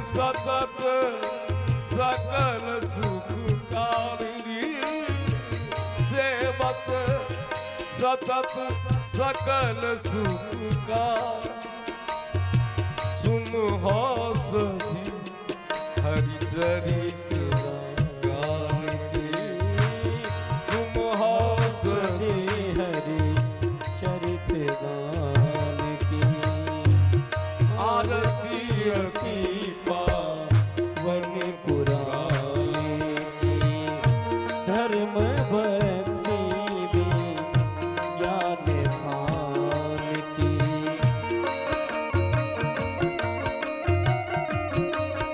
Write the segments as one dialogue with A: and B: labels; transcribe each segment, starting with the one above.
A: सतत सकल सुखकारिणी, सेवत सतत सकल सुखकार। सुन हो सखी हरि चरित गान की, तुम हो सखी
B: हरि चरित गान की।
A: आरती अति पावन
B: पुराण की। धर्म भक्ति विज्ञान खान की।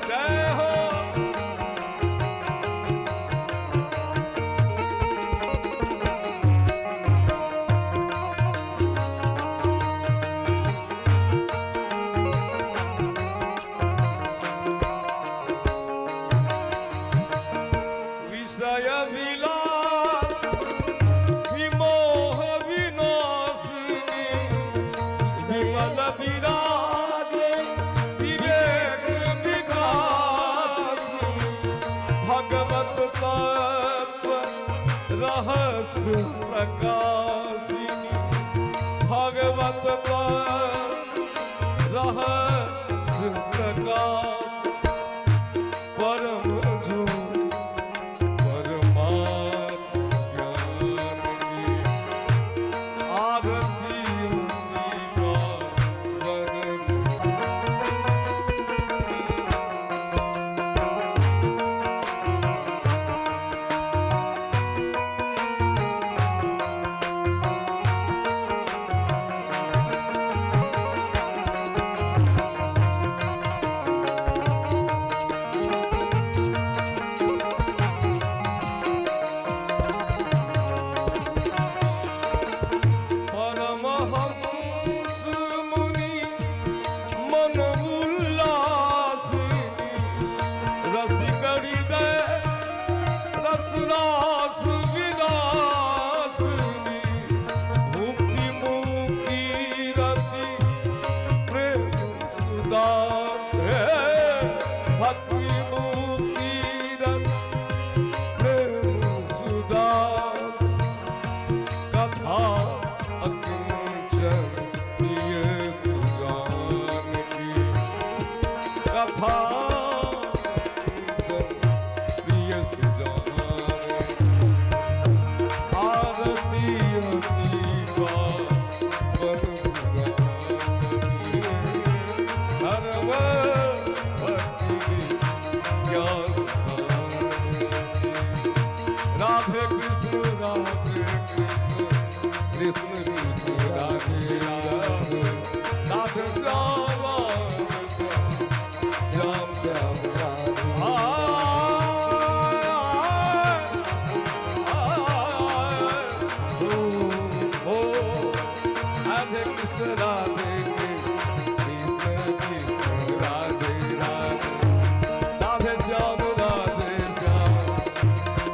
A: जय हो। विषय विलास विमोह विनाशिनी, विमल विराग विवेक विकास, भगवत तत्व रहस्य प्रकाशिनी, भगवत तत्व रहस्य प्रकाश। परम जो परमात्म ज्ञान की आरती पावन। परमहंस मुनि मन उल्लासिनी, रसिक हृदय रसरास विलासिनी, भुक्ति मुक्ति रति प्रेम सुधा, भक्ति मुक्ति रति प्रेम सुधा। कथा अकिंचन प्रिय सुजान की, कथा अकिंचन प्रिय सुजान। आरती अति पावन पुराण की। धर्म भक्ति ज्ञान की। राधे कृष्ण राधे कृष्ण कृष्ण कृष्ण राधे राधे, राधे श्याम राधे श्याम श्याम श्याम
B: राधे।
A: आ, आ, ओ, राधे कृष्ण राधे कृष्ण कृष्ण कृष्ण राधे राधे, राधे श्याम राधे श्याम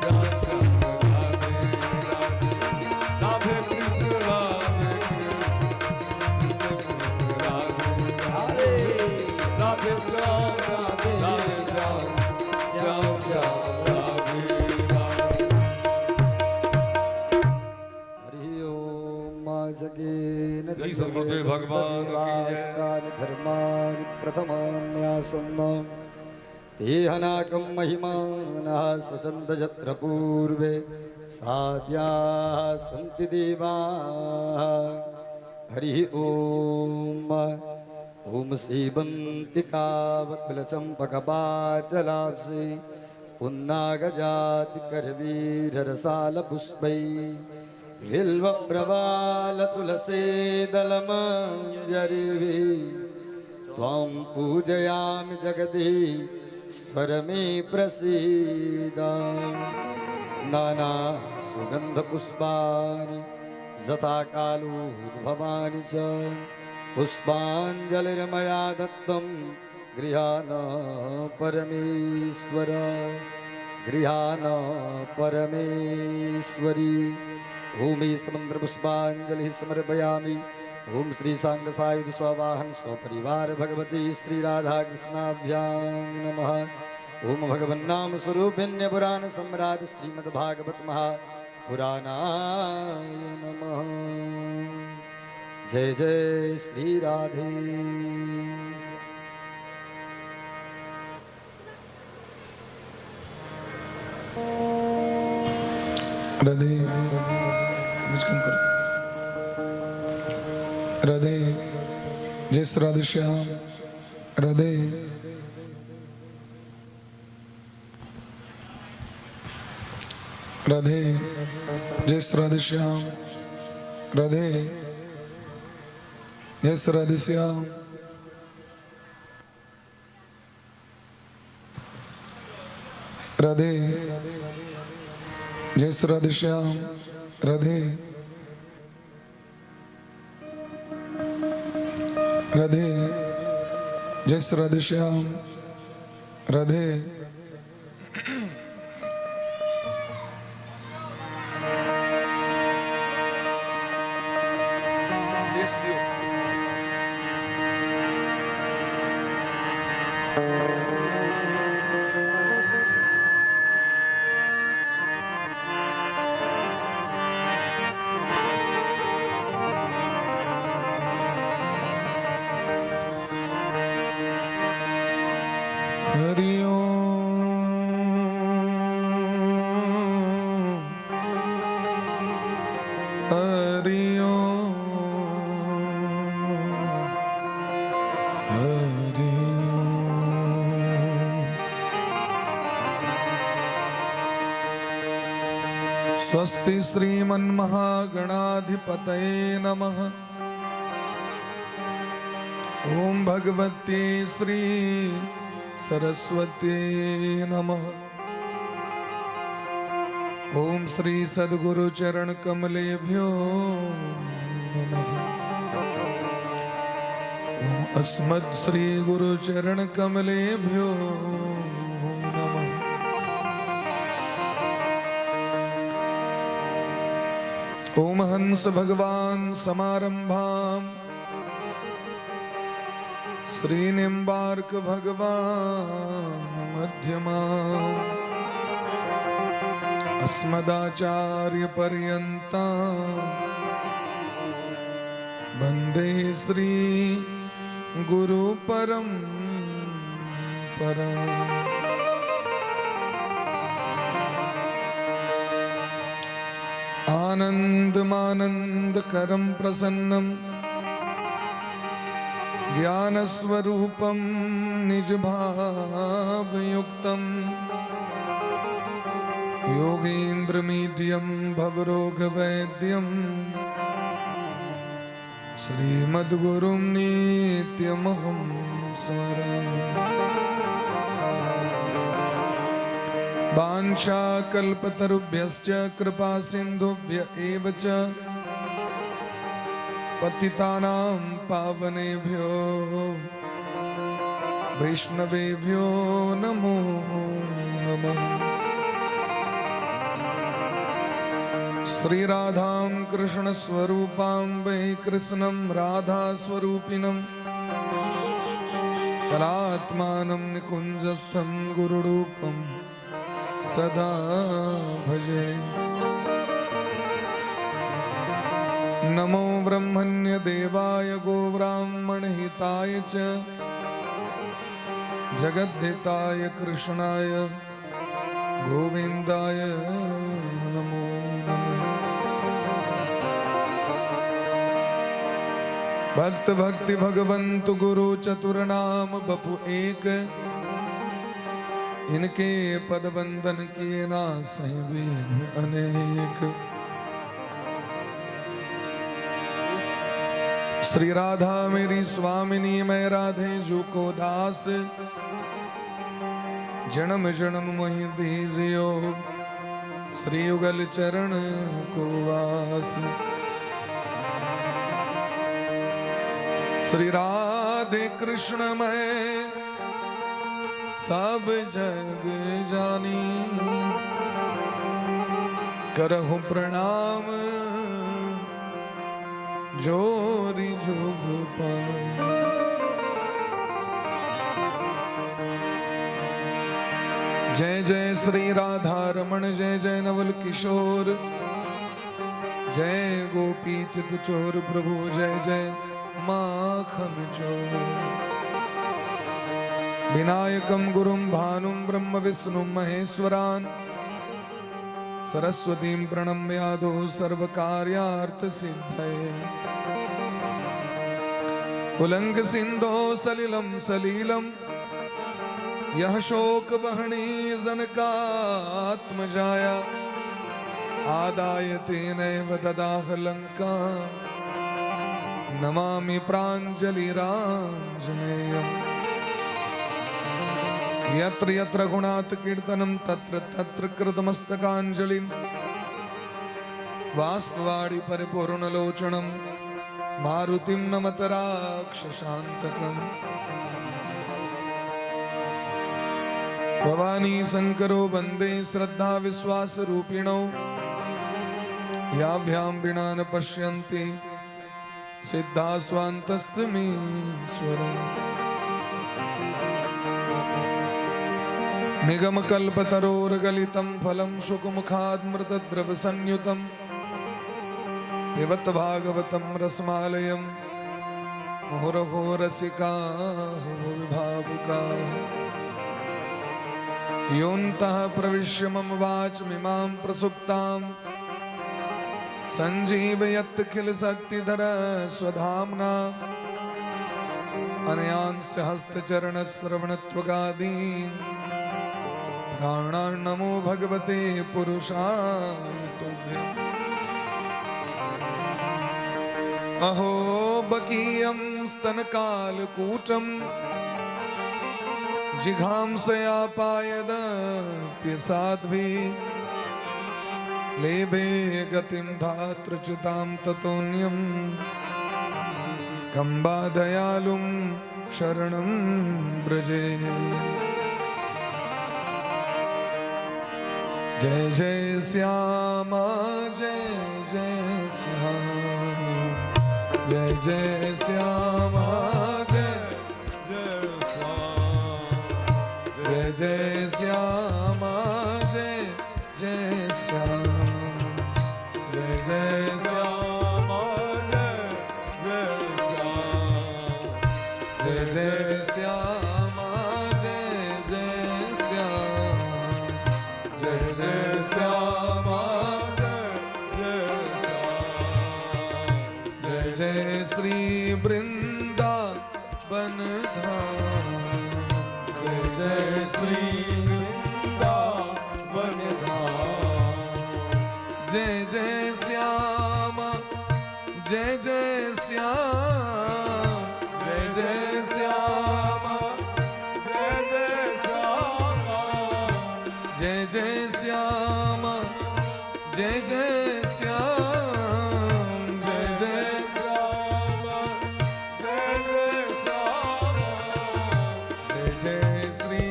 A: श्याम श्याम राधे राधे, राधे कृष्ण राधे कृष्ण कृष्ण कृष्ण राधे राधे, राधे श्याम
B: राधे
A: राधे श्याम श्याम श्याम राधे राधे।
C: हरि ओम जगेन।
A: जय सद्गुरुदेव भगवान की जय।
C: धर्मानि प्रथमान्यासन्न तेहनाकं महिमानः सचन्द यत्र पूर्वे साध्याः सन्ति देवाः। हरिः ॐ। ॐ सीवन्तिकावकुलचम्पकपाटलाब्धे पुन्नागजातिकरवीररसालपुष्पै बिल्वप्रवालतुलसीदलमञ्जरिभिः त्वां पूजयामि जगदीश्वर मे प्रसीद। नानासुगन्धपुष्पाणि यथा कालोद्भवानि च पुष्पाञ्जलिर्मया दत्तं गृहाण परमेश्वर, गृहाण परमेश्वरी। ओम समन्त्रपुष्पाञ्जलिः समर्पयामि। ओम श्री सांग सायुध सवाहन सपरिवार भगवती श्री राधा कृष्णाभ्यां नमः। ओम भगवन्नाम स्वरूपिण्य पुराण सम्राट श्रीमद् भागवत महापुराणाय नमः। જય જય શ્રી રાધે.
D: રાધે. કમ કરો. રાધે. જય શ્રી રાધે શ્યામ. રાધે. રાધે. જય શ્રી રાધે શ્યામ. રાધે. જય શ્રી રાધે શ્યામ. રાધે. જય શ્રી રાધે શ્યામ. રાધે. રાધે. જય શ્રી રાધે શ્યામ. રાધે. હરિ ઓમ, હરિ ઓમ, હરિ ઓમ. સ્વસ્તિ શ્રીમન્મહાગણાધિપતયે નમઃ. ઓમ ભગવતી શ્રી સરસ્વતી નમઃ. ઓમ શ્રી સદગુરુ ચરણ કમલેભ્યો નમઃ. ઓમ અસ્મદ શ્રી ગુરુ ચરણ કમલેભ્યો નમઃ. ઓમ હંસ ભગવાન સમારંભામ શ્રી નિંબાર્ક ભગવાન મધ્યમા અસ્મદાચાર્ય પર્યંતા વંદે શ્રી ગુરુ પરમ પરા. આનંદમાનંદ કરમ પ્રસન્નમ જ્ઞાનસ્વરૂપમ નિજભાવયુક્તમ યોગેન્દ્રમીઢ્યમ ભવરોગવૈદ્યમ શ્રીમદ્ગુરુમ નિત્યમહં સ્મરામિ. વાંછાકલ્પતરુભ્યશ્ચ કૃપા સિંધુભ્ય એવ ચ પતિતાનાં પાવનેભ્યો વૈષ્ણવેભ્યો નમો નમઃ. શ્રી રાધાં કૃષ્ણ સ્વરૂપાં વૈ કૃષ્ણમ રાધા સ્વરૂપિણમ કલાત્માनं નિકુંજસ્થં ગુરુરૂપમ સદા ભજે. નમો બ્રહ્મણ્ય દેવાય ગોબ્રાહ્મણ હિતાય ચ જગદ્ધિતાય કૃષ્ણાય ગોવિંદાય નમો નમઃ. ભક્ત ભક્તિ ભગવંત ગુરુ ચતુર નામ બપુ એક, ઇનકે પદ વંદન કિએ નાસહિ વિઘ્ન અનેક. શ્રી રાધા મેરી સ્વામિની, मैं રાધે જુ કો દાસ. જન્મ જન્મ મોહિ દીજ્યો શ્રી યુગલ ચરણ કો વાસ. શ્રી રાધે કૃષ્ણ મેં સબ જગ જાની, કરહું પ્રણામ. जोरी जुग पाए। जय जय श्री राधा रमण, जय जय नवल किशोर, जय गोपी चित चोर प्रभु, जय जय माखन चोर। विनायकं गुरुं भानुं ब्रह्म विष्णु महेश्वरान्, सरस्वतीं प्रणम्यादो सर्वकार्यार्थ सिद्धये। उलंग सिंधो सलिलं सलीलं, यह शोक बहणी जनकात्मजाया, आदाय तेनैव ददाह लंका, नमामि प्राञ्जलिराञ्जनेयम्। यत्र यत्र रघुनाथ कीर्तनं तत्र तत्र कृतमस्तकाञ्जलिं, बाष्पवारि परिपूर्णलोचनं मारुतिं नमत राक्षसान्तकम्। भवानी शङ्करो वन्दे श्रद्धा विश्वास रूपिणौ, याभ्यां विना न पश्यन्ति सिद्धा स्वान्तस्थमीश्वरम्। निगमकल्पतरोर्गलितं फलं शुकमुखान्मृतद्रवसंयुतं, पिबत भागवतं रसमालयं मुहुरहो रसिकाः भुवि भावुकाः। योऽन्तः प्रविश्य मम वाचमिमां प्रसुप्तां, सञ्जीवयत्यखिल शक्तिधर स्वधाम्ना, अनयांश्च हस्तचरणश्रवणत्वगादीन् प्राणान् नमो भगवते पुरुषाय तुभ्यम्। अहो बकीयं स्तनकालकूटं, जिघांसया पायदप्य साध्वी, लेभे गतिं धातृच्युतां ततोऽन्यं, कम्बा दयालुं शरणं व्रजे। जय जय श्यामा जय जय श्याम, जय जय श्यामा जय
A: જય શ્યામ,
D: जय जय श्यामा जय जय श्याम, जय जय
A: શ્યામ જય જય શ્યામ,
D: जय जय श्यामा जय जय श्याम, जय जय श्यामा
A: જય જય શ્યામ,
D: जय जय श्री वृंदावन धाम, जय जय श्री
A: વૃંદાવન ધામ.
D: जय जय श्याम जय जय श्याम, जय जय श्याम
A: જય જય શ્યામ,
D: जय जय श्याम जय जय श्याम, जय जय
A: શ્યામ જય જય શ્યામ,
D: जय जय श्री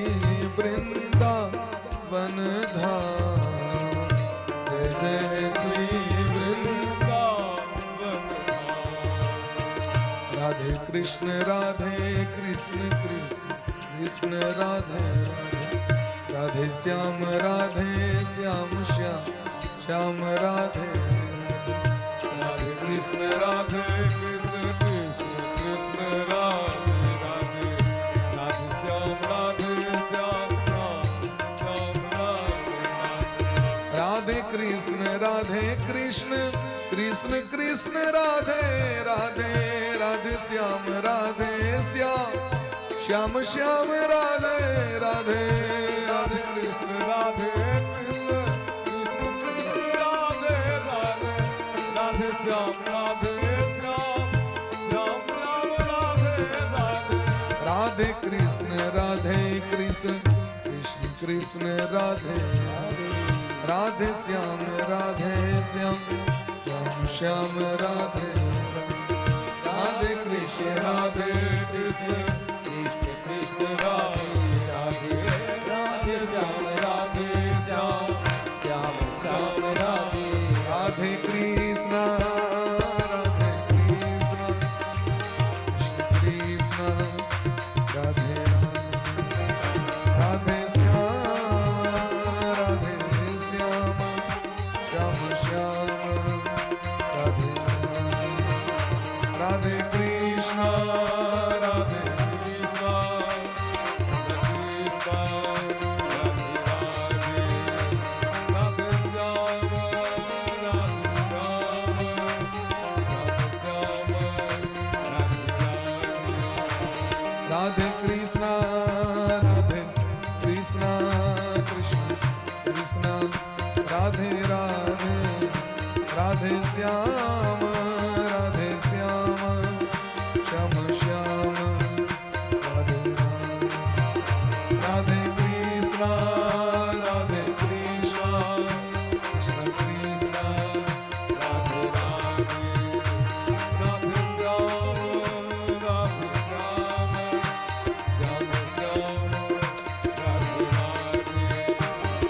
D: वृंदावन धाम, जय जय श्री
A: વૃંદાવન ધામ.
D: राधे कृष्ण राधे कृष्ण कृष्ण कृष्ण राधे राधे, राधे श्याम राधे श्याम श्याम श्याम राधे राधे।
A: રાધે કૃષ્ણ રાધે કૃષ્ણ કૃષ્ણ કૃષ્ણ રાધે રાધે, રાધે શ્યામ રાધે શ્યામ શ્યામ શ્યામ રાધે રાધે.
D: राधे कृष्ण राधे कृष्ण कृष्ण कृष्ण राधे राधे, राधे श्याम राधे श्याम श्याम श्याम राधे राधे। राधे कृष्ण
A: કૃષ્ણ રાધે કૃષ્ણ કૃષ્ણ કૃષ્ણ રાધે રાધે, રાધે શ્યામ રાધે શ્યામ શ્યામ શ્યામ રાધે રાધે.
D: राधे कृष्ण राधे कृष्ण कृष्ण कृष्ण राधे राधे, श्याम राधे श्याम श्याम श्याम राधे राधे, कृष्ण राधे
A: કૃષ્ણ કૃષ્ણ કૃષ્ણ રાધે રાધે, રાધે શ્યામ રાધે શ્યામ શ્યામ શ્યામ રાધે.
D: राधे कृष्ण राधे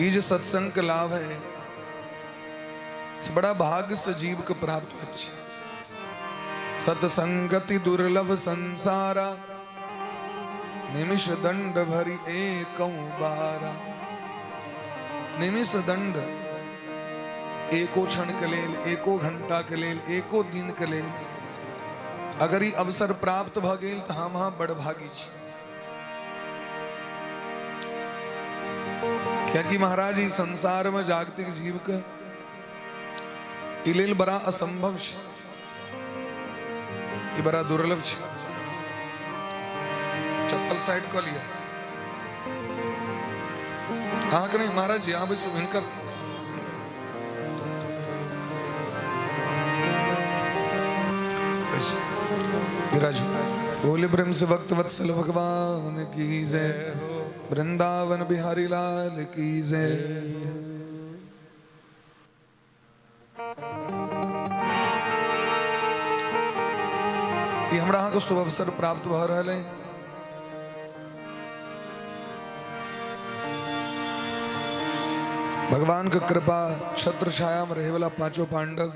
D: ई जे सत्संग के लाभ है से बड़ा भाग्य से जीव के प्राप्त होइ छै। सत्संगति दुर्लभ संसारा, निमिष दंड भरि एकौ बारा। निमिष दंड एको क्षण के लेल, एको घंटा के लेल, एको दिन के लेल अगर ई अवसर प्राप्त भऽ गेल तऽ हम अहाँ बड़ भागी छी। कियाकि महाराज ई संसार में जागतिक जीव के ई लेल बड़ा असंभव छै, ई बड़ा दुर्लभ छै। चप्पल साइड कऽ लिअ। अहाँके नहि महाराज जी, अहाँ बैसू। हिनकर बैसू। विराजू। बोले प्रेम से भक्त वत्सल भगवान की जय, वृंदावन बिहारी लाल की जय। ई हमरा अहाँके शुभ अवसर प्राप्त भऽ रहल है। भगवान के कृपा छत्र छाया में रहे वाला पांचों पांडव,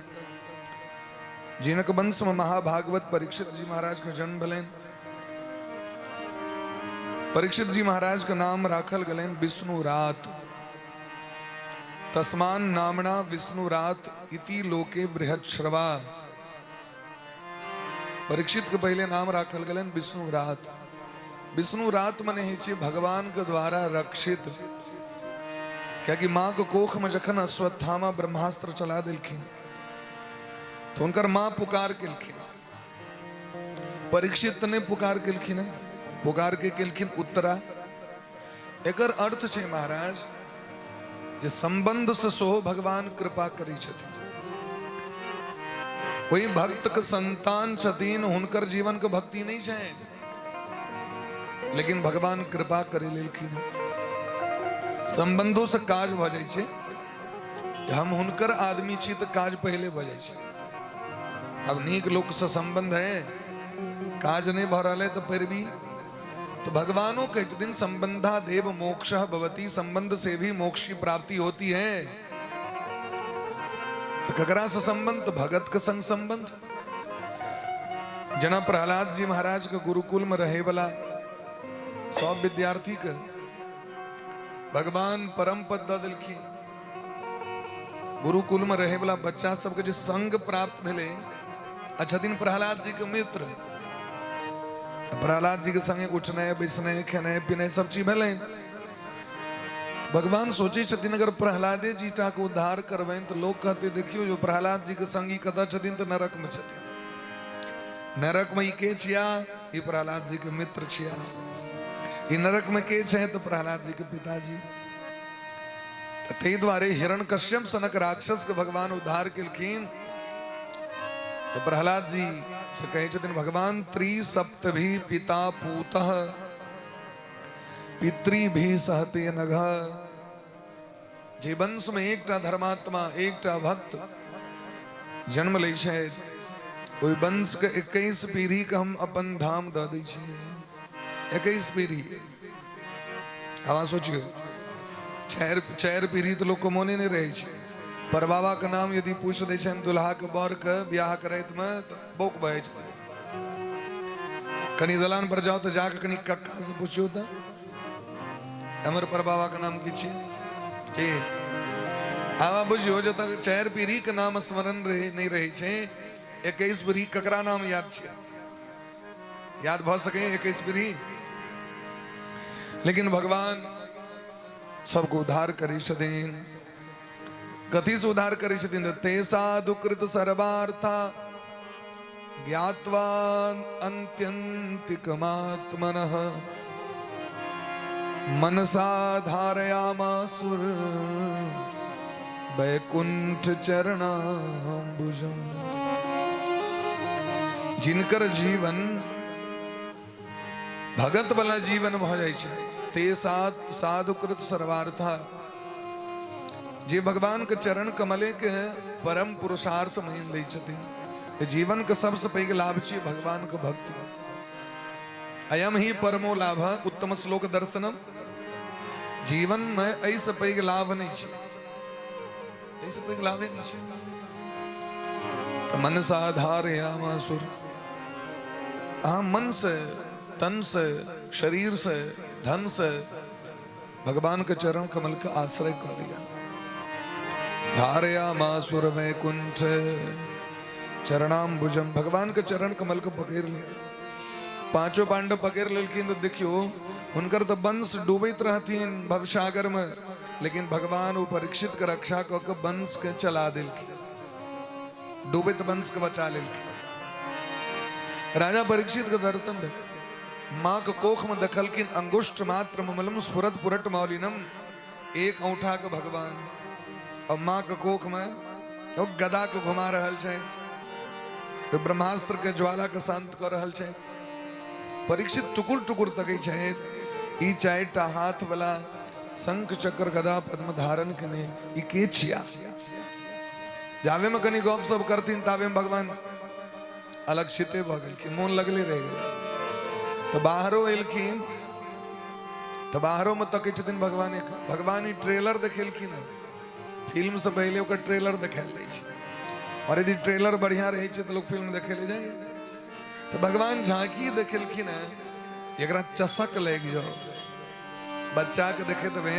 D: जिनक वंश में महाभागवत परीक्षित जी महाराज के जन्म भेलनि। परीक्षित जी महाराज के नाम राखल गेलनि विष्णु रात। तस्मान नामना विष्णु रात इति लोके बृहच्छ्रवा। परीक्षित के पहले नाम राखल गेलनि विष्णु रात। विष्णु रात मने होइ छै भगवान के द्वारा रक्षित। कियाकि माँ के कोख में जखन अश्वत्थामा ब्रह्मास्त्र चला देलखिन तो हुनकर माँ पुकार केलखिन। परीक्षित नहि पुकार केलखिन, पुकार के केलखिन उत्तरा। एकर अर्थ छै महाराज जे संबंध से सेहो भगवान कृपा करै छथिन। ओहि भक्त के संतान छथिन, हुनकर जीवन के भक्ति नहीं छै, लेकिन भगवान कृपा करै लेलखिन। संबंधों से काज भऽ जाइ छै। हम हुनकर आदमी छी तऽ काज पहिले भऽ जाइ छै। अब नीक लोक से संबंध है, काज नहीं भऽ रहल है तऽ फिर भी तो भगवानों के दिन संबंधा देव मोक्ष भवती, संबंध से भी मोक्ष की प्राप्ति होती है। तो ककरा से संबंध? तो भगत के संग संबंध। जना प्रहलाद जी महाराज के गुरुकुल में रहे वाला सब विद्यार्थी के भगवान परम पद दऽ देलखिन। गुरुकुल में रहे वाला बच्चा सबके जे संग प्राप्त भेलै, आ छथिन प्रहलाद जी के मित्र, प्रहलाद जी के संगे उठनाइ बैसनाइ खेनाइ पिनाइ सब चीज भेलै। भगवान सोचै छथिन अगर प्रहलादे जी टा के उद्धार करबनि तऽ लोक कहते देखियौ जो प्रहलाद जी के संगी कतऽ छथिन, तऽ नरक में छथिन। नरक में ई के छिया? ई प्रहलाद जी के मित्र छिया। ई नरक में के छै? तऽ प्रहलाद जी के पिताजी। ताहि दुआरे हिरण्यकश्यप सनक राक्षस के भगवान उद्धार केलखिन। तऽ प्रहलाद जी से कहै छथिन भगवान त्रिसप्त भी पिता पूतः पितृ भी सहते नघ। जे वंश में एकटा धर्मात्मा एकटा भक्त जन्म लै छै, ओहि वंश के 21 पीढ़ी के हम अपन धाम दऽ दै छियै। 21 पीढ़ी। अहाँ सोचियौ, चारि पीढ़ी तऽ लोकके मोने नहि रहै छै। परबाबा के नाम यदि पूछि दै छनि दुल्हा के बर के बियाह करैत मे तऽ बौक बहै छथिन। कनि दलान पर जाउ तऽ जाके कनि कक्का से पुछियौ तऽ हमर परबाबा के नाम की छियै की। आब बुझियौ जतऽ 4 पीढ़ी के नाम स्मरण रहे नहि रहै छै, 21 पीढ़ी ककरा नाम याद छै? याद भऽ सकै 21 पीढ़ी? लेकिन भगवान सबके उद्धार करै छथिन। कथी से उद्धार करै छथिन? ते साधुकृत सर्वार्था ज्ञात्वा अन्त्यन्तिकमात्मनः मनसा धारयामासुर वैकुंठ चरणाम्बुजम। जिनकर जीवन भगत वाला जीवन भऽ जाइ छै, ते साधुकृत सर्वार्था, जे भगवान के चरण कमले के परम पुरुषार्थ मानि लै छथिन। जीवन के सबसे पैघ लाभ छियै भगवान के भक्ति। अयम ही परमो लाभ उत्तम श्लोक दर्शनम। जीवनमे एहिसँ पैघ लाभ नहि छै, एहिसँ पैघ लाभे नहि छै। तऽ मनसा धारयामासुर, अहाँ मनसँ, तनसँ, शरीरसँ, धनसँ भगवानके चरण कमलके आश्रय कऽ लिअ। धारयामासुर वैकुंठ चरणाम्बुजम, भगवान के चरण कमल के पकड़ लिया। पांचों पांडव पकड़ लेलखिन तऽ देखियो हुनकर तऽ वंश डूबैत रहथिन भवसागर में, लेकिन भगवान ओ परीक्षित के रक्षा कऽ के वंश के चला देलखिन, डूबैत वंश के बचा लेलखिन। राजा परीक्षित के दर्शन भेलै, माँ के कोख में देखलखिन अंगुष्ठ मात्र ममलम स्फुरत पुरट मौलिनम, एक औंठा के भगवान और माँ के कोख में ओ गदा के घुमा रहल छै, तो ब्रह्मास्त्र के ज्वाला के शांत कर रहल छै। परीक्षित टुकुर टुकुर तकै छै, ई चारिटा हाथ वाला शंख चक्र गदा पद्म धारण केने ई के छिया। जाबे में कनी गप सब करथिन ताबे में भगवान अलक्षिते भऽ गेलखिन, मोन लगले रहि गेलै। तऽ बाहरो एलखिन तऽ बाहरो में तकै छथिन भगवाने के। भगवान ई ट्रेलर देखेलखिन हँ, फिल्म से पहिले ओकर ट्रेलर देखायल जाइ छै, और यदि ट्रेलर बढ़िया रहै छै तऽ लोक फिल्म देखै लए जाइए। तऽ भगवान झांकी देखेलखिन हँ, एकरा चसक लागि जाओ। बच्चा के देखे देबै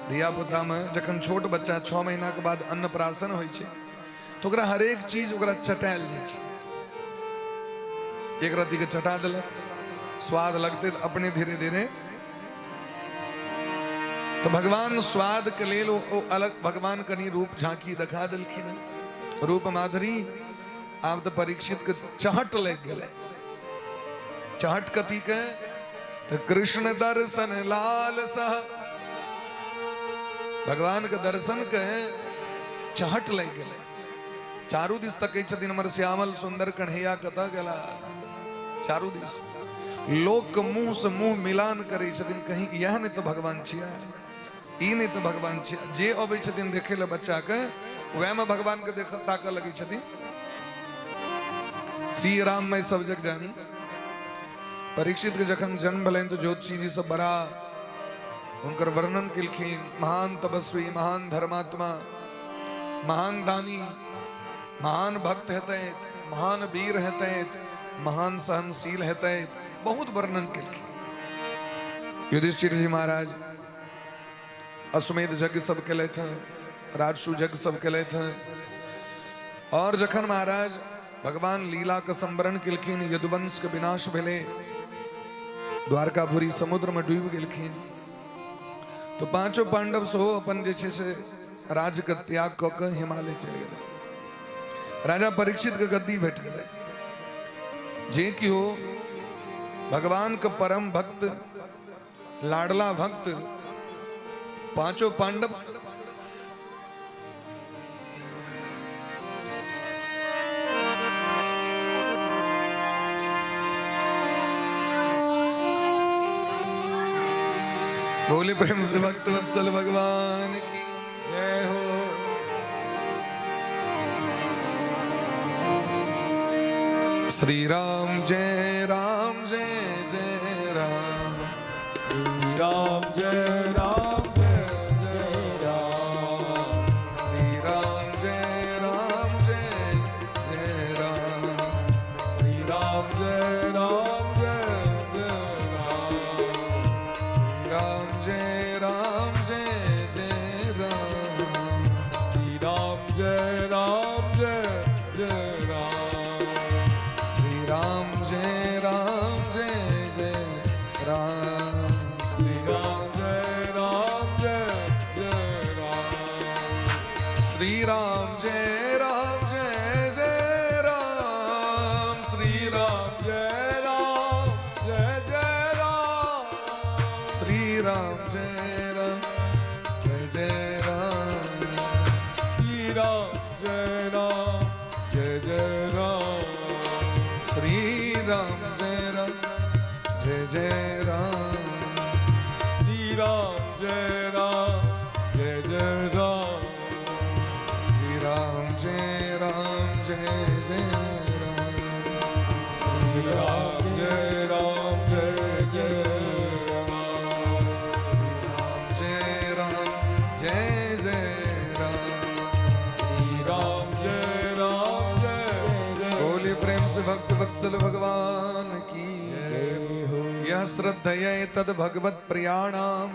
D: धिया पुता में, जखन छोट बच्चा 6 महीना के बाद अन्नप्राशन होइ छै तऽ ओकरा हरेक चीज ओकरा चटायल जाइ छै। एक रत्ती के चटा देलक, स्वाद लगते तऽ अपने धीरे धीरे। तऽ भगवान स्वाद के लेल ओ अलग भगवान कनि रूप झांकी देखा देलखिन, रूप माधुरी। आब तऽ परीक्षित के चहट लागि गेलै। चहट कथी के? तऽ कृष्ण दर्शन लाल सह, भगवान के दर्शन के चहट लागि गेलै। चारू दिस तकै छथिन हमर श्यामल सुंदर कन्हैया कतऽ गेला। चारू दिस लोक मुंह से मुंह मिलान करै छथिन, कहीं इएह नहि तऽ भगवान छिया, ई नहि तऽ भगवान छिया। जे अबै छथिन देखै लए बच्चा के, वएह में भगवान के देख ताकऽ लगै छथिन। श्री राम में सब जग जानी। परीक्षित के जखन जन्म भेलनि तऽ ज्योतिषी जी सब बड़ा हुनकर वर्णन केलखिन, महान तपस्वी, महान धर्मात्मा, महान दानी, महान भक्त हेतै, महान वीर हेतै, महान सहनशील हेतै, बहुत वर्णन केलखिन। युधिष्ठिर जी महाराज अश्वमेध यज्ञ सब केलथि हँ, राजसु यज्ञ सब केलथि हँ। और जखन महाराज भगवान लीला के संवरण केलखिन, यदुवंश के विनाश भेलै, द्वारकापुरी समुद्र में डूबि गेलखिन, तो पांचों पांडव सेहो अपन जे छै से राज्य के त्याग कऽ के हिमालय चलि गेलै। राजा परीक्षित के गद्दी भेट गेलै। जे कि हो भगवान के परम भक्त, लाडला भक्त पांचों पांडव बोले प्रेम से भक्त वत्सल भगवान की
A: जय हो।
D: श्री राम जय राम जय जय राम,
A: श्री राम जय राम जय जय राम,
D: श्री राम जय राम जय जय राम,
A: श्री राम जय राम जय जय राम,
D: श्री राम जय राम जय जय राम,
A: श्री राम जय राम जय जय राम,
D: श्री राम जय राम जय जय राम,
A: श्री राम जय राम जय जय राम,
D: श्री राम जय राम जय जय राम,
A: श्री राम जय राम जय जय राम,
D: श्री राम जय राम जय जय राम,
A: श्री राम जय राम जय जय राम,
D: श्री राम जय राम जय जय राम,
A: श्री राम जय राम जय जय राम,
D: श्री राम जय राम जय जय राम,
A: श्री राम जय राम जय जय राम,
D: श्री राम भक्तवत्सल भगवान की। यह श्रद्धये तद भगवत प्रियाणाम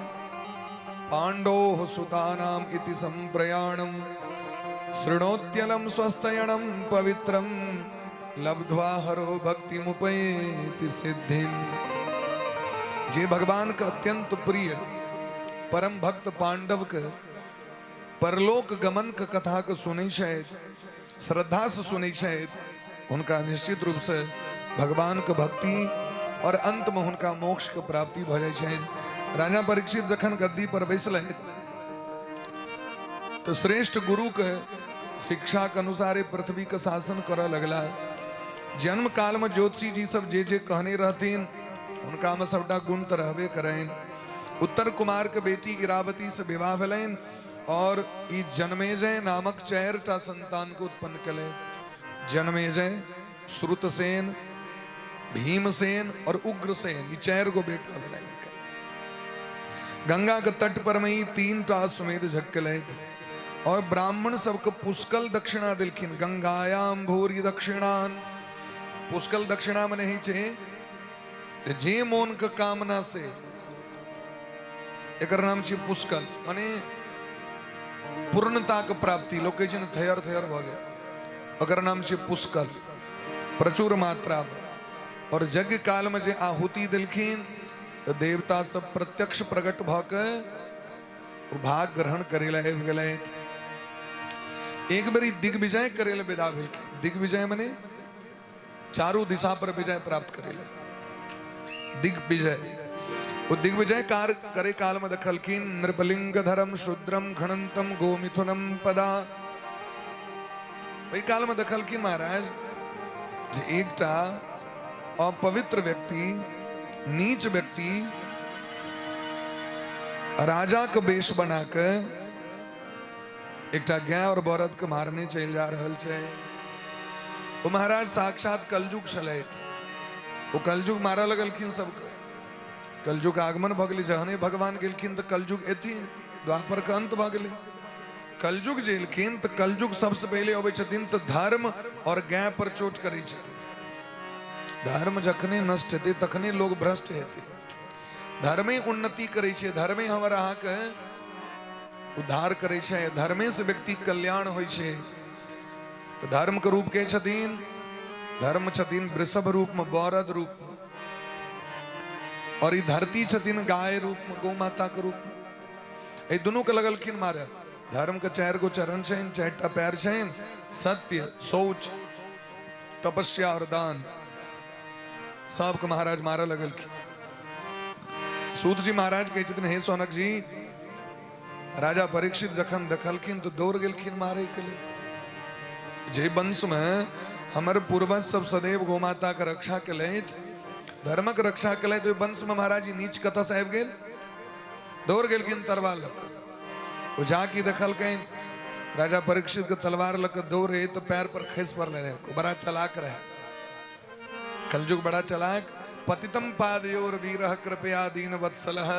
D: पांडोः सुतानाम इति संप्रयाणम शृणोत्यलं स्वस्थयणं पवित्रं लब्ध्वा हरो भक्तिमुपैति सिद्धिम। जे भगवान के अत्यंत प्रिय परम भक्त पांडव के परलोक गमन के कथा के सुनै छथि, श्रद्धा से सुनै छथि, हुनका निश्चित रूप से भगवान के भक्ति और अंत में हुनका मोक्ष के प्राप्ति भऽ जाइ छनि। राजा परीक्षित जखन गद्दी पर बैसलथि तऽ श्रेष्ठ गुरु के शिक्षा के अनुसारे पृथ्वी के शासन करऽ लगला। जन्म काल में ज्योतिषी जी सब जे जे कहने रहथिन हुनका में सबटा गुण तऽ रहबे करनि। उत्तर कुमार के बेटी इरावती से विवाह भेलनि और ई जन्मेजय नामक 4टा संतान के उत्पन्न केलथि। जन्मेजय, श्रुतसेन, भीमसेन और उग्रसेन, ई 4 गो बेटा भेलनि हुनका। गंगा के तट पर में ई 3टा अश्वमेध यज्ञ केलथि और ब्राह्मण सबके पुष्कल दक्षिणा देलखिन। गंगायाम भूरि दक्षिणान, पुष्कल दक्षिणा में नहीं छै जे मोन के कामना से, एकर नाम छै पुष्कल, माने पूर्णता के प्राप्ति। लोक कहै छै ने थयर थयर भऽ गेल, ओकर नाम छै पुष्कल, प्रचुर मात्रा में। और यज्ञ काल में जे आहुति देलखिन तऽ देवता सब प्रत्यक्ष प्रकट भऽ के ओ भाग ग्रहण करे लए आबि गेलथि। एक बेर दिग्विजय करे लए विदा भेलखिन। दिग्विजय मने चारू दिशा पर विजय प्राप्त करे लए दिग्विजय। ओ दिग्विजय कार्य करे काल में देखलखिन नृपलिंग धर्म शूद्रम घणंतम गोमिथुनम पदा। ओहि काल में देखलखिन महाराज जे एकटा अपवित्र व्यक्ति, नीच व्यक्ति राजा के वेश बना के एकटा गाय और बरद के मारने चलि जा रहल छै। ओ महाराज साक्षात कलयुग छलथि। ओ कलयुग मारऽ लगलखिन सबके। कलयुग आगमन भऽ गेलै। जहने भगवान गेलखिन तऽ कलयुग एथिन, द्वापर के अंत भऽ गेलै। कलयुग जे एलखिन तऽ कलयुग सबसँ पहिले अबै छथिन तऽ धर्म और गाय पर चोट करै छथिन। धर्म जखने नष्ट हेतै तखने लोग भ्रष्ट हेतै। धर्मे उन्नति करै छै, धर्मे हमर अहाँके उद्धार करै छै, धर्मे से व्यक्ति कल्याण होइ छै। तऽ धर्म के रूप के छथिन? धर्म छथिन वृषभ रूप में, बरद रूप में, और ई धरती छथिन गाय रूप में, गौ माता के रूप में। एहि दुनू के लगलखिन मारे। धर्म के 4 गो चरण छनि, 4टा पैर छनि, सत्य, शौच, तपस्या और दान। सबके महाराज मारऽ लगलखिन। सूत जी महाराज कहै छथिन, हे सौनक जी, राजा परीक्षित जखन देखलखिन तऽ दौड़ गेलखिन मारे के लेल। जे वंश में हमर पूर्वज सब सदैव गौ माता के रक्षा केलथि, धर्मक रक्षा केलथि, ओहि वंश में महाराज जी नीच कतऽ से आबि गेल? दौड़ गेलखिन तलवार लऽ कऽ। ओ जाकि देखलखिन राजा परीक्षित के तलवार लऽ कऽ दौड़े तऽ पैर पर खसि पड़लै। बड़ा चलाक रहे कलयुग, बड़ा चलाक। पतितम पादयोर वीरः कृपया दीन वत्सलः,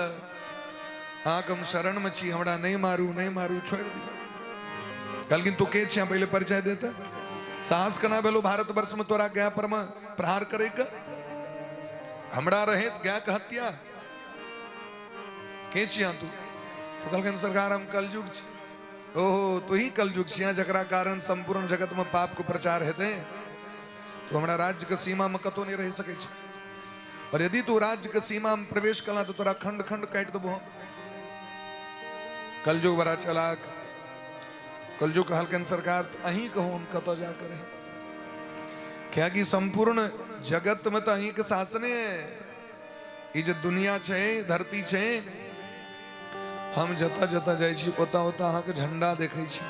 D: अहाँके हम शरण में छी, हमरा नहीं मारू, नहीं मारू, छोड़ि दियौ। कहलखिन तू के छिया, पहिले परिचय देते। साहस केना भेलो भारतवर्ष में तोरा गाय पर में प्रहार करे के? हमरा रहैत गाय के हत्या? के छिया तू? तो कहलखिन सरकार हम कलयुग छी। ओहो, तू ही कलयुग छिया जकरा कारण संपूर्ण जगत में पाप के प्रचार हेतै। तो हमरा राज्य के सीमा में कतौ नहीं रह सकै छै, और यदि तू राज्य के सीमा में प्रवेश कला तो तोरा खंड खंड काटि देबो हम। कलयुग बड़ा चलाक। कलयुग कहलखिन सरकार अहीं कहू हम कतऽ जा कर रही, कियाकि संपूर्ण जगत में तो अहीं के शासने है। ई जे दुनिया छै, धरती छै, हम जतऽ जतऽ जाइ छी ओतऽ ओतऽ अहाँके झंडा देखै छी।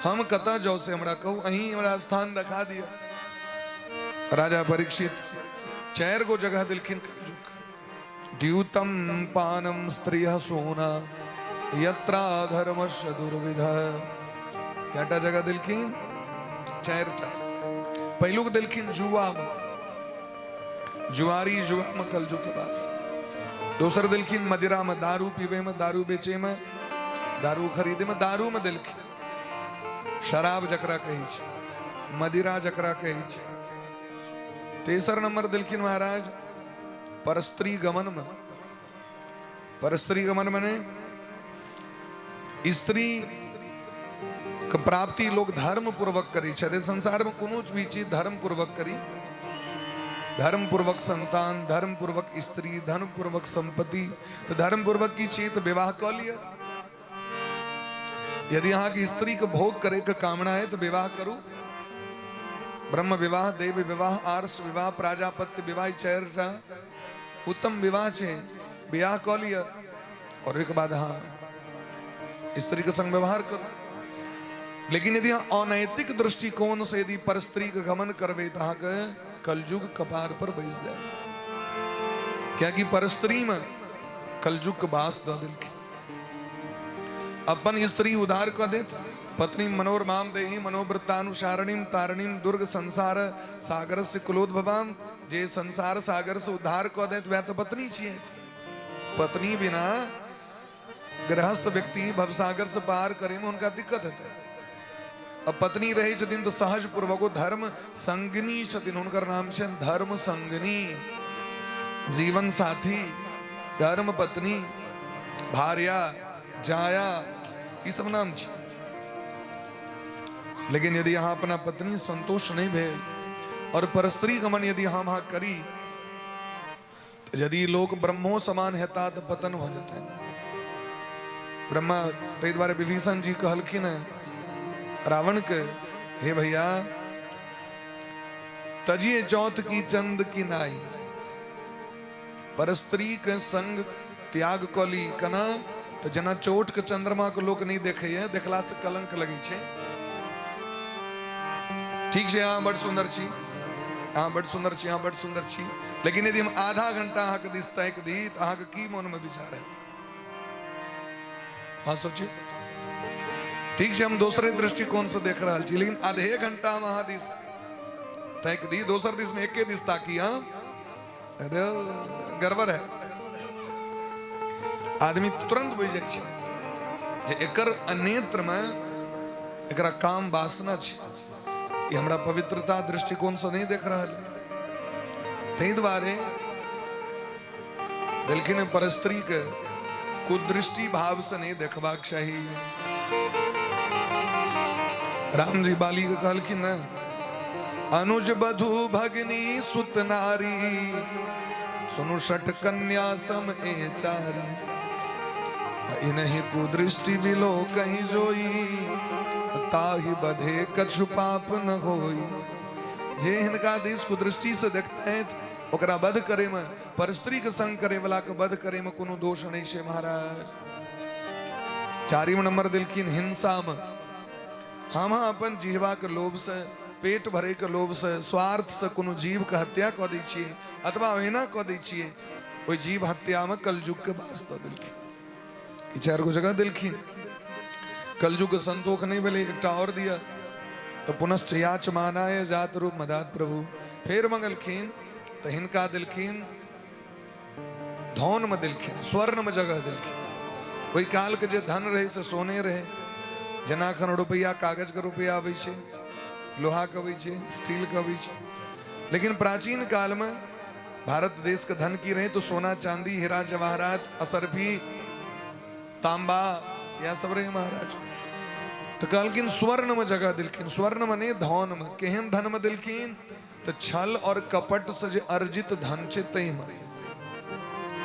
D: हम कतऽ जाउ से हमरा कहू, अहीं हमरा स्थान देखा दिअ। राजा परीक्षित 4 गो जगह देलखिन कलयुग। द्यूतम पानम स्त्रिय सोना यत्रा धर्मस्य दुर्विध। कएटा जगह देलखिन? 4टा। पहिलुक देलखिन जुआ में, जुआरी जुआ में कलयुग के पास। दोसर देलखिन मदिरा में, दारू पीबे में, दारू बेचे में, दारू खरीदे में, दारू में देलखिन। शराब जकरा कहै छै, मदिरा जकरा कहै छै। तेसर नंबर देलखिन महाराज परस्त्री गमन में। परस्त्री गमन मने स्त्री के प्राप्ति लोग धर्म पूर्वक करी छथि। संसार में कोनो भी चीज धर्म पूर्वक करी, धर्म पूर्वक संतान, धर्म पूर्वक स्त्री, धर्म पूर्वक संपत्ति, तो धर्म पूर्वक की चीज तो विवाह कऽ लिअ। यदि अहाँके स्त्री के भोग करे के कामना है तो विवाह करू। ब्रह्म विवाह, देव विवाह, आर्ष विवाह, प्राजापत्य विवाह, चारि टा उत्तम विवाह छै। बियाह कऽ लिअ और ओहिके बाद अहाँ स्त्री के संग व्यवहार करू। लेकिन यदि अहाँ अनैतिक दृष्टिकोण से यदि पर स्त्री के गमन करबै तऽ अहाँके कलयुग कपार पर बैस जायत, कियाकि पर स्त्री में कलयुग के बास दऽ देलखिन। अपन स्त्री उधार कऽ देत, पत्नी मनोरमाम देही मनोवृत्तानुसारणीम तारणीम दुर्ग संसार सागर से कुलोद्भवाम, जे संसार सागर से उद्धार कऽ देत वएह तऽ पत्नी छियै। पत्नी बिना गृहस्थ व्यक्ति भवसागर से पार करे में हुनका दिक्कत हेतै। अब पत्नी रहै छथिन तऽ सहज पूर्वक ओ धर्म संगिनी छथिन, हुनकर नाम छनि धर्म संगिनी, जीवन साथी, धर्म पत्नी, भार्या, जाया, ई सब नाम छै। लेकिन यदि अहाँ अपना पत्नी संतोष नहीं भेल और परस्त्री गमन यदि हम अहाँ करी, तऽ यदि लोक ब्रह्मो समान हेता तऽ पतन भऽ जेतनि ब्रह्मा। ताहि दुआरे विभीषण जी कहलखिन रावण के, हे भैया तजिए चौथ की चंद की नाई, पर स्त्री के संग त्याग कऽ ली केना तऽ जेना चोट के चंद्रमा के लोक नहि देखैए, देखला से कलंक लगै छै। ठीक छै, अहाँ बड़ सुन्दर छी, अहाँ बड़ सुन्दर छी, अहाँ बड़ सुन्दर छी, लेकिन यदि हम आधा घंटा अहाँके दिस ताकि दी तऽ अहाँके की मोनमे विचार हैत? हाँ सोचिए। ठीक छै, हम दोसरे दृष्टिकोण से देख रहल छी, लेकिन आधे घंटा हम अहाँ दिस ताकि दी, दोसर दिस ने एके दिस ताकी हम, अरे गड़बड़ है। आदमी तुरंत बुझि जाइ छै जे एकर अनेत्र में एकरा काम वासना छै, ई हमरा पवित्रता दृष्टिकोण से नहीं देख रहल। ताहि दुआरे देलखिन पर स्त्री के कुदृष्टि भाव से नहीं देखबाक चाही। राम जी बाली के कहलखिन ने, अनुज बधु भगिनी सुत नारी, सुनु षट कन्या सम ए चारी, इन्हीं कुदृष्टि बिलो कहीं जोई, ताहि बधे कछु पाप न होई। जे हिनका दिस कुदृष्टि से देखते ओकरा वध करे में, पर स्त्री के संग करे वाला के वध करे में कोनो दोष नहीं छै महाराज। चारिम नंबर देलखिन हिंसा में, हम अपन जिहवा के लोभ से, पेट भरे के लोभ से, स्वार्थ से कोनो जीव के हत्या कऽ दै छियै अथवा ओहिना कऽ दै छियै, ओहि जीव हत्या में कलयुग के वास दऽ देलखिन। ई चारि गो जगह देलखिन। कलयुग के संतोख नहीं भेलै, एकटा और दिया तऽ पुनश्च याच मानाय जात रूप मदात प्रभु, फेर मंगलखिन तऽ हिनका देलखिन धन में देलखिन, स्वर्ण में जगह देलखिन। ओहि काल के जे धन रहे से सोने रहे, जेना एखन रुपैआ कागज के रुपैआ अबै छै, लोहा के अबै छै, स्टील के अबै छै, लेकिन प्राचीन काल में भारत देश के धन की रहे तो सोना चांदी हीरा जवाहरात असरफी तांबा यह सब रहे महाराज। तो कहलखिन स्वर्ण में जगह दिलखिन, स्वर्ण में नहीं धन में। केहन धन में दिलखिन तो छल और कपट से जे अर्जित धन छै तै में,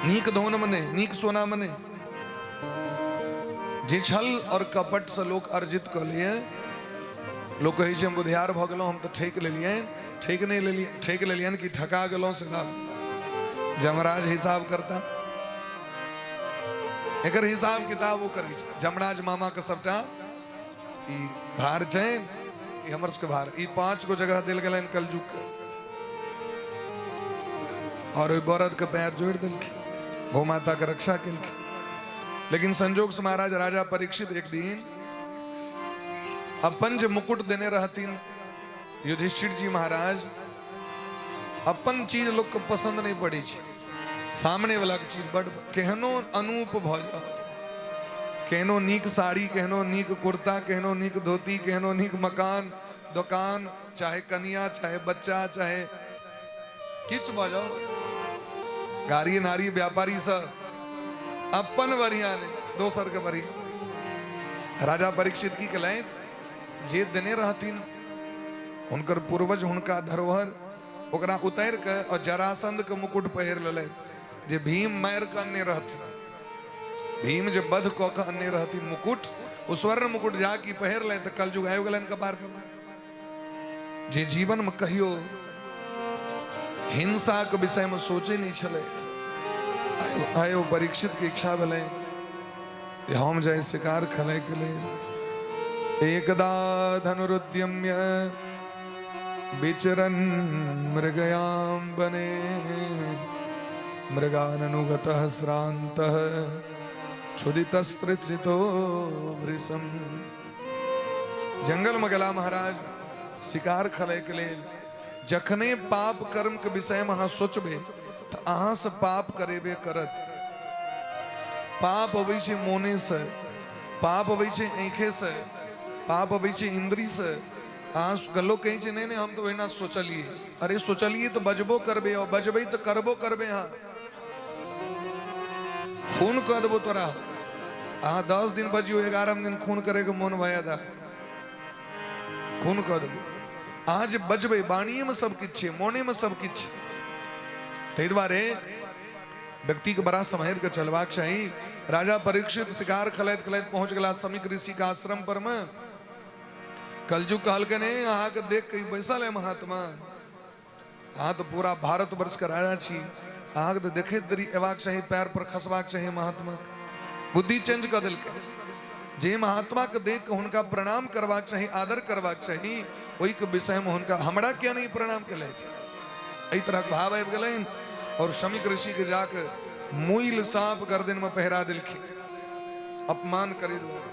D: नीक धन में नहीं, नीक सोना में नहीं, जे छल और कपट से लोक अर्जित कऽ लिए। लोक कहै छै हम बुधियार भऽ गेलहुँ, हम तऽ ठकि लेलियनि, ठकि नहि लेलियै, ठकि लेलियनि कि ठका गेलहुँ से जमराज हिसाब करता, एकर हिसाब किताब ओ करै छै। जमराज मामा के सबटा ई भार छै, ई हमर सबके भार। ई 5 गो जगह देल गेलनि कलयुग के, और ओहि बरद के पैर जोड़ि देलखिन, गौ माता के रक्षा केलखिन। लेकिन संजोग से महाराज राजा परीक्षित एक दिन अपन जे मुकुट देने रहथिन युधिष्ठिर जी महाराज, अपन चीज लोक के पसंद नहीं पड़ै छै, सामने वाला के चीज बड केहनो अनूप भऽ जाओ, केहनो नीक साड़ी, केहनो नीक कुर्ता, केहनो नीक धोती, केहनो नीक मकान दोकान, चाहे कनिया चाहे बच्चा चाहे किछु भऽ जाओ, गाड़ी नारी व्यापारी सब अपन बढ़िया नहि, दोसर के बढ़िया। राजा परीक्षित की केलथि, जे देने रहथिन हुनकर पूर्वज हुनका धरोहर, ओकरा उतारि के और जरासंध के मुकुट पहिर लेलथि, जे भीम मारि के अनने रहथिन, भीम जे बध कऽ के अनने रहथिन मुकुट, ओ स्वर्ण मुकुट जाकि पहिर लेलथि तऽ कलयुग आबि गेलनि कपार पर। जे जीवन में कहियो हिंसा के विषय में सोचे नहीं छलै, आइ ओ परीक्षित के इच्छा भेलै जे हम जाय शिकार खेलै के लेल। एकदा धनुरुद्यम्य विचरन् मृगयां वने मृगाननुगतः श्रान्तः क्षुधितस्तृषितो भृशम्। जंगल में गेला महाराज शिकार खेलैके लेल। जखने पाप कर्म के विषय में अहाँ सोचबे तऽ अहाँ से पाप करेबे करत। पाप अबै छै मोने से, पाप अबै छै आँखे से, पाप अबै छै इंद्री से। अहाँ गलो कहै छै नहीं नहीं हम तऽ ओहिना सोचलिए, अरे सोचलिए तऽ बजबो करबे और बजबे तऽ करबो करबे। अहाँ खून कऽ देबो तोरा, अहाँ 10 दिन बजियो 11 दिन खून करैके मोन भए जायत, खून कऽ देबो। अहाँ जे बजबै वाणीएमे सब किछु छै, मोनेमे सब किछु छै। ताहि दुआरे व्यक्तिके बड़ा सम्हारि कऽ चलबाक चाही। राजा परीक्षित शिकार खेलैत खेलैत पहुँच गेला शमीक ऋषिके आश्रम पर मे। कलयुग कहलकै नहीं अहाँके देख के बैसल है महात्मा, अहाँ तऽ पूरा भारत वर्ष के राजा छी, अहाँके तऽ देखैत देरी अयबाक चाही, पैर पर खसबाक चाही महात्मा के। बुद्धि चेंज कऽ देलकै। जे महात्मा के देख के हुनका प्रणाम करबाक चाही, आदर करबाक चाही, ओहिके विषयमे हुनका हमरा किया नहि प्रणाम केलथि, एहि तरहक भाव आबि गेलनि। और शमीक ऋषि के जाके मुइल साँप गर्दन में पहिरा देलखिन अपमान करे दुआरे।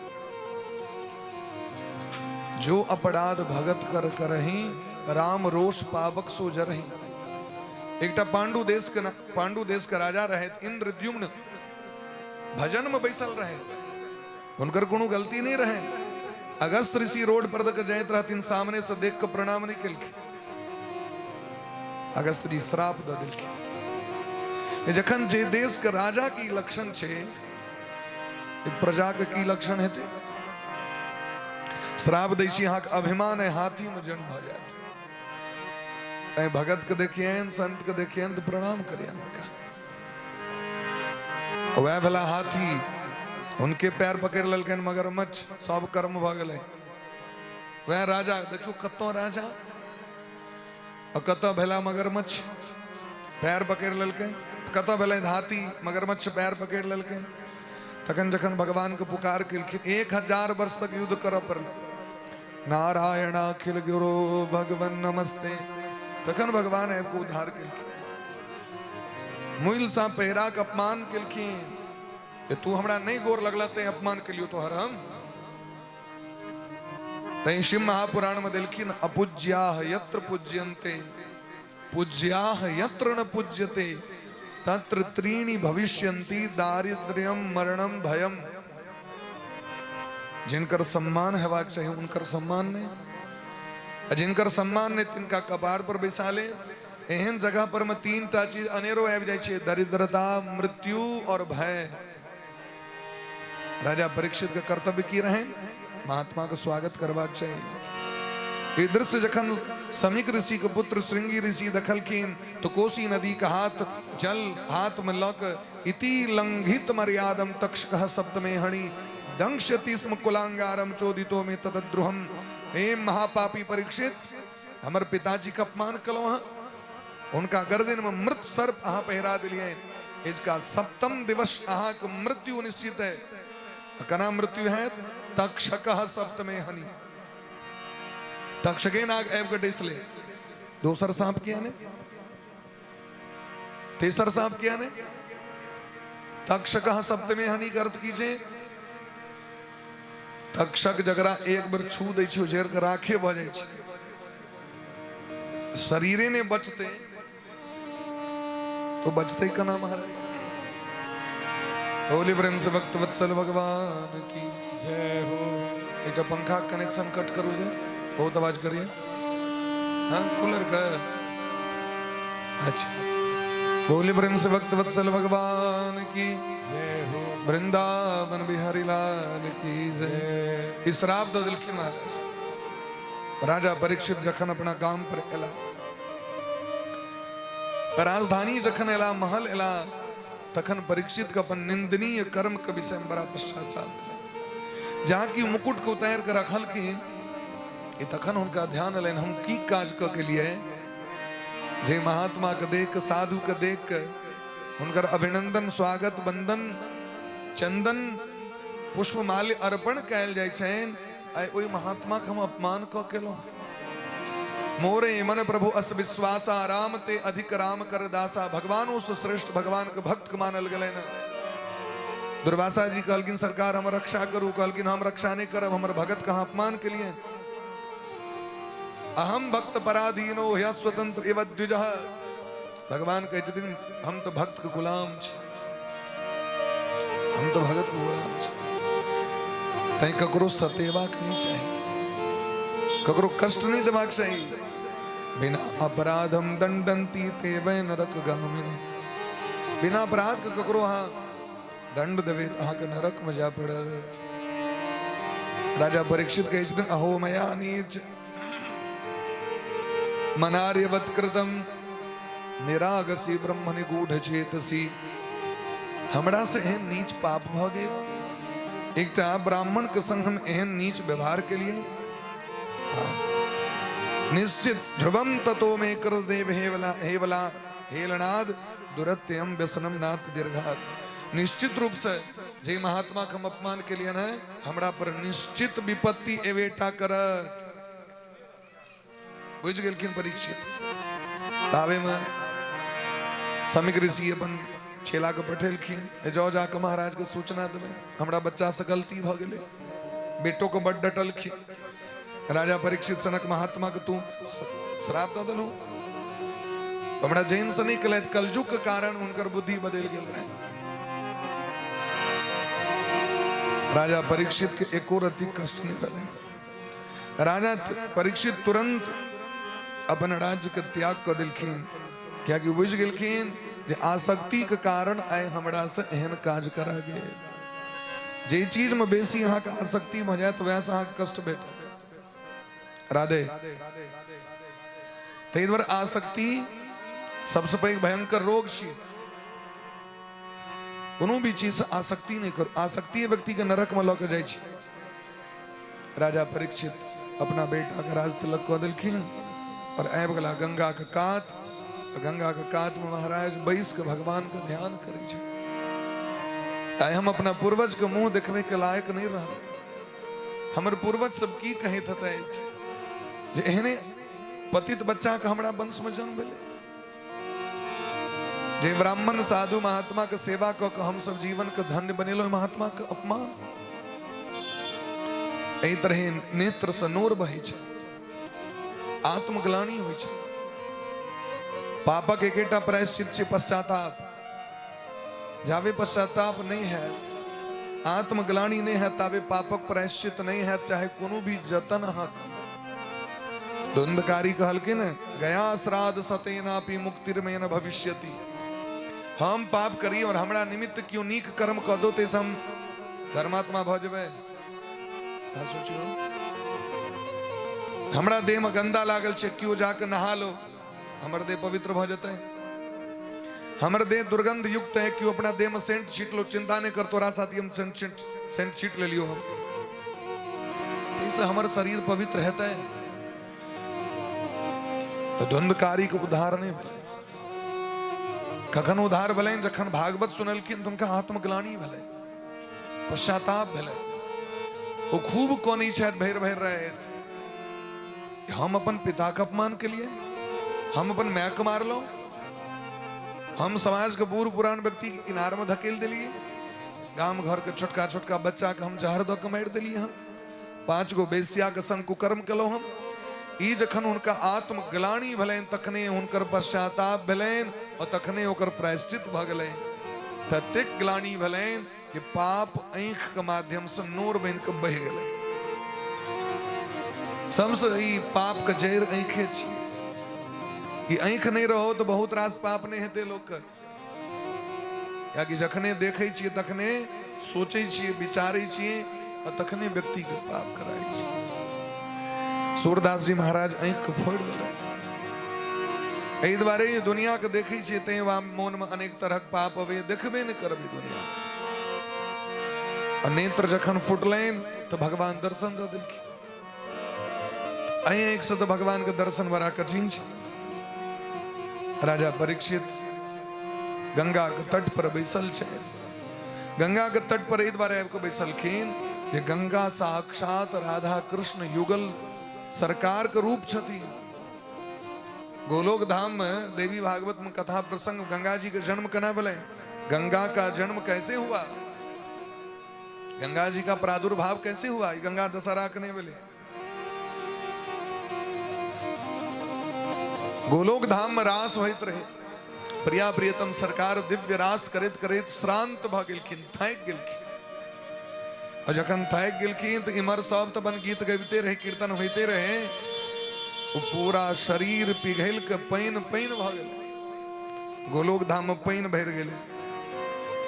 D: जो अपराध भगत कर करही, राम रोष पावक सो जरही। एकटा पांडु देश के पांडु देश के राजा रहे इंद्रद्युम्न, भजन में बैसल रहे, हुनकर कोनो गलती नहीं रहे। अगस्त ऋषि रोड पर दक जाइत रहथिन, सामने से देख के प्रणाम नहीं केलखिन, अगस्त जी श्राप द देलखिन। जखन जे देश के राजा की लक्षण छै, प्रजा के की लक्षण हेतै? श्राप दै छी अहाँके अभिमान है, हाथी में जन्म भऽ जायत। तैं भगत के देखियनि, संत के देखियनि तऽ प्रणाम करियनि हुनका। वएह भेला हाथी, हुनके पैर पकड़ि लेलकनि मगरमच्छ, सब कर्म भऽ गेलै। वएह राजा देखियौ कतऽ राजा आ कतऽ भेला मगरमच्छ, पैर पकड़ि लेलकै। कतऽ भेलै हाथी, मगरमच्छ पैर पकड़ि लेलकै। तखन जखन भगवान के पुकार केलखिन, 1000 वर्ष तक युद्ध करऽ पड़लै। नारायण अखिल गुरु भगवान नमस्ते, तखन भगवान आबि कऽ उद्धार केलखिन। मुइल सा पहिरा के अपमान केलखिन, तू हमरा नहीं गोर लगला तैं अपमान केलियो तोहर हम। तैं शिव महापुराण में देलखिन, अपूज्याह यत्र पूज्यन्ते पूज्याह यत्र न पूज्यते तत्र त्रीणि भविष्यन्ति दारिद्र्यम मरणम भयम। जिनकर सम्मान हेबाक चाही उनकर सम्मान नहीं, आ जिनकर सम्मान नहीं तिनका कपार पर बैसा ले। एहन जगह पर में 3 टा चीज अनेरो आबि जाइ छै, दरिद्रता, मृत्यु और भय। राजा परीक्षित के कर्तव्य की रहे? महात्मा के स्वागत करबाक चाही। ई दृश्य जखन शमीक ऋषि के पुत्र श्रृंगी ऋषि देखलखिन तो कोसी नदी के हाथ जल हाथ में लक इति लंघित मर्यादम तक्षकः सप्तमे हणि दंशति स्म कुलांगारम चोदितो में तदद्रुहम। हे महापापी परीक्षित, हमर पिताजी के अपमान कलौ हँ, उनका गर्दन में मृत सर्प अहाँ पहिरा दिलियनि, इसका सप्तम दिवस अहाँ के मृत्यु निश्चित है। कना मृत्यु है? तक्षकः सप्तमे हनि, तक्षके नाग आबि के डसि ले। दोसर सांप किया ने, तेसर सांप किया ने? तक्षकः सप्तमे हनि के अर्थ की छै? तक्षक जकरा एक बेर छू दै छै, जरि के राखे भऽ जाइ छै, शरीरे ने बचते तो बचते केना महाराज? होली प्रेम से भक्त वत्सल भगवान की
B: जय हो।
D: एकटा पंखा कनेक्शन कट करू जे बहुत आवाज करिए। हाँ, कूलर के अच्छा, बोले प्रेम से भक्त वत्सल भगवान की, वृंदावन बिहारी लाल की जय। ई श्राप दऽ देलखिन महाराज। राजा परीक्षित जखन अपना गाम पर एला, राजधानी जखन एला, महल एला, तखन परीक्षित के अपन निंदनीय कर्म के विषय में बड़ा पश्चाताप भेलै। जहाँ कि मुकुट के उतारि के रखलखिन, ई तखन हुनका ध्यान एलनि, हम की काज कऽ के लिए जे महात्मा के देख के, साधु के देख के हुनकर अभिनंदन, स्वागत, वंदन, चंदन, पुष्पमाल्य अर्पण कयल जाइ छनि, आइ ओहि महात्मा के हम अपमान कऽ केलहुँ। मोरे मन प्रभु अस विश्वासा, राम ते अधिक राम कर दासा। भगवानों से श्रेष्ठ भगवान के भक्त के मानल गेलनि। दुर्वासा जी कहलखिन, सरकार हमर रक्षा करू। कहलखिन, हम रक्षा नहि करब, हमर भगत के अहाँ अपमान केलियै। अहम भक्त पराधीनो ह्य स्वतंत्र इव द्विजः। भगवान कहै छथिन, हम तऽ भक्त के गुलाम छी, हम तऽ भगत के गुलाम छी। तैं ककरो सतेबाक नहि चाही, ककरो कष्ट नहि देबाक चाही। बिना अपराधम दंडंती ते वै नरक गामिनी। बिना अपराध के ककरो अहाँ दंड देबै तऽ अहाँके नरक में जाय पड़त। राजा परीक्षित कहै छथिन, अहो मया नीच मनार्यवत कृतम निरागसी ब्रह्म निगूढ़ चेतसी। हमरा से एहन नीच पाप भऽ गेल, एकटा ब्राह्मण के संग हम एहन नीच व्यवहार के लिए। हाँ। निश्चित ध्रुवम ततो में कर देव हेवला हेवला हेलनाद दुरत्यम व्यसनम नाथ दीर्घात। निश्चित रूप से जे महात्मा के हम अपमान के लिए ने, हमरा पर निश्चित विपत्ति एवेटा करत। बुझि गेलखिन परीक्षित। ताबे में समीक ऋषि अपन चेला के पठेलखिन, ए जाओ जाके महाराज के सूचना देबै, हमरा बच्चा से गलती भऽ गेलै। बेटो के बड डटलखिन, राजा परीक्षित सनक महात्मा के तू श्राप दऽ देलहु। हमरा जैन से नहि केलथि, कलयुग के कारण हुनकर बुद्धि बदलि गेल रहै। राजा परीक्षित के एको रत्ती कष्ट नहि भेलै। राजा परीक्षित तुरंत अपन राज्य के त्याग कऽ देलखिन, कियाकि बुझि गेलखिन जे आसक्ति के कारण आइ हमरा से एहन काज करा गेल। जे चीज में बेसी अहाँके आसक्ति भऽ जायत, वएह से अहाँके कष्ट भेटत। राधे। ताहि दुआरे आसक्ति सबसे पैघ भयंकर रोग छी। कोनो भी चीज से आसक्ति नहि करू, आसक्ति व्यक्ति के नरक में लऽ के जाइ छै। राजा परीक्षित अपना बेटा के राज तिलक कऽ देलखिन और आबि गेला गंगा के कात। गंगा के कात में महाराज बैस के भगवान के ध्यान करै छै। आइ हम अपना पूर्वज के मुंह देखबे के लायक नहीं रहल। हमर पूर्वज सब की कहैत हेतै जे एहने पतित बच्चा के हमरा वंश में जन्म भेलै, जे ब्राह्मण साधु महात्मा के सेवा कऽ के हम सब जीवन के धन्य बनेलहुँ, महात्मा के अपमान। एहि तरहे नेत्र से नोर बहै छै, आत्मग्लानि होइ छै। पापक एकेटा प्रायश्चित छै, पश्चाताप। जाबे पश्चाताप नहीं है, आत्मग्लानि नहीं है, ताबे पापक प्रायश्चित नहीं है, चाहे कोनो भी जतन अहाँ करू। धुंधकारी कहलखिन, गया श्राद्ध सतेनापि मुक्तिर्मे न भविष्यति। हम पाप करी और हमरा निमित्त क्यों नीक कर्म कऽ दो, ते हम धर्मात्मा भऽ जेबै। अहाँ सोचियौ, हमरा देह में गंदा लागल छै, क्यों जाके नहा लो, हमर देह पवित्र भऽ जेतै। हमर देह दुर्गंध युक्त है, क्यों अपना देह में सेंट छीट लो, चिंता नहीं कर, तोरा साथ हम सेंट छीट सेंट छीट ले लियो हम, ताहिसँ हमर शरीर पवित्र हेतै। तऽ धुंधकारी के उद्धार नहि भेलै। कखन उद्धार भेलनि? जखन भागवत सुनलखिन तऽ हुनका आत्मग्लानि भेलै, पश्चाताप भेलै। ओ खूब कनै छथि भरि भरि राति, हम अपन पिताके अपमान केलियै, हम अपन मायके मारलहुँ, हम समाजके बूढ़ पुरान व्यक्ति के इनारमे धकेल देलियै, गाम घरके छोटका छोटका बच्चाके हम जहर दऽ के मारि देलियै हन, 5 गो बेसियाके संग कुकर्म केलहुँ हम। ई जखन हुनका आत्मग्लानि भेलनि तखने हुनकर पश्चाताप भेलनि और तखने ओकर प्रायश्चित भऽ गेलनि। ततेक ग्लानि भेलनि कि पाप आँखि के माध्यम से नोर बनि के बहि गेलै। सबसे ई पाप के जड़ि आँखे छी। ई आँखि नहि रहो तऽ बहुत रास पाप नहि हेतै लोकके। कियाकि जखने देखै छियै तखने सोचै छियै, विचारै छियै आ तखने व्यक्तिके पाप कराइ छै। सूरदास जी महाराज आँखिके फोड़ि लेलथि। एहि दुआरे जे दुनियाके देखै छियै तैं वा मोनमे अनेक तरहक पाप अबैए, देखबे नहि करबै दुनिया। आ नेत्र जखन फुटलनि तऽ भगवान दर्शन दऽ देलखिन। एहि आँखिसँ तऽ भगवानके दर्शन बड़ा कठिन छै। राजा परीक्षित गंगा के तट पर बैसल छथि। गंगा के तट पर एहि दुआरे आबि कऽ बैसलखिन जे गंगा साक्षात राधा कृष्ण युगल सरकार के रूप छथिन। गोलोक धाम में देवी भागवत में कथा प्रसंग गंगा जी के जन्म केना भेलै, गंगा का जन्म कैसे हुआ, गंगा जी का प्रादुर्भाव कैसे हुआ, ई गंगा दशहरा के नहीं भेलै। गोलोक धाम में रास होइत रहे, प्रिया प्रियतम सरकार दिव्य रास करैत करैत श्रांत भऽ गेलखिन, थाकि गेलखिन। और जखन थाकि गेलखिन तऽ इम्हर सब तऽ अपन गीत गबिते रहे, कीर्तन होइते रहे, ओ पूरा शरीर पिघलि के पानि पानि भऽ गेलै। गोलोक धाम में पानि भरि गेलै।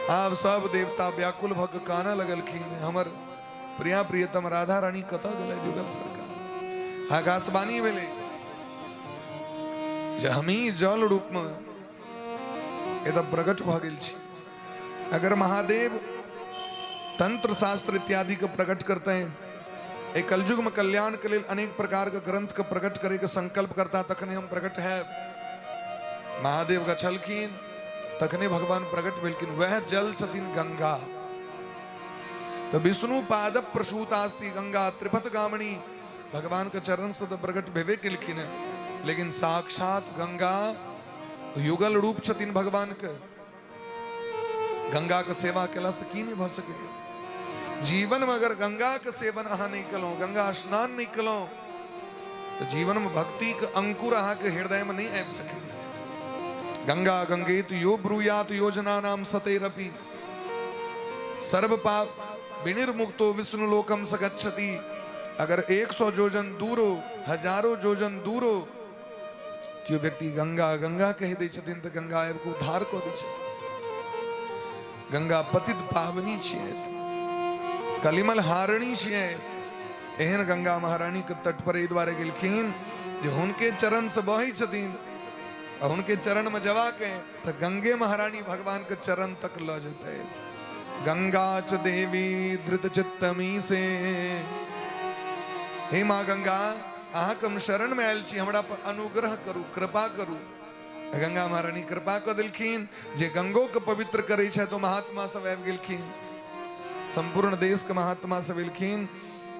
D: आब सब देवता व्याकुल भऽ के कानऽ लगलखिन, हमर प्रिया प्रियतम राधा रानी कतऽ गेलै जुगल सरकार। आकाशवाणी भेलै जे हमही जल रूप में एतऽ प्रकट भऽ गेल छी। अगर महादेव तंत्र शास्त्र इत्यादि के प्रकट करते हैं, एक कलयुग में कल्याण के लिए अनेक प्रकार के ग्रंथ के प्रकट करे के संकल्प करता, तखने हम प्रकट है। महादेव गछलखिन तखने भगवान प्रकट भेलखिन। वह जल छथिन गंगा। तो विष्णु पाद प्रसूतास्ति गंगा त्रिपथ गामणी, भगवान के चरण से तो प्रकट भेबे केलखिन, लेकिन साक्षात गंगा युगल रूप छथिन भगवान के। गंगा के सेवा केला से की नहीं भऽ सकैए? जीवन में अगर गंगा के सेवन अहाँ नहीं केलहुँ, गंगा स्नान नहीं केलहुँ, तो जीवन में भक्ति के अंकुर अहाँ के हृदय में नहीं आबि सकैए। गंगा गंगेत यो ब्रूयात योजना नाम सतैरपि सर्व पाप विनिर्मुक्तो विष्णु लोकम सगच्छति। अगर 100 जोजन दूरो, हजारों जोजन दूरो केओ व्यक्ति गंगा गंगा कहि दै छथिन तऽ गंगा आबि कऽ उद्धार कऽ दै छथिन। गंगा पतित पावनी छियै, कलिमल हारणी छियै। एहन गंगा महारानी के तट पर एहि दुआरे गेलखिन जे हुनके चरण से बहै छथिन आ हुनके चरण में जवा के तऽ गंगे महारानी भगवान के चरण तक लऽ जेतै। गंगा च देवी धृत चित्तमी से, हे माँ गंगा अहाँके हम शरण में आयल छी, हमरा पर अनुग्रह करू, कृपा करू। गंगा महारानी कृपा कऽ देलखिन। जे गंगो के पवित्र करै छथि ओ महात्मा सब आबि गेलखिन, संपूर्ण देश के महात्मा सब एलखिन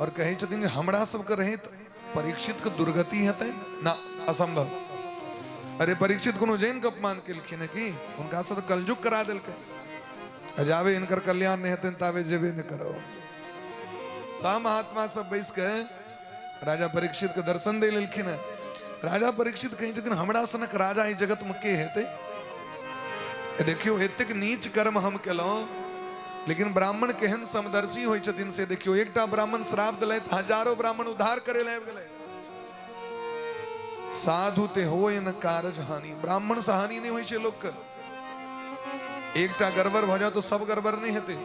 D: और कहै छथिन हमरा सबके रहैत परीक्षित के दुर्गति हेतै ना, असंभव। अरे परीक्षित कोनो जैन के अपमान केलखिन है की? हुनका से तऽ कलयुग करा देलकै, जाबे हिनकर कल्याण नहि हेतनि ताबे जेबे नहि करब हमसब। सब महात्मा सब बैस के राजा परीक्षित के दर्शन दे लेलखिन है। राजा परीक्षित कहै छथिन हमरा सनक राजा एहि जगत में के हेतै? देखियौ एतेक नीच कर्म हम केलहुँ, लेकिन ब्राह्मण केहन समदर्शी होइ छथिन से देखियौ। एकटा ब्राह्मण श्राप देलथि, हजारों ब्राह्मण उद्धार करे लए आबि गेलै। साधु ते होय न कारज हानि, ब्राह्मण से हानि नहि होइ छै लोकके। एकटा गड़बड़ भऽ जाए तो सब गड़बड़ नहीं हेतै।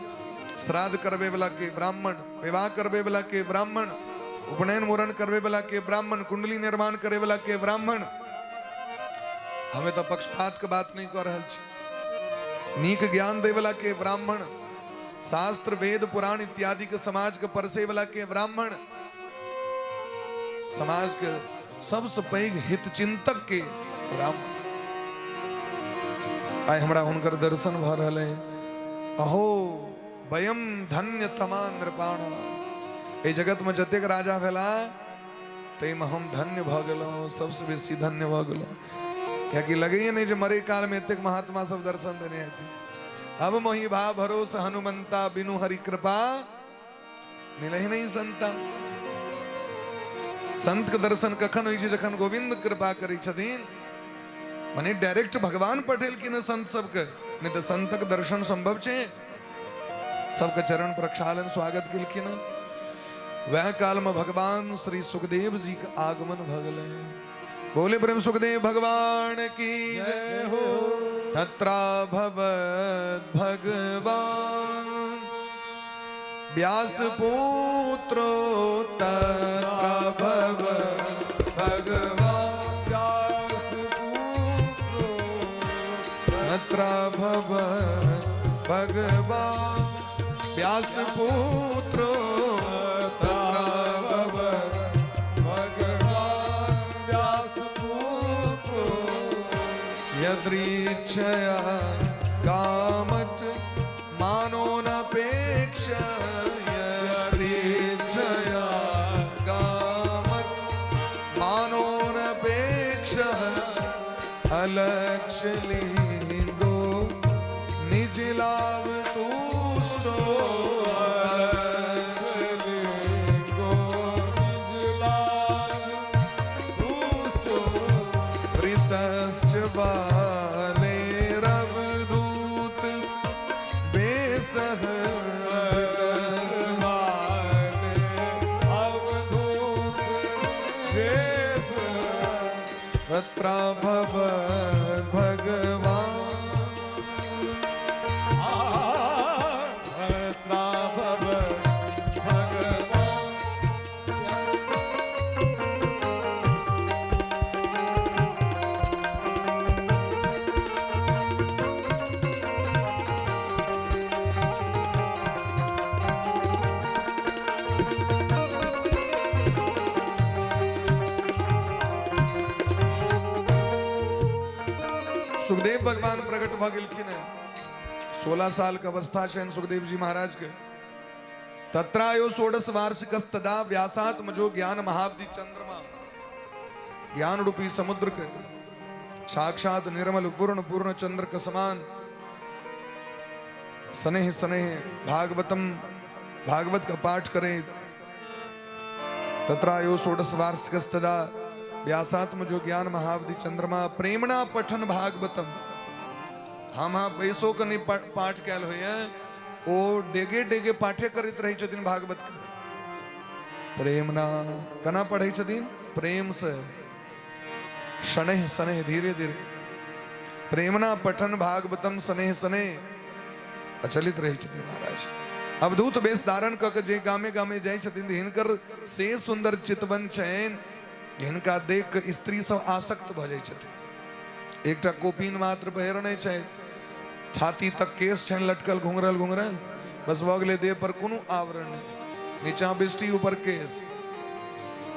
D: श्राद्ध करबे वाला के ब्राह्मण, विवाह करबे वाला के ब्राह्मण, उपनयन मुड़न करबे वाला के ब्राह्मण, कुंडली निर्माण करे वाला के ब्राह्मण। हमें तो पक्षपात के बात नहीं कर रहल छी। नीक ज्ञान दे वाला के ब्राह्मण, शास्त्र वेद पुराण इत्यादि के समाज के परसे वाला के ब्राह्मण, समाज के सबसे पैघ हित चिंतक के ब्राह्मण। आइ हमरा हुनकर दर्शन भऽ रहल है। अहो वयम धन्य तमा नृपाण, एहि जगत में जतेक राजा भेला ताहिमे हम धन्य भऽ गेलहुँ, सबसे बेसी धन्य भऽ गेलहुँ। कियाकि लगैए नहि जे मरे काल में एतेक महात्मा सब दर्शन देने हेथिन। अब मोहि भा भरोस हनुमंता, बिनु हरि कृपा मिले नहीं संता। संत के दर्शन कखन होइ छै? जखन गोविंद कृपा करै छथिन। मने डायरेक्ट भगवान पठेलखिन संत सबके, नहीं तऽ संतक दर्शन संभव छै? सबके चरण प्रक्षालन स्वागत केलखिन। वह काल में भगवान श्री सुखदेव जी के आगमन भऽ गेलै। बोले प्रेम सुखदेव भगवान की
A: जय हो।
D: तत्रा भवद भगवान व्यास पुत्रो तत्रा भवद
A: भगवान व्यास पुत्रो
D: तत्रा भवद भगवान व्यास पुत्रो तत्रा भवद
A: भगवान व्यास पुत्रो
D: यदृच्छया कामच मानो नपेक्ष यदृच्छया कामच मानो नपेक्ष अलक्ष्यलिङ्गो निज लाभ तुष्टो अलक्ष्य
A: लिंगो निज लाभ तुष्टो
D: वृतश्च बालेरवधूत बेसह वृतश्च
A: बाले अवधूत वेश
D: तत्र भवद् भगवान्
A: भव भगवान।
D: सुखदेव भगवान प्रकट भऽ गेलखिन हेँ। 16 साल के अवस्था छनि सुखदेव जी महाराज के। तत्रायो षोडश वार्षिकस्तदा व्यासात्मजो ज्ञान महावधि चंद्रमा ज्ञान रूपी समुद्र के साक्षात निर्मल पूर्ण पूर्ण चंद्र के समान स्नेह स्नेह भागवतम भागवत का पाठ करे। तत्रायो षोडश वार्षिकस्तदा व्यासात्मजो ज्ञान महावधि चंद्रमा प्रेमणा पठन भागवतम। हम हाँ पैसो के नहीं पाठ कयल होइए, ओ डेगे डेगे पाठे करैत रहै छथिन भागवत के। प्रेमना केना पढ़ै छथिन? प्रेम से, शनैः शनैः धीरे धीरे प्रेमना पठन भागवतम स्नेह स्नेह अचलित रहै छथिन महाराज। अवधूत वेश धारण कऽ के जे गामे गामे जाइ छथिन, तऽ हिनकर से सुन्दर चितवन छनि, हिनका देख कऽ स्त्री सब आसक्त भऽ जाइ छथिन। एकटा कोपीन मात्र पहिरने छै, छाती तक केश छनि लटकल घुंघरल घुंघरल, बस भऽ गेलै, देह पर कोनो आवरण नहि, नीचा बिष्टी ऊपर केश,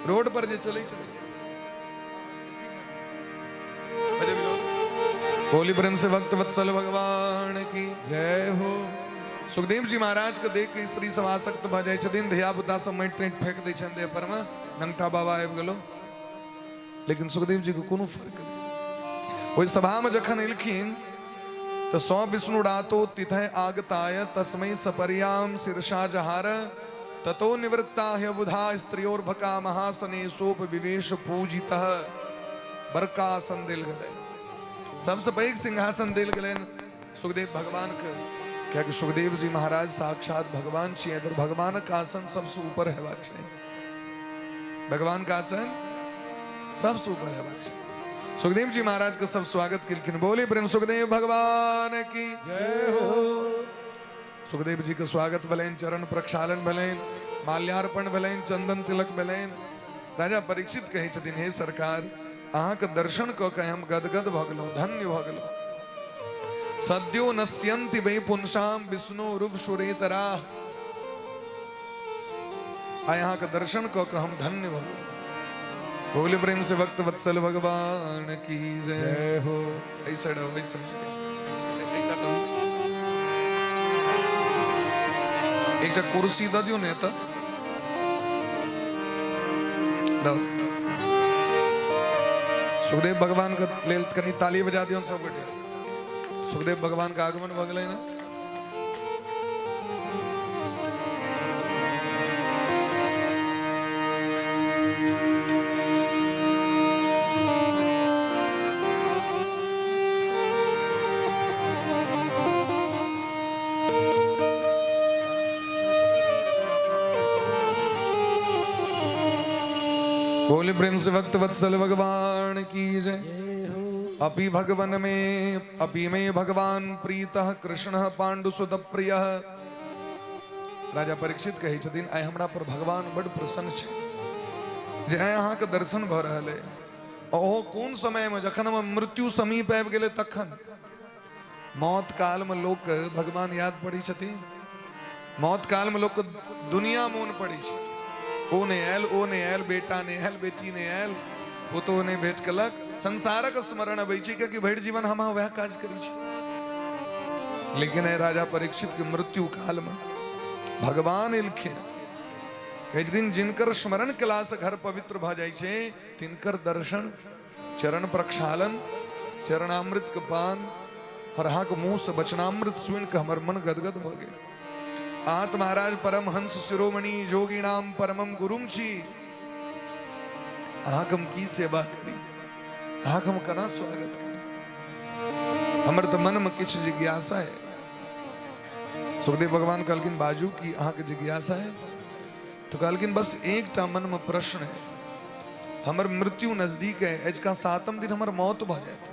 D: रोड पर जे चलै छै। होली प्रेम से भक्त वत्सल भगवान की
A: जय हो।
D: सुखदेव जी महाराज के देख के स्त्री सब आसक्त भऽ जाइ छथिन। धिया पुता सब माटि ताटि फेंक दै छनि देह पर मे, नंगटा बाबा आबि गेलो। लेकिन सुखदेव जी के कोनो फर्क नहि। ओहि सभा में जखन एलखिन तऽ सौ विष्णु रातो तिथय आगताय तस्मै सपर्याम शीर्षा जहार ततो निवृत्ता ह्यबुधा स्त्रियोर्भका महासने सोप विवेश पूजितः। बड़का आसन देल गेलै, सबसे पैघ सिंहासन देल गेलनि सुखदेव भगवान के, कियाकि सुखदेव जी महाराज साक्षात भगवान छियै, तऽ भगवानक आसन सबसे ऊपर हेबाक छै। भगवान का आसन सबसे ऊपर हेबाक छै। सुखदेव जी महाराज के सब स्वागत केलखिन। बोले प्रेम सुखदेव भगवान की
A: जय हो।
D: सुखदेव जी के स्वागत भेलनि, चरण प्रक्षालन भेलनि, माल्यार्पण भेलनि, चंदन तिलक भेलनि। राजा परीक्षित कहै छथिन, हे सरकार, अहाँके दर्शन कऽ के हम गदगद भऽ गेलहुँ, धन्य भऽ गेलहुँ। सद्यो नश्यन्ति वै पुंसाम विष्णु रुव सुरेतरा। आइ अहाँके दर्शन कऽ के हम धन्य भऽ गेलहुँ। बोले प्रेम से भक्त वत्सल भगवान की जय।
A: जय हो।
D: एहि साइड आउ, एहि साइड। एकटा कुर्सी दऽ दियौ ने एतऽ। लाउ। सुखदेव भगवान के लेल कनि ताली बजा दियौ सब गोटे। सुखदेव भगवान के आगमन भऽ गेलै ने। बोले प्रेम से भक्त वत्सल भगवान की जय। अपि भगवन में अपि में भगवान प्रीतः कृष्ण पांडुसुत प्रिय। राजा परीक्षित कहै छथिन, आइ हमरा पर भगवान बड प्रसन्न छै जे आइ अहाँके दर्शन भऽ रहल अइ। ओहो कोन समयमे, जखन हमर मृत्यु समीप आबि गेलै तखन। मौत कालमे लोक भगवान याद पड़ै छथिन? मौत कालमे लोकके दुनिया मोन पड़ै छै। ओ नहि आयल, ओ नहि आयल, बेटा नहि आयल, बेटी नहि आयल, पुतोह नहि भेट केलक, संसारक स्मरण अबै छै, कियाकि भरि जीवन हम अहाँ वएह काज करै छी। लेकिन एहि राजा परीक्षित के मृत्यु कालमे भगवान एलखिन। एक दिन जिनकर स्मरण केलासँ घर पवित्र भऽ जाइ छै, तिनकर दर्शन, चरण प्रक्षालन, चरणामृत के पान और अहाँके मुँह से वचनामृत सुनि कऽ हमर मन गदगद भऽ गेल। अहाँ तऽ महाराज परमहंस शिरोमणि जोगिणाम परमम गुरुम छी। अहाँके हम की सेवा करी, अहाँके हम केना स्वागत करी? हमर तऽ मनमे किछु जिज्ञासा है। सुखदेव भगवान कहलखिन, बाजू, की अहाँके जिज्ञासा है? तऽ कहलखिन, बस एकटा मनमे प्रश्न है। हमर मृत्यु नजदीक है, अजुका 7म दिन हमर मौत भऽ जायत।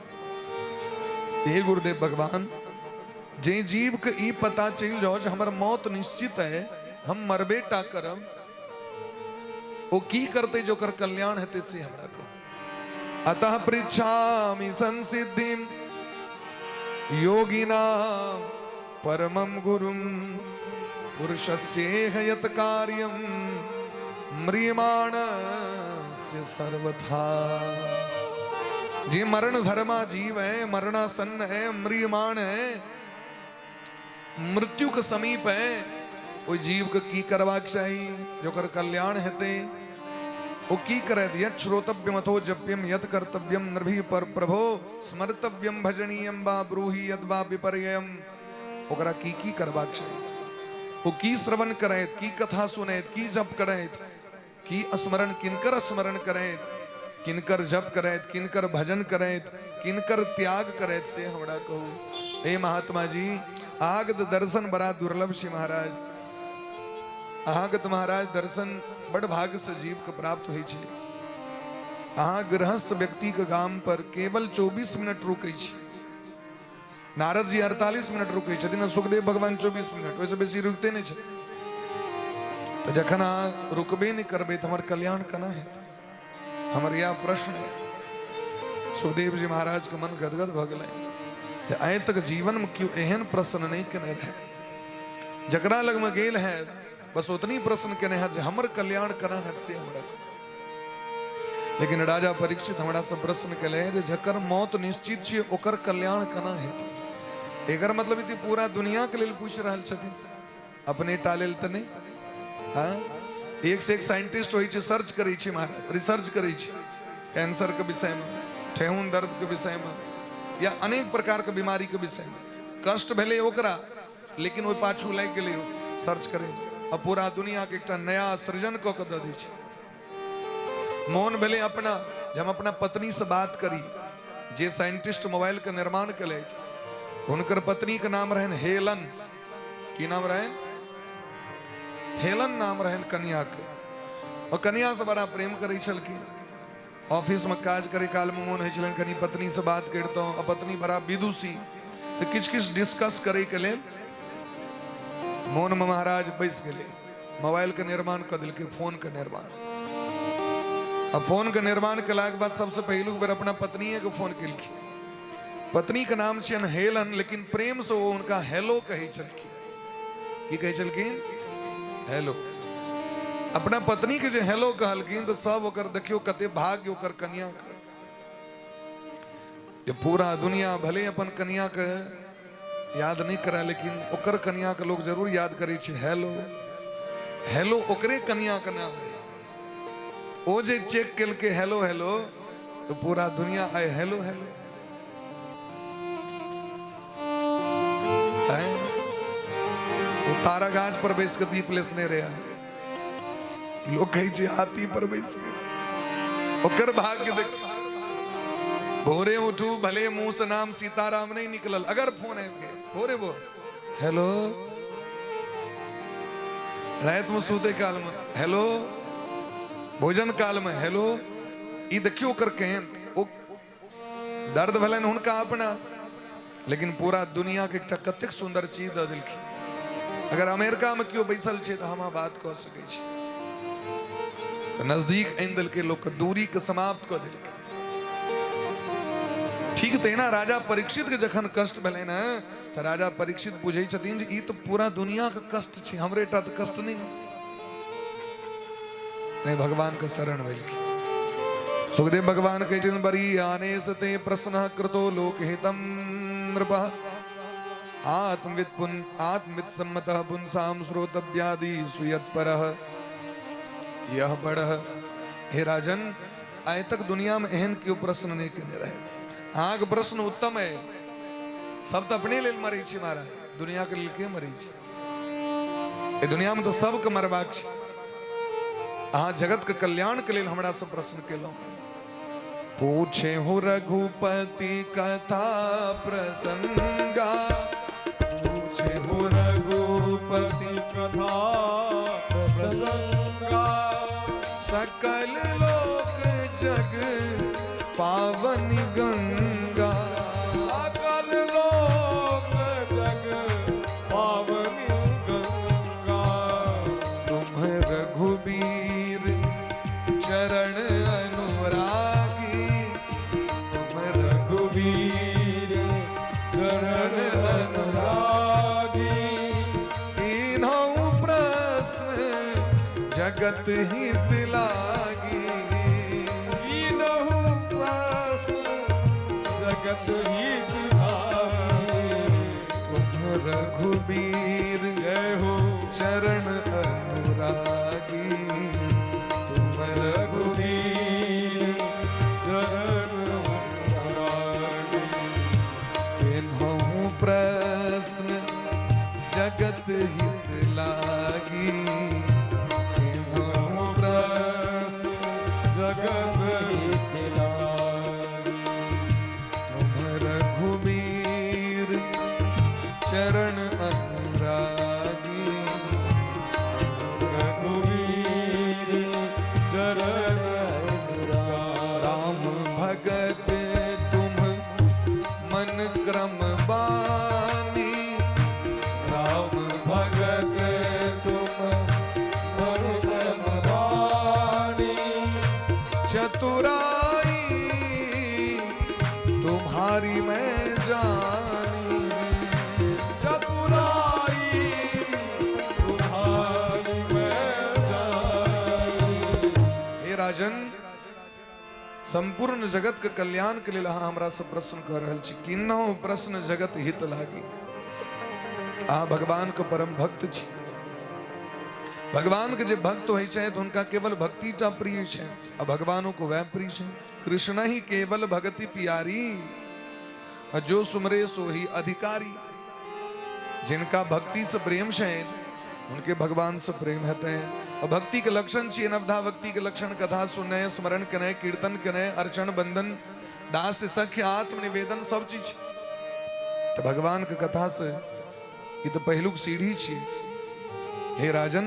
D: हे गुरुदेव भगवान, जे जीव के ई पता चलि जाओ जे हमर मौत निश्चित है, हम मरबे टा करब, ओ की करते जो ओकर कल्याण हेतै, से हमरा कहू। अतः पृच्छामि संसिद्धिम योगिनाम परमं गुरुम पुरुषस्येह यत् कार्यम म्रियमाणस्य सर्वथा। जे मरण धर्मा जीव है, मरणासन्न है, म्रियमाण है, मृत्यु के समीप है, ओहि जीव के की करबाक चाही जो ओकर कल्याण हेतै? ओ की करैत? यत् श्रोतव्यम अथो जप्यम यत् कर्तव्यम नृभिः पर प्रभो स्मर्तव्यम भजनीयम वा ब्रूहि यद् वा विपर्ययम। ओकरा की की करबाक चाही? ओ की श्रवण करैत, की कथा सुनैत, की जप करैत, की स्मरण, किनकर स्मरण करैत, किनकर जप करैत, किनकर भजन करैत, किनकर त्याग करैत, से हमरा कहू। हे महात्मा जी, आगत दर्शन बड़ा दुर्लभ छै महाराज। अहाँके तऽ महाराज दर्शन बड़ भाग्यसँ जीवके प्राप्त होइ छै। अहाँ गृहस्थ व्यक्तिके गाम पर केवल 24 मिनट रुकै छी। नारद जी 48 मिनट रुकै छथिन आ सुखदेव भगवान 24 मिनट, ओहिसँ बेसी रुकिते नहि छथिन। तऽ जखन अहाँ रुकबे नहि करबै तऽ हमर कल्याण केना हेतै? हमर इएह प्रश्न है। सुखदेव जी महाराज के मन गदगद भऽ गेलै जे आइ तक जीवनमे केओ एहन प्रश्न नहि केने रहै। जकरा लगमे गेल है, बस ओतनी प्रश्न केने है जे हमर कल्याण केना हैत, से हमरा। लेकिन राजा परीक्षित हमरा से प्रश्न केले जे जकर मौत निश्चित छै, ओकर कल्याण केना हेतै? एकर मतलब ई पूरा दुनिया के लेल पूछि रहल छथिन, अपने टा लेल तऽ नहि। हाँ, एक से एक साइंटिस्ट होइ छै, सर्च करै छै महाराज, रिसर्च करै छै कैंसर के विषयमे, ठेहुन दर्द के विषयमे या अनेक प्रकार के बीमारी के विषयमे। कष्ट भेलै ओकरा, लेकिन ओहि पाछू लागि गेलै सर्च करै आ पूरा दुनिया के एकटा नया सृजन कऽ के दऽ दै छै। मोन भेलै अपना जे हम अपना पत्नी से बात करी। जे साइंटिस्ट मोबाइल के निर्माण केलथि, हुनकर पत्नी के नाम रहनि हेलन। की नाम रहनि? हेलन नाम रहनि कन्या के। और कन्या से बड़ा प्रेम करै छलखिन। ऑफिस में काज करे काल में मोन होइ छलनि कनि पत्नी से बात करितहुँ। आ पत्नी बड़ा विदुषी, तऽ किछु किछु डिस्कस करे के लेल मोन में महाराज बैस गेलै, मोबाइल के निर्माण कऽ देलकै, फोन के निर्माण। आ फोन के निर्माण केलाके बाद सबसे पहिलुक बेर अपना पत्निए के फोन केलखिन। पत्नी के नाम छियनि हेलन, लेकिन प्रेम से ओ हुनका हेलो कहै छलखिन। की कहै छलखिन? हेलो। अपना पत्नी के जे हेलो कहलखिन तऽ सब ओकर देखियौ कते भाग्य ओकर कनिया के जे पूरा दुनिया भले अपन कनिया के याद नहीं करे, लेकिन ओकर कनिया के लोग जरूर याद करै छै। हेलो, हेलो ओकरे कनिया के नाम रहे। ओ जे चेक केलकै हेलो हेलो, तऽ पूरा दुनिया आइ हेलो हेलो। ओ तारा गाछ पर बैस के दीप लेसने रहे, लोग कहै छै हाथी पर बैस के। ओकर भाग्य देख, भोरे उठू, भले मुंह से नाम सीताराम नहीं निकलल, अगर फोन आबि गेल भोरे भोर हेलो, राति में सुते काल में हेलो। भोजन कालमे हेलो, ई देखियौ ओकर केहन ओ दर्द भेलनि हुनका अपना, लेकिन पूरा दुनिया के एकटा कतेक सुंदर चीज दऽ देलखिन। अगर अमेरिका में केओ बैसल छै तऽ हम अहाँ बात कऽ सकै छी। तऽ नजदीक आनि देलकै लोकके, दूरी के समाप्त कऽ देलकै। ठीक तहिना राजा परीक्षित के जखन कष्ट भेलनि ने, तऽ राजा परीक्षित बुझै छथिन जे ई तऽ पूरा दुनिया के कष्ट छै, हमरे टा तऽ कष्ट नहि। तैं भगवान के शरण भेलखिन। सुखदेव भगवान कहै छथिन, बरी आने सते प्रश्न कृतो लोकहितम नृप आत्मविद पुन आत्मविद सम्मत पुंसाम श्रोतव्यादि सुयत्पर यह बड़। हे राजन, आइ तक दुनिया में एहन केओ प्रश्न नहीं केने रहे। अहाँके प्रश्न उत्तम है। सब तऽ अपने लेल मरै छी महाराज, दुनिया के लेल के मरै छै? एहि दुनिया में तऽ सबके मरबाक छै। अहाँ जगत के कल्याण के लेल हमरा से प्रश्न केलहुँ। पूछे हो रघुपति कथा प्रसंगा, पूछे हो रघुपति
A: कथा प्रसंगा,
D: सकल लोक जग पावन गंगा,
A: सकल लोक जग पावनी गंगा,
D: तुम रघुबीर चरण अनुरागी, तुम
A: रघुबीर चरण अनुरागी,
D: तीनों प्रश्न जगत हित लागी,
A: तीनहु प्रश्न जगत हित लागी,
D: तुम रघुबीर
A: जय हो
D: चरण अनुरागी, तुम रघुबीर
A: रघुबीर चरण अनुरागी,
D: तीनों प्रश्न जगत हित लागी, तीनों प्रश्न
A: जगत हित लागी,
D: तुम रघुबीर चरण अनुरागी,
A: रघुवीर चरण अनुरागी,
D: राम भगत तुम मन क्रम बानी, राम भगत तुम
A: मन क्रम बानी,
D: चतुराई तुम्हारी मैं जानी,
A: चतुराई तुम्हारी मैं जानी।
D: हे राजन, संपूर्ण जगत के कल्याण के लेल अहाँ हमरा से प्रश्न कर रहल छी। किन्नहु प्रश्न जगत हित लागी। अहाँ भगवान के परम भक्त छी। भगवान के जे भक्त होइ छै तऽ हुनका केवल भक्ति टा प्रिय छै, आ भगवानो को वह प्रिय छै। कृष्ण ही केवल भगति प्यारी, आ जो सुमरे सो ही अधिकारी। जिनका भक्ति से प्रेम छै उनके भगवान से प्रेम हेतै। और भक्ति के लक्षण छियै नवधा भक्ति के लक्षण, कथा सुननाइ, स्मरण केनाइ, कीर्तन केनाइ, अर्चन बंदन, दास सख्य, आत्मनिवेदन, सब चीज। तऽ भगवान के कथा से ई तऽ पहिलुक सीढ़ी छियै। हे राजन,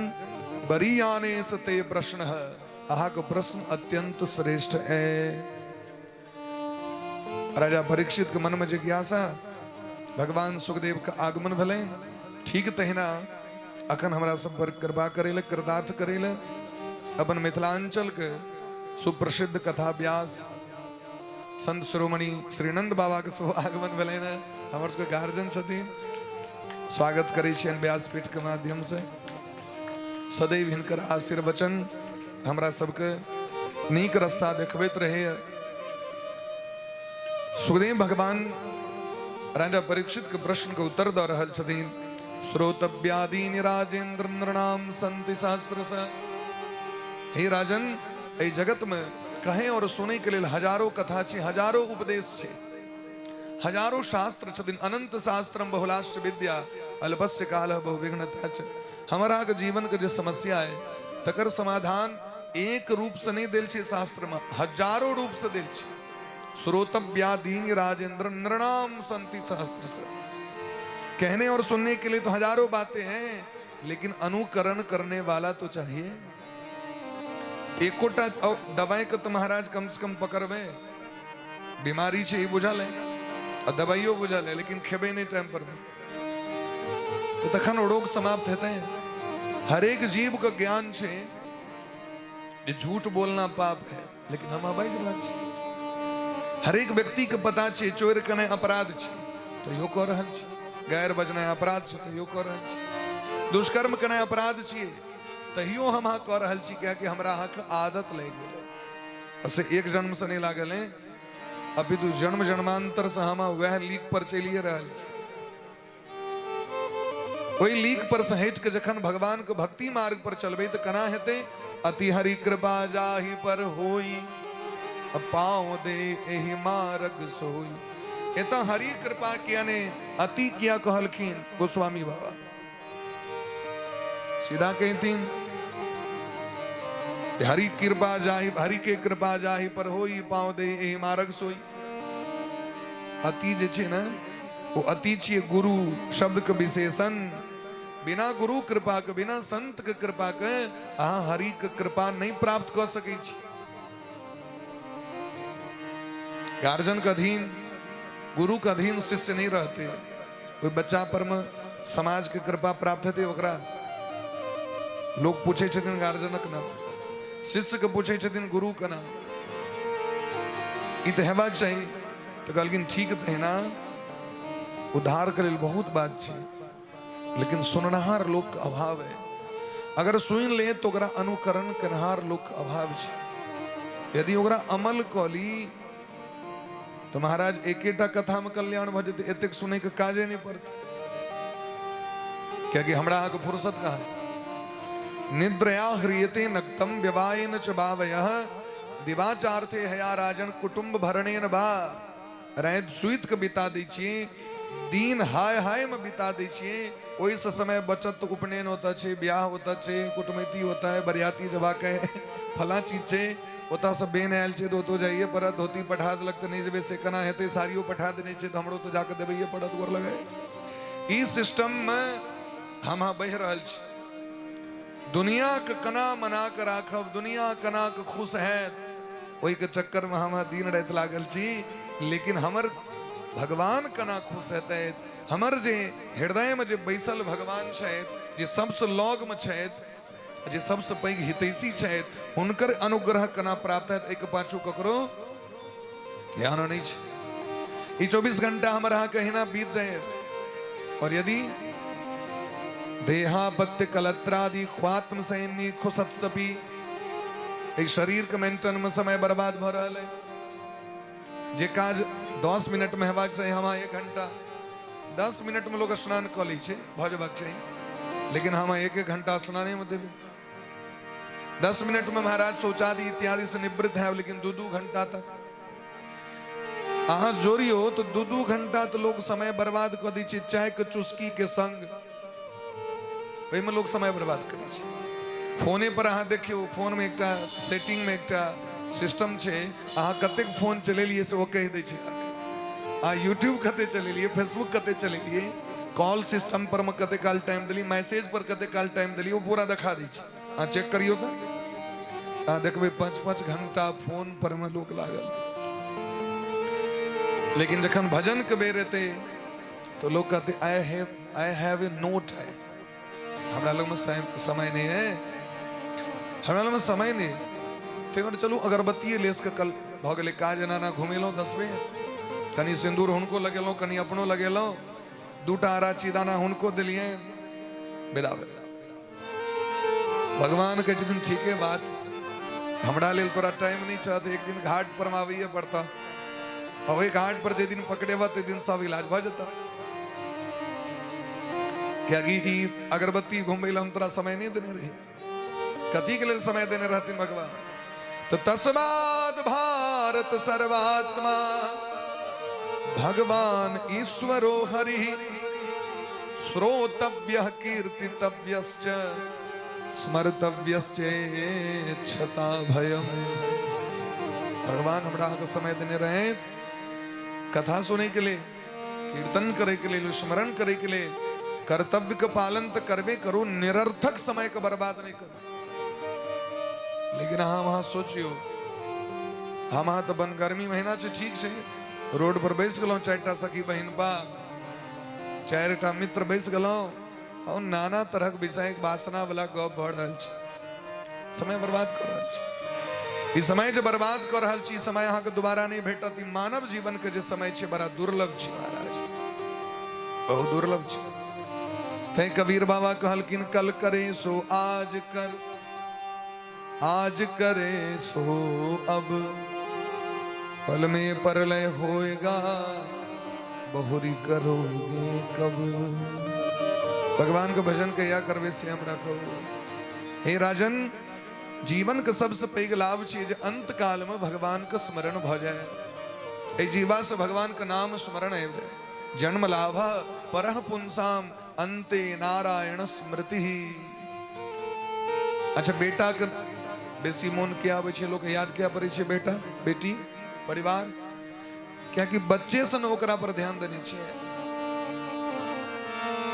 D: बरी आने सते प्रश्न, अहाँके प्रश्न अत्यंत श्रेष्ठ है। राजा परीक्षित के मन में जिज्ञासा, भगवान सुखदेव के आगमन भेलै। ठीक तहिना अखन हमरा सब पर कृपा करै लए, कृतार्थ करै लए अपन मिथिलांचल के सुप्रसिद्ध कथा व्यास संत शिरोमणि श्रीनंद बाबा के सेहो आगमन भेलै ने। हमर सबके गार्जियन छथिन, स्वागत करै छियनि व्यासपीठ के माध्यम से। सदैव हिनकर आशीर्वचन हमरा सबके नीक रास्ता देखबैत रहैए। सुखदेव भगवान राजा परीक्षित के प्रश्न के उत्तर दऽ रहल छथिन। श्रोतव्यादीनि राजेंद्र नृणाम संति सहस्रश। हे राजन, एहि जगत में कहे और सुने के लेल हजारों कथा छै, हजारों उपदेश छै, हजारों शास्त्र छथिन। अनंत शास्त्रम बहुलाश्च विद्या अल्पस्य काल बहुविघ्नता च। हमरा के जीवन के जे समस्या है तकर समाधान एक रूप से नहीं देल छै शास्त्र में, हजारों रूप से देल छै। श्रोतव्यादीनि राजेंद्र नृणाम संति सहस्त्र से। कहने और सुनने के लिए तो हजारों बातें हैं, लेकिन अनुकरण करने वाला तो चाहिए। एकोटा दवाइके तऽ महाराज कमसँ कम पकड़बै। बीमारी छै ई बुझल है आ दवाइयो बुझल है, लेकिन खेबै नहि टाइम पर तऽ तखन रोग समाप्त हेतै। हरेक जीव के ज्ञान छै जे झूठ बोलना पाप है, लेकिन हम बाजि रहल छी। हरेक व्यक्ति के पता छै चोर केनाइ अपराध छै, तैयो कऽ रहल छी। गैर बजनाइ अपराध छै, तैयो कऽ रहल छी। दुष्कर्म केनाइ अपराध छियै, तैयो हम अहाँ कऽ रहल छी, कियाकि हमरा अहाँके आदत लागि गेलै। से एक जन्म से नहि लागल है, अपितु जन्म जन्मांतर से हम वएह लीक पर चलिए रहल छी। ओहि लीक पर से हटि के जखन भगवान के भक्ति मार्ग पर चलबै तऽ केना हेतै? अति हरि कृपा जाहि पर होई, पाँव दे एहि मार्ग सोई। एतऽ हरि कृपा किया ने अति किया कहलखिन गोस्वामी बाबा? सीधा कहथिन हरि कृपा जाहि, हरि के कृपा जाहि पर होई, पाँव दे एहि मार्ग सोई। अति जे छै ने, ओ अति छियै गुरु शब्द के विशेषण। बिना गुरु कृपा के, बिना संत के कृपा के अहाँ हरि के कृपा नहीं प्राप्त कऽ सकै छी। गार्जियन के अधीन, गुरु के अधीन शिष्य नहीं रहते, ओहि बच्चा पर में समाज के कृपा प्राप्त हेतै ओकरा? लोग पूछै छथिन गार्जियनक नाम, शिष्य के पूछै छथिन गुरु के नाम। ई तऽ हेबाक चाही। तऽ कहलखिन ठीक तहिना उद्धार के लेल बहुत बात छै, लेकिन सुननहार लोक के अभाव है। अगर सुनि ले तो ओकरा अनुकरण केनहार लोक के अभाव छै। यदि ओकरा अमल कऽ ली तऽ महाराज एकेटा कथा में कल्याण भऽ जेतै, एतेक सुनै के काजे नहि पड़तै। कियाकि हमरा अहाँके फुर्सत कहाँ है? निद्रया ह्रियते नक्तम व्यवायन च भावयः दिवाचार्थे हया राजन कुटुंब भरणेन बा। राति सुति के बिता दै छियै, दिन हाय हाय में बिता दै छियै, ओहिसँ समय बचत तऽ उपनयन ओतऽ छै, ब्याह ओतऽ छै, कुटुमैती ओतऽ है, बरियाती जबाक है, फलाँ चीज छै, ओतऽसँ बेन आयल छै तऽ ओतऽ जाइए पड़त, धोती पठा देलक तऽ नहि जेबै से केना हेतै, साड़ियो पठा देने छै तऽ हमरो तऽ जाकऽ देबैए पड़त गोर लगै। ई सिस्टममे हम अहाँ बहि रहल छी। दुनियाके केना मना कऽ राखब, दुनिया केना कऽ खुश हैत, ओहिके चक्करमे हम दिन राति लागल छी। लेकिन हमर भगवान केना खुश हेतै, हमर जे हृदयमे जे बैसल भगवान छथि, जे सबसँ लगमे छथि, जे सबसँ पैघ हितैषी छथि, हुनकर अनुग्रह केना प्राप्त हैत, एहिके पाछू ककरो ध्यान नहि छै। ई 24 घंटा हमर अहाँके अहिना बीत जाए। और यदि देहापत्य कलत्रादि ख्वात्म सैन्य खुसत्सपी, एहि शरीर के मेंटेन में समय बर्बाद भऽ रहल है। जे काज 10 मिनट में हेबाक चाही, हम 1 घंटा 10 मिनट में लोग स्नान कऽ लै छै, भऽ जेबाक चाही, लेकिन हम 1-1 घंटा स्नाने में देबै। 10 मिनट में महाराज शौचादि इत्यादि से निवृत्त है, लेकिन 2-2 घंटा तक अहाँ जोड़ियो तो 2-2 घंटा तो लोग समय बर्बाद कऽ दै छै। चाय के चुस्की के संग ओहिमे लोग समय बर्बाद करै छै। फोने पर अहाँ देखियौ, फोन में एकटा सेटिंग में एकटा सिस्टम छै, अहाँ कतेक फोन चलेलियै से ओ कहि दै छै। अहाँ यूट्यूब कते चलेलियै, फेसबुक कते चलेलियै, कॉल सिस्टम पर मे कते काल टाइम देलियै, मैसेज पर कते काल टाइम देलियै, ओ पूरा देखा दै छै। अहाँ चेक करियौ तऽ अहाँ देखबै 5-5 घंटा फोन पर मे लोक लागल। लेकिन जखन भजन के बेर एतै तो लोग कहते I have a no time, हमरा लग में समय नहीं है, हमरा लग में समय नहीं। ताहि दुआरे चलू अगरबत्तिए लेस के कल भऽ गेलै काज, एना एना घुमेलहुँ 10 बेर, कनि सिन्दूर हुनको लगेलहुँ, कनि अपनो लगेलहुँ, 2टा अराची दाना हुनको देलियनि, विदा भेल। भगवान कहै छथिन ठीके बात, हमरा लेल तोरा टाइम नहीं छह तऽ एक दिन घाट पर मे आबैए पड़तह, आ ओहि घाट पर जे दिन पकड़ेबह ताहि दिन सब इलाज भऽ जेतह। कियाकि ई अगरबत्ती घुमबै लए हम तोरा समय नहि देने रही। कथी के लेल समय देने रहथिन भगवान? तऽ तस्माद भारत सर्वात्मा भगवान ईश्वरो हरि श्रोतव्य कीर्तितव्यश्च स्मर्तव्यश्चेच्छता भयम। भगवान हमरा अहाँके समय देने रहथि कथा सुनै के लेल, कीर्तन करे के लेल, स्मरण करे के लेल। कर्तव्य के पालन तऽ करबे करू, निरर्थक समय के बर्बाद नहीं करू। लेकिन अहाँ वहाँ सोचियौ, हम अहाँ तऽ बन गर्मी महीना छै, ठीक छै, रोड पर बैस गेलहुँ, 4टा सखी बहिनपा, 4टा मित्र बैस गेलहुँ और नाना तरहक विषयक वासना वाला गप भऽ रहल छै, समय बर्बाद कऽ रहल छी। ई समय जे बर्बाद कऽ रहल छी, ई समय अहाँके दोबारा नहि भेटत। ई मानव जीवन के जे समय छै बड़ा दुर्लभ छै महाराज, बहुत दुर्लभ छै। तैं कबीर बाबा कहलखिन, कल करे सो आज कर, आज करे सो अब, पल में परलय होएगा, बहुरी करोगे कब। भगवान के भजन कहिया करबे से हमरा कहू। हे राजन, जीवन के सबसे पैघ लाभ छै जे अंत काल में भगवान के स्मरण भ जाए, एहि जीवा से भगवान के नाम स्मरण आबि जाए। जन्म लाभ परह पुंसाम अंते नारायण स्मृति। अच्छा, बेटा के बेसी मोन किया आबै छै, लोक याद किया पड़ै छै बेटा बेटी परिवार? कियाकि बच्चे से ने ओकरा पर ध्यान देने छै।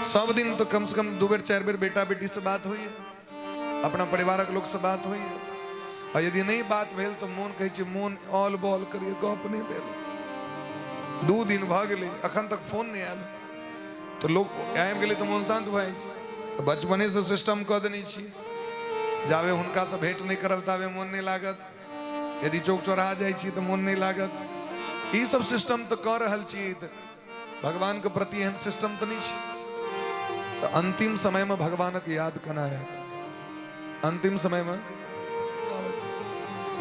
D: सब दिन तो कम से कम 2 बेर 4 बेर बेटा बेटी से बात होइए, अपना परिवारक लोक से बात होइए, आ यदि नहीं बात भेल तो मोन कहै छै, मोन ऑल बॉल करिए, गप नहीं भेल, 2 दिन भऽ गेलै, अखन तक फोन नहीं आयल, तो लोग आबि गेलै तऽ मोन शान्त भऽ जाइ छै। तऽ बचपने से सिस्टम कऽ देने छियै, जाबे हुनका से भेंट नहि करब ताबे मोन नहि लागत, यदि चौक चौराहा जाइ छी तऽ मोन नहि लागत। ई सब सिस्टम तऽ कऽ रहल छी, तऽ भगवान के प्रति एहन सिस्टम तऽ नहि छै। तऽ अंतिम समय में भगवानक याद केना आयत? अंतिम समय में,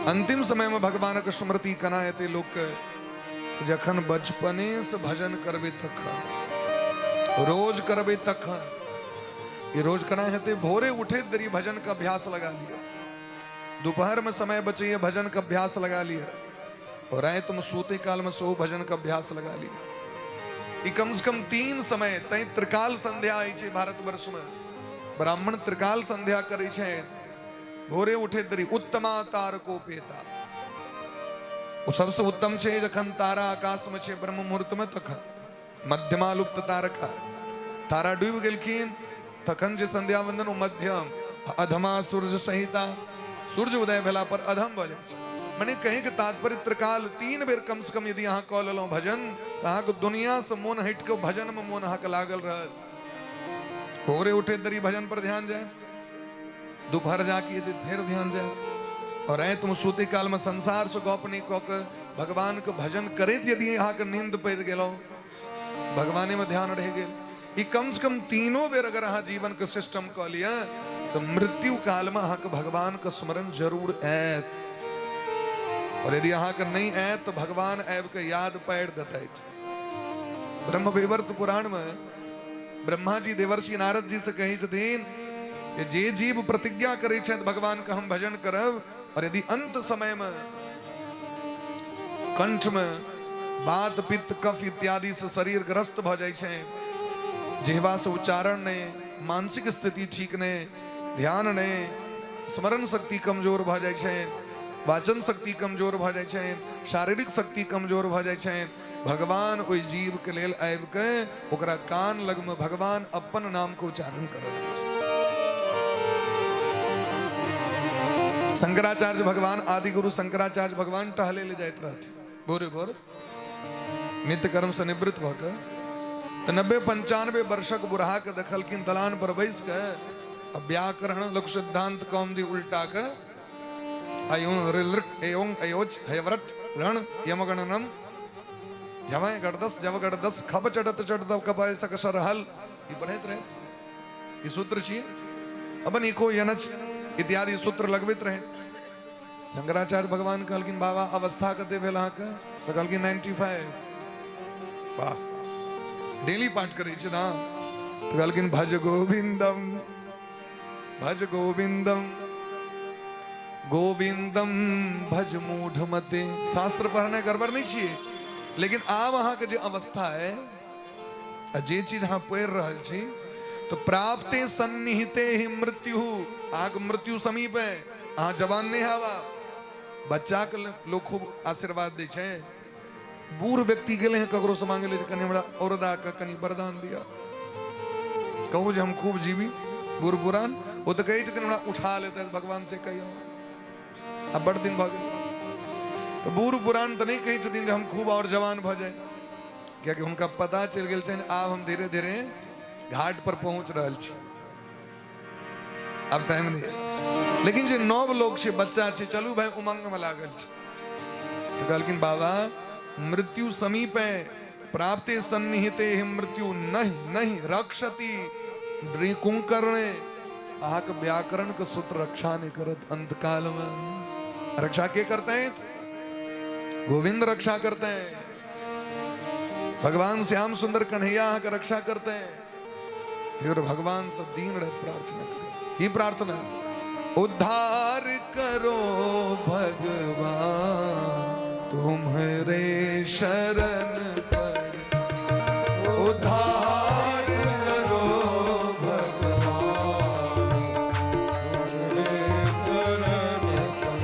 D: अंतिम समय में भगवानक स्मृति केना एतै लोकके? जखन बचपने से भजन करबै तखन, रोज करबै तखन। ई रोज केना हेतै? भोरे उठे देरी भजन के अभ्यास लगा लिअ, दोपहर में समय बचैए भजन के अभ्यास लगा लिअ, और राति में सूते काल में सेहो भजन के अभ्यास लगा लिअ। ई कम से कम 3 समय तैं त्रिकाल संध्या होइ छै भारतवर्ष में, ब्राह्मण त्रिकाल संध्या करै छै। भोरे उठे देरी उत्तमा तारको पेता, ओ सबसे उत्तम छै जखन तारा आकाश में छै ब्रह्म मुहूर्त में तखन। मध्यमा लुप्त तारका, तारा डूबि गेलखिन तखन जे संध्या वंदन ओ मध्यम। अधमा सूर्य संहिता, सूर्य उदय भेला पर अधम भऽ जाइ छै। मने कहीं के तात्पर्य त्रिकाल 3 बेर कम से कम यदि अहाँ कऽ लेलहुँ भजन तऽ अहाँके दुनिया से मोन हटि कऽ भजन में मोन अहाँके लागल रहत। भोरे उठे देरी भजन पर ध्यान जाय, दोपहर जाके यदि फेर ध्यान जाय, और राति में सूते काल में संसार से गप नहीं कऽ के भगवान के भजन करैत यदि अहाँके नींद पड़ि गेलहुँ, भगवाने में ध्यान रहि गेल। ई कम से कम 3 बेर अगर अहाँ जीवन के सिस्टम कऽ लिअ तऽ मृत्यु काल में अहाँके भगवान के स्मरण जरूर आयत। और यदि अहाँके नहीं आयत तऽ भगवान आबि के याद पारि देतथि। ब्रह्म वैवर्त पुराण में ब्रह्मा जी देवर्षि नारद जी से कहै छथिन कि जे जीव प्रतिज्ञा करै छथि भगवान के हम भजन करब, और यदि अंत समय में कंठ में बात पित्त कफ इत्यादि से शरीर ग्रस्त भऽ जाइ छै, जिह्वा से उच्चारण नहीं, मानसिक स्थिति ठीक नहीं, ध्यान नहीं, स्मरण शक्ति कमजोर भऽ जाइ छै, वाचन शक्ति कमजोर भऽ जाइ छै, शारीरिक शक्ति कमजोर भऽ जाइ छै, भगवान ओहि जीव के लेल आबि के ओकरा कान लग में भगवान अपन नाम के उच्चारण करऽ लगै छै। शंकराचार्य भगवान, आदि गुरु शंकराचार्य भगवान टहले ले जाइत रहथिन भोरे भोर नित्य कर्म से निवृत्त भऽ के, तऽ 90-95 वर्षक बुढ़ा के देखलखिन दलान पर बैस के व्याकरण लघु सिद्धांत कौमदी उल्टा के अयुं ऋलृक एवं अयोच हयव्रट रण यमगणनम जवय गड़दस जव गड़दस खब चढ़त चढ़त कपाय सकसर हल, ई पढ़ैत रहे। ई सूत्र छियै अपन इको यनच इत्यादि सूत्र लगबैत रहे। शंकराचार्य भगवान कहलखिन बाबा अवस्था कते भेल अहाँके? तऽ कहलखिन 95। वाह, डेली पाठ करै छी ना? तऽ कहलखिन भज गोविंदम भज गोविंदम गोविंदम भज मूढ़मते। शास्त्र पढ़ने गड़बड़ नहीं छियै, लेकिन आब अहाँके जे अवस्था है आ जे चीज अहाँ पढ़ि रहल छी, तो प्राप्ते सन्निहिते ही मृत्यु, अहाँके मृत्यु समीप है, अहाँ जवान नहीं हवा। बच्चा के लोग खूब आशीर्वाद दै छै, बूढ़ व्यक्ति गेले हैं ककरो से मांगे ले कनि हमरा औरदा के कनि वरदान दिया, कहू जे हम खूब जीवी बूढ़ पुरान, ओ तऽ कहै छथिन हमरा उठा लेते भगवान से कहियो। आब बड़ दिन भऽ गेल। तऽ बूढ़ पुरान तऽ नहि कहै छथिन जे हम खूब आओर जवान भऽ जाय, कियाकि हुनका पता चलि गेल छनि आब हम धीरे धीरे घाट पर पहुँच रहल छी, आब टाइम नहि। लेकिन जे नव लोक छै, बच्चा छै, चलू भाई उमंग में लागल छै, तऽ कहलखिन बाबा मृत्यु समीप है, प्राप्ते सन्निहिते ही मृत्यु नहीं नहीं रक्षति कुंकर्णे। अहाँके व्याकरण के सूत्र रक्षा नहीं करत अंतकाल में। रक्षा के करते हैं? गोविंद रक्षा करते हैं, भगवान श्याम सुंदर कन्हैया अहाँके रक्षा करते हैं। फिर भगवान से दीन रह प्रार्थना करें। की प्रार्थना? उद्धार करो भगवान तुम्हारे शरण पर, उद्धार करो भगवान
B: तुम्हारे शरण पर,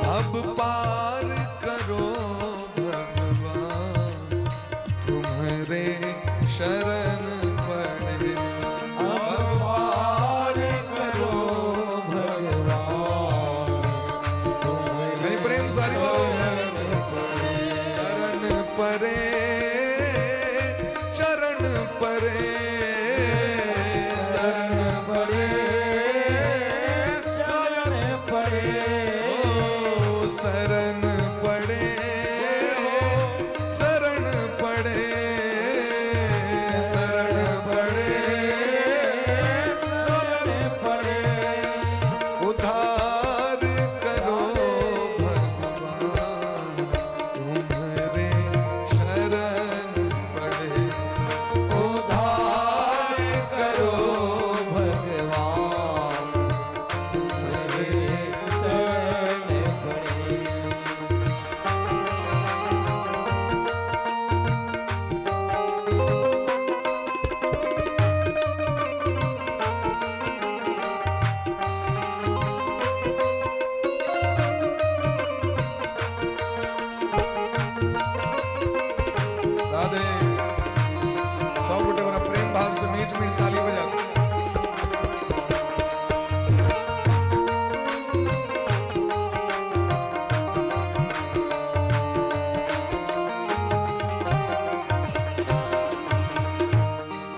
D: भव पार करो भगवान तुम्हारे शरण पड़े, भव पार
B: करो भगवान
D: कहीं प्रेम सारी बोलो। शरण परे चरण परे,
B: शरण परे चरण परे,
D: ओ शरण पड़े शरण पड़े, शरण पड़े
B: शरण पड़े,
D: उद्धार करो भगवान तुम्हारे शरण पड़े, उद्धार करो
B: भगवान तुम्हारे शरण पड़े।
D: राधे। सब गोटे बड़ा प्रेम भाव से मीठ मीठ ताली बजा।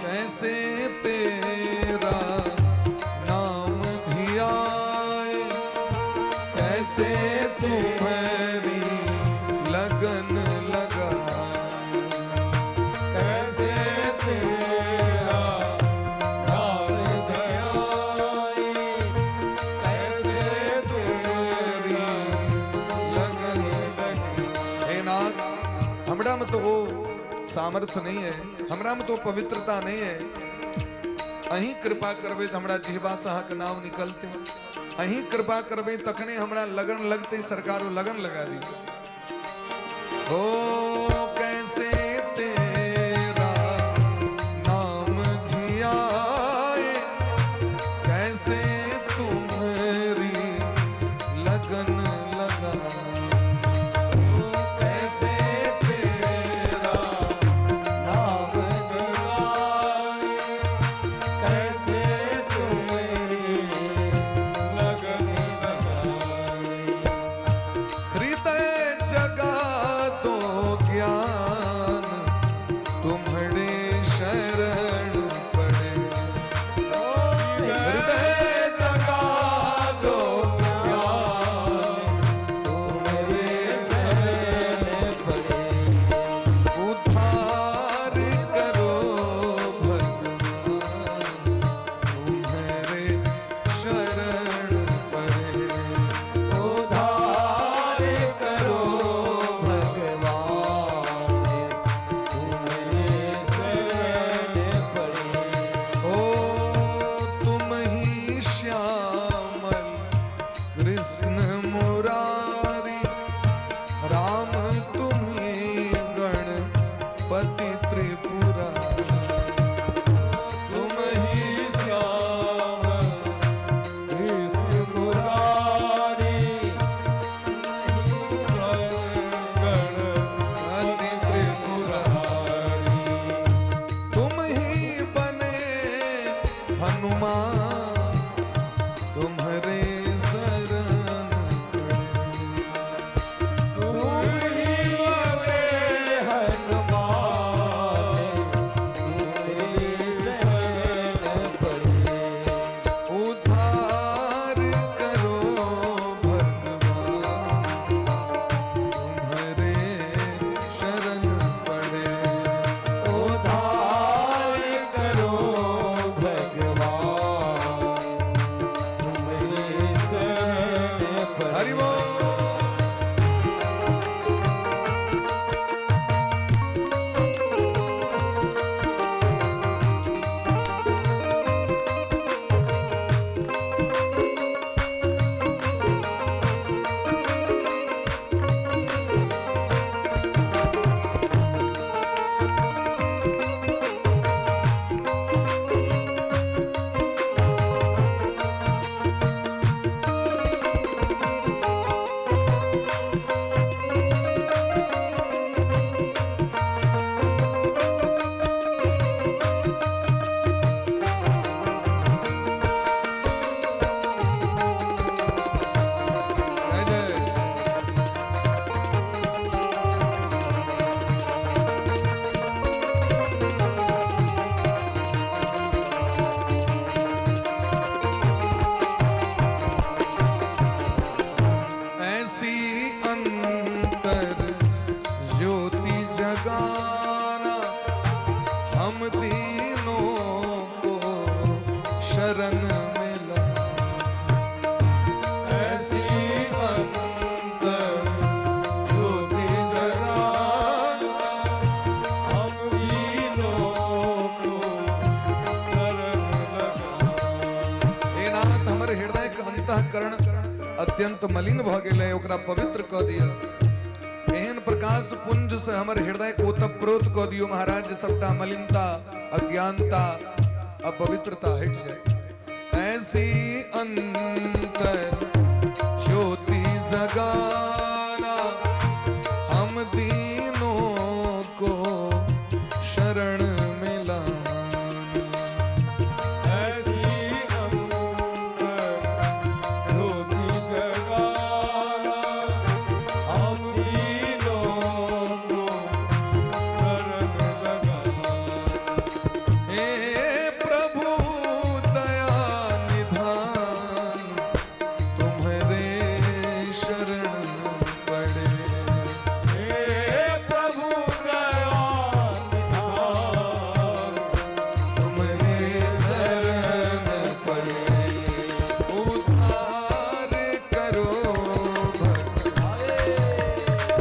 D: कैसे तेरा नाम भी आए, कैसे तुम्हारी लगन लगाए,
B: कैसे तेरा नाम ध्याए,
D: कैसे तुम्हारी लगन। हे नाथ, हमरा में तो वो सामर्थ्य नहीं है, हमरा में तो पवित्रता नहीं है, अहीं कृपा करबै तऽ हमरा जिहबा से अहाँके नाम निकलते, अहीं कृपा करबै तखने हमरा लगन लगते, सरकार वो लगन लगा दी। ओ कैसे तेरा नाम धियाए, कैसे तुम्हारी लगन लगा,
B: कैसे तेरा नाम धियाए, कैसे तुम्हारी लगन लगाए,
D: हृदय जगा दो। अंतःकरण अत्यंत मलिन भऽ गेलै, ओकरा पवित्र कऽ दिअ। एहन प्रकाश पुंज से हमर हृदय को ओतप्रोत कऽ दियौ महाराज, जे सबटा मलिनता, अज्ञानता, अपवित्रता हटि जाए। ऐसी अंतर ज्योति जगाना, हम दीनों को शरण मिलाना।
B: ऐसी अंतर ज्योति जगाना, हम दीनों को शरण लगाना।
D: हे प्रभु दया निधान, तुम्हारे शरण पड़े।
B: हे प्रभु दया निधान,
D: तुम्हारे शरण पड़े। उद्धार करो भगवान,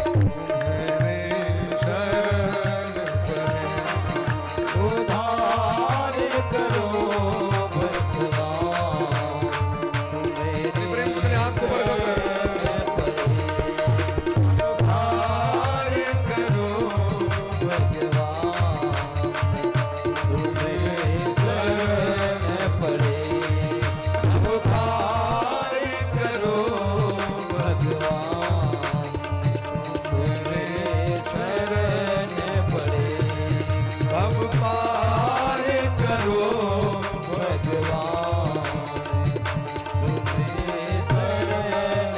D: तुम्हारे शरण पड़े।
A: उद्धार करो भगवान,
D: प्रेम से अपने हाथ को ऊपर कर। उद्धार करो
A: भगवान, तुम्हारे शरण पड़े।
D: अब पार करो
A: भगवान, तुम्हारे शरण पड़े।
D: अब पार करो
A: भगवान, तुम्हारे शरण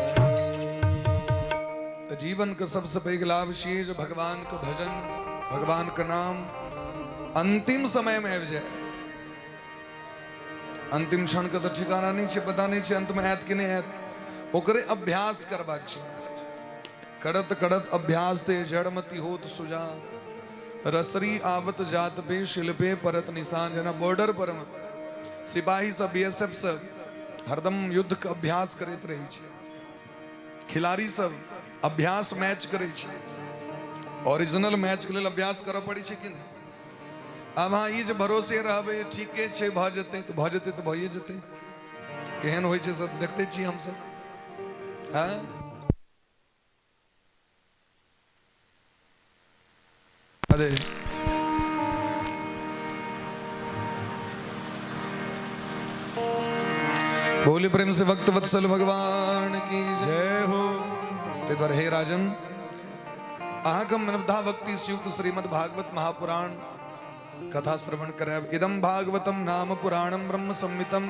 A: पड़े।
D: जीवन के सबसे पैघ लाभ छियै जे भगवान के भजन, भगवान के नाम अंतिम समय में आबि जाए। अंतिम क्षण के तऽ ठिकाना नहि छै, पता नहि छै अंत में आयत कि नहि आयत। ओकरे अभ्यास करबाक छै महाराज। करत करत अभ्यास ते जड़मति होत सुजान, रसरी आवत जात पे शिल्पे परत निशान। जेना बॉर्डर पर मे सिपाही सब, बीएसएफ सब हरदम युद्ध के अभ्यास करैत रहै छै, खिलाड़ी सब अभ्यास मैच करै छै, ओरिजिनल मैच के लेल अभ्यास करऽ पड़ै छै कि नहि? आब अहाँ ई जे भरोसे रहबै, ठीके छै, भऽ जेतै तऽ भऽ जेतै, तऽ भइए जेतै। केहन होइ छै से तऽ देखते छियै हमसब। हँ, अरे बोले प्रेम से भक्त वत्सल भगवान की जय।
B: जय हो।
D: ताहि दुआरे हे राजन, अहाँके नवधा भक्ति युक्त श्रीमद् भागवत महापुराण कथा श्रवण करायब। इदम भागवतम नाम पुराणम ब्रह्म संहितम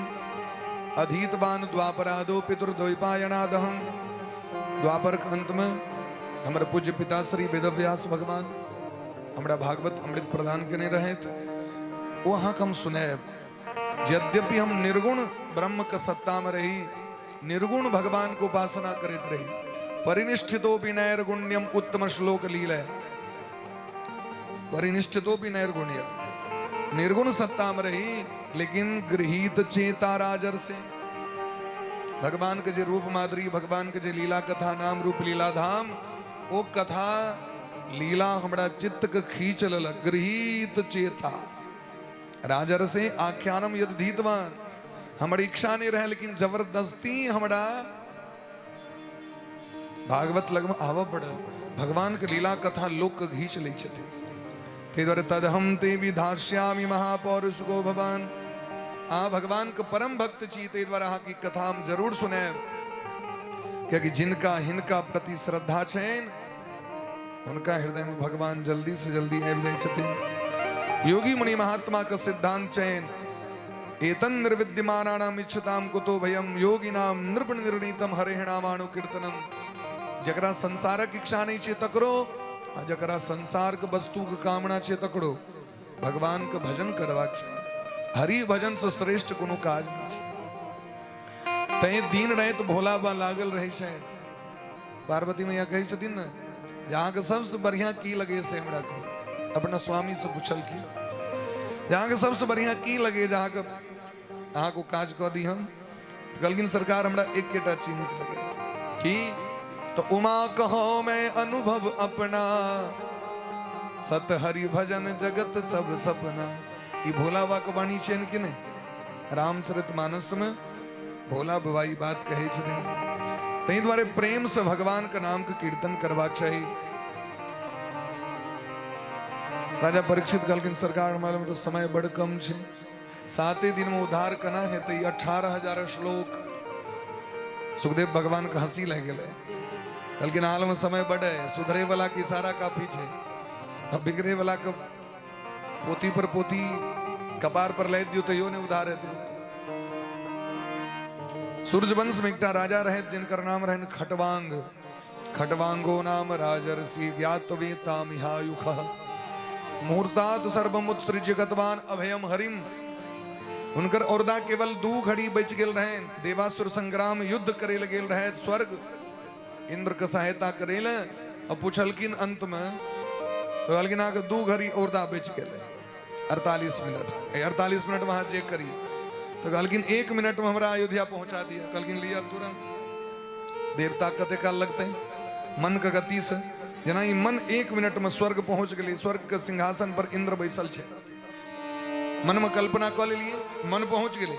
D: अधीतवान द्वापरादो पितुर्द्वैपायनादहम। द्वापर के अंत में हमर पूज्य पिता श्री वेदव्यास भगवान हमरा भागवत अमृत प्रदान केने रहथि, ओ अहाँके हम सुनायब। यद्यपि हम निर्गुण ब्रह्म के सत्ता में रही, निर्गुण भगवान को उपासना करैत रही, परिनिष्ठितो नैर्गुण्यम उत्तम श्लोक लीलया, परिनिष्ठितो भी नैर्गुण्य, निर्गुण सत्ता में रही, लेकिन गृहीत चेता राजर से भगवान के जे रूप माधुरी, भगवान के जे लीला कथा, नाम रूप लीला धाम, ओ कथा लीला हमरा चित्त के खींच लेलक। गृहीत चेता राजर से आख्यानम यद धीतवान, हमर इच्छा नहीं रहे लेकिन जबरदस्ती हमरा भागवत लगमे आबऽ पड़ल। भगवान के लीला कथा लोक के घींच लै छथिन। ताहि दुआरे तदहम ते विधास्यामि महापौरुष गो भवान, अहाँ भगवान के परम भक्त छी, ताहि दुआरे अहाँके ई कथा हम जरूर सुनायब, कियाकि जिनका हिनका प्रति श्रद्धा छनि हुनका हृदय में भगवान जल्दी से जल्दी आबि जाइ छथिन। योगी मुनि महात्मा के सिद्धांत छनि, एतन निर्विद्यमानानाम इच्छताम कुतो भयम योगिनाम नृप निर्णीतम हरे नामानु कीर्तनम। जकरा संसारक इच्छा नहीं छै तकरो, आ जकरा संसार के वस्तु के कामना छै तकरो भगवान के भजन करबाक छै। हरि भजन से श्रेष्ठ कोनो काज नहीं छै। तैं दिन राति भोला बा लागल रहै छथि। पार्वती मैया कहै छथिन ने जे अहाँके सबसँ बढ़िआँ की लगैए से हमरा कहू। अपना स्वामी से पुछलखिन जे अहाँके सबसँ बढ़िआँ की लगैए जे अहाँके ओ काज कऽ दी हम। तऽ कहलखिन सरकार, हमरा एकेटा चीज नीक लगैए। की? तऽ उमा कहो मैं अनुभव अपना, सत हरि भजन जगत सब सपना। ई भोला बाबा के वाणी छियनि कि नहि? रामचरित मानस में भोला बाबा ई बात कहै छथिन। ताहि दुआरे प्रेमसँ भगवानके नामके कीर्तन करबाक चाही। राजा परीक्षित कहलखिन, सरकार हमरा लग तऽ समय बड़ कम छै, 7 दिनमे उद्धार केना हेतै 18,000 श्लोक? सुखदेव भगवान के हंसी लागि गेलै। कहलखिन, हालमे समय बड़ है, सुधरे वाला के इशारा काफी छै, आ बिगड़े वाला के पोथी पर पोथी कपार पर लादि दियौ तैयो नहि उद्धार हेतै। सूर्यवंश में एकटा राजा रहे जिनकर नाम रहनि खटवांग। खटवांगो नाम राजर्षि ज्ञातवेतामिहायुख मुहूर्तात् सर्वमुत्सृज्य गतवान अभयम हरिम। हुनकर औरदा केवल 2 घड़ी बचि गेल रहनि। देवासुर संग्राम युद्ध करे लए गेल रहे स्वर्ग, इंद्र के सहायता करे लए, आ पुछलखिन अंत में, कहलखिन अहाँके 2 घड़ी औरदा बचि गेलै, 48 मिनट, 48 मिनट वहां जे करी। तो कहलखिन 1 मिनट में हमरा अयोध्या पहुंचा दिया। कहलखिन लिया तुरंत। देवता कते काल लगतै? मन के गति से जेना ई मन 1 मिनट में स्वर्ग पहुंच गेलै। स्वर्ग के सिंहासन पर इंद्र बैसल छै। मन में कल्पना कऽ लेलियै, मन पहुंच गेलै,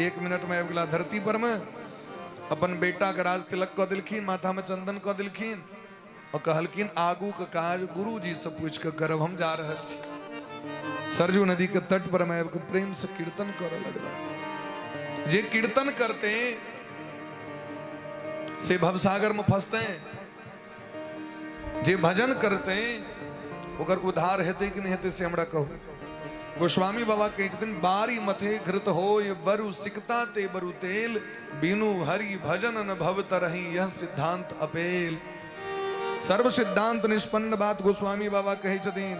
D: 1 मिनट में आबि गेला धरती पर में। अपन बेटा के राज तिलक कऽ देलखिन, माथा में चंदन कऽ देलखिन और कहलखिन आगू के काज गुरुजी से पूछ के करब, हम जा रहल छी। सरजू नदी के तट पर में आबि के प्रेम से कीर्तन करऽ लगला। जे कीर्तन करते से भवसागर में फंसते, जे भजन करते ओकर उद्धार हेतै कि नहीं हेतै से हमरा कहू। गोस्वामी बाबा कहै छथिन, बारी मथे घृत होय वरु सिकता ते बरु तेल, बिनु हरि भजन न भव तरही यह सिद्धांत अपेल। सर्व सिद्धांत निष्पन्न बात गोस्वामी बाबा कहै छथिन।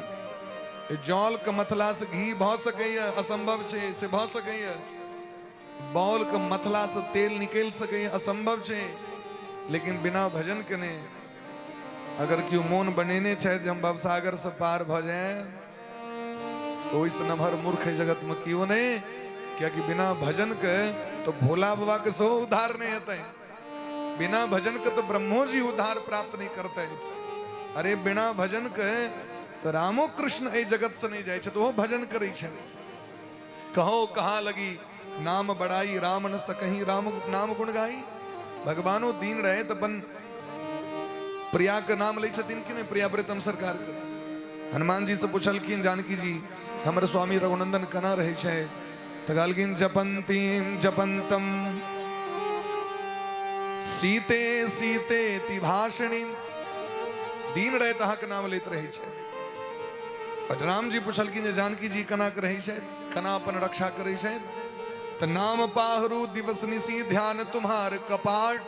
D: जल के मथला से घी भऽ सकैया? असंभव छै। से भऽ सकैया? बॉल के मथला से तेल निकलि सकैया? असंभव छै। लेकिन बिना भजन केने अगर केओ मोन बनेने छथि जे हम भवसागर से पार भऽ जाए, ओहिसँ नमहर मूर्ख एहि जगत में केओ नहि। कियाकि बिना भजन के तो भोला बाबा के सेहो उद्धार नहीं हेतै, बिना भजन के तो ब्रह्मो जी उद्धार प्राप्त नहीं करते। अरे बिना भजन के तो रामो कृष्ण एहि जगत से नहीं जाइ छै, तो ओहो भजन करै छै। कहो कहाँ लगी नाम बड़ाई, राम न सकही राम नाम गुण गाई। भगवानो दीन रहे तऽ अपन प्रिया के नाम लै छथिन कि नहि? प्रिया प्रीतम सरकार के हनुमान जी से पुछलखिन जानकी जी, हमर स्वामी रघुनंदन केना रहै छै? तऽ कहलखिन जपंतीम जपंतम सीते सीते ति भाषिणी। दिन राति अहाँके नाम लैत रहै छै। और राम जी पुछलखिन जे जानकी जी केना के रहै छै, केना अपन रक्षा करै छै? तऽ नाम पाहरू दिवस निशी ध्यान तुम्हार कपाट,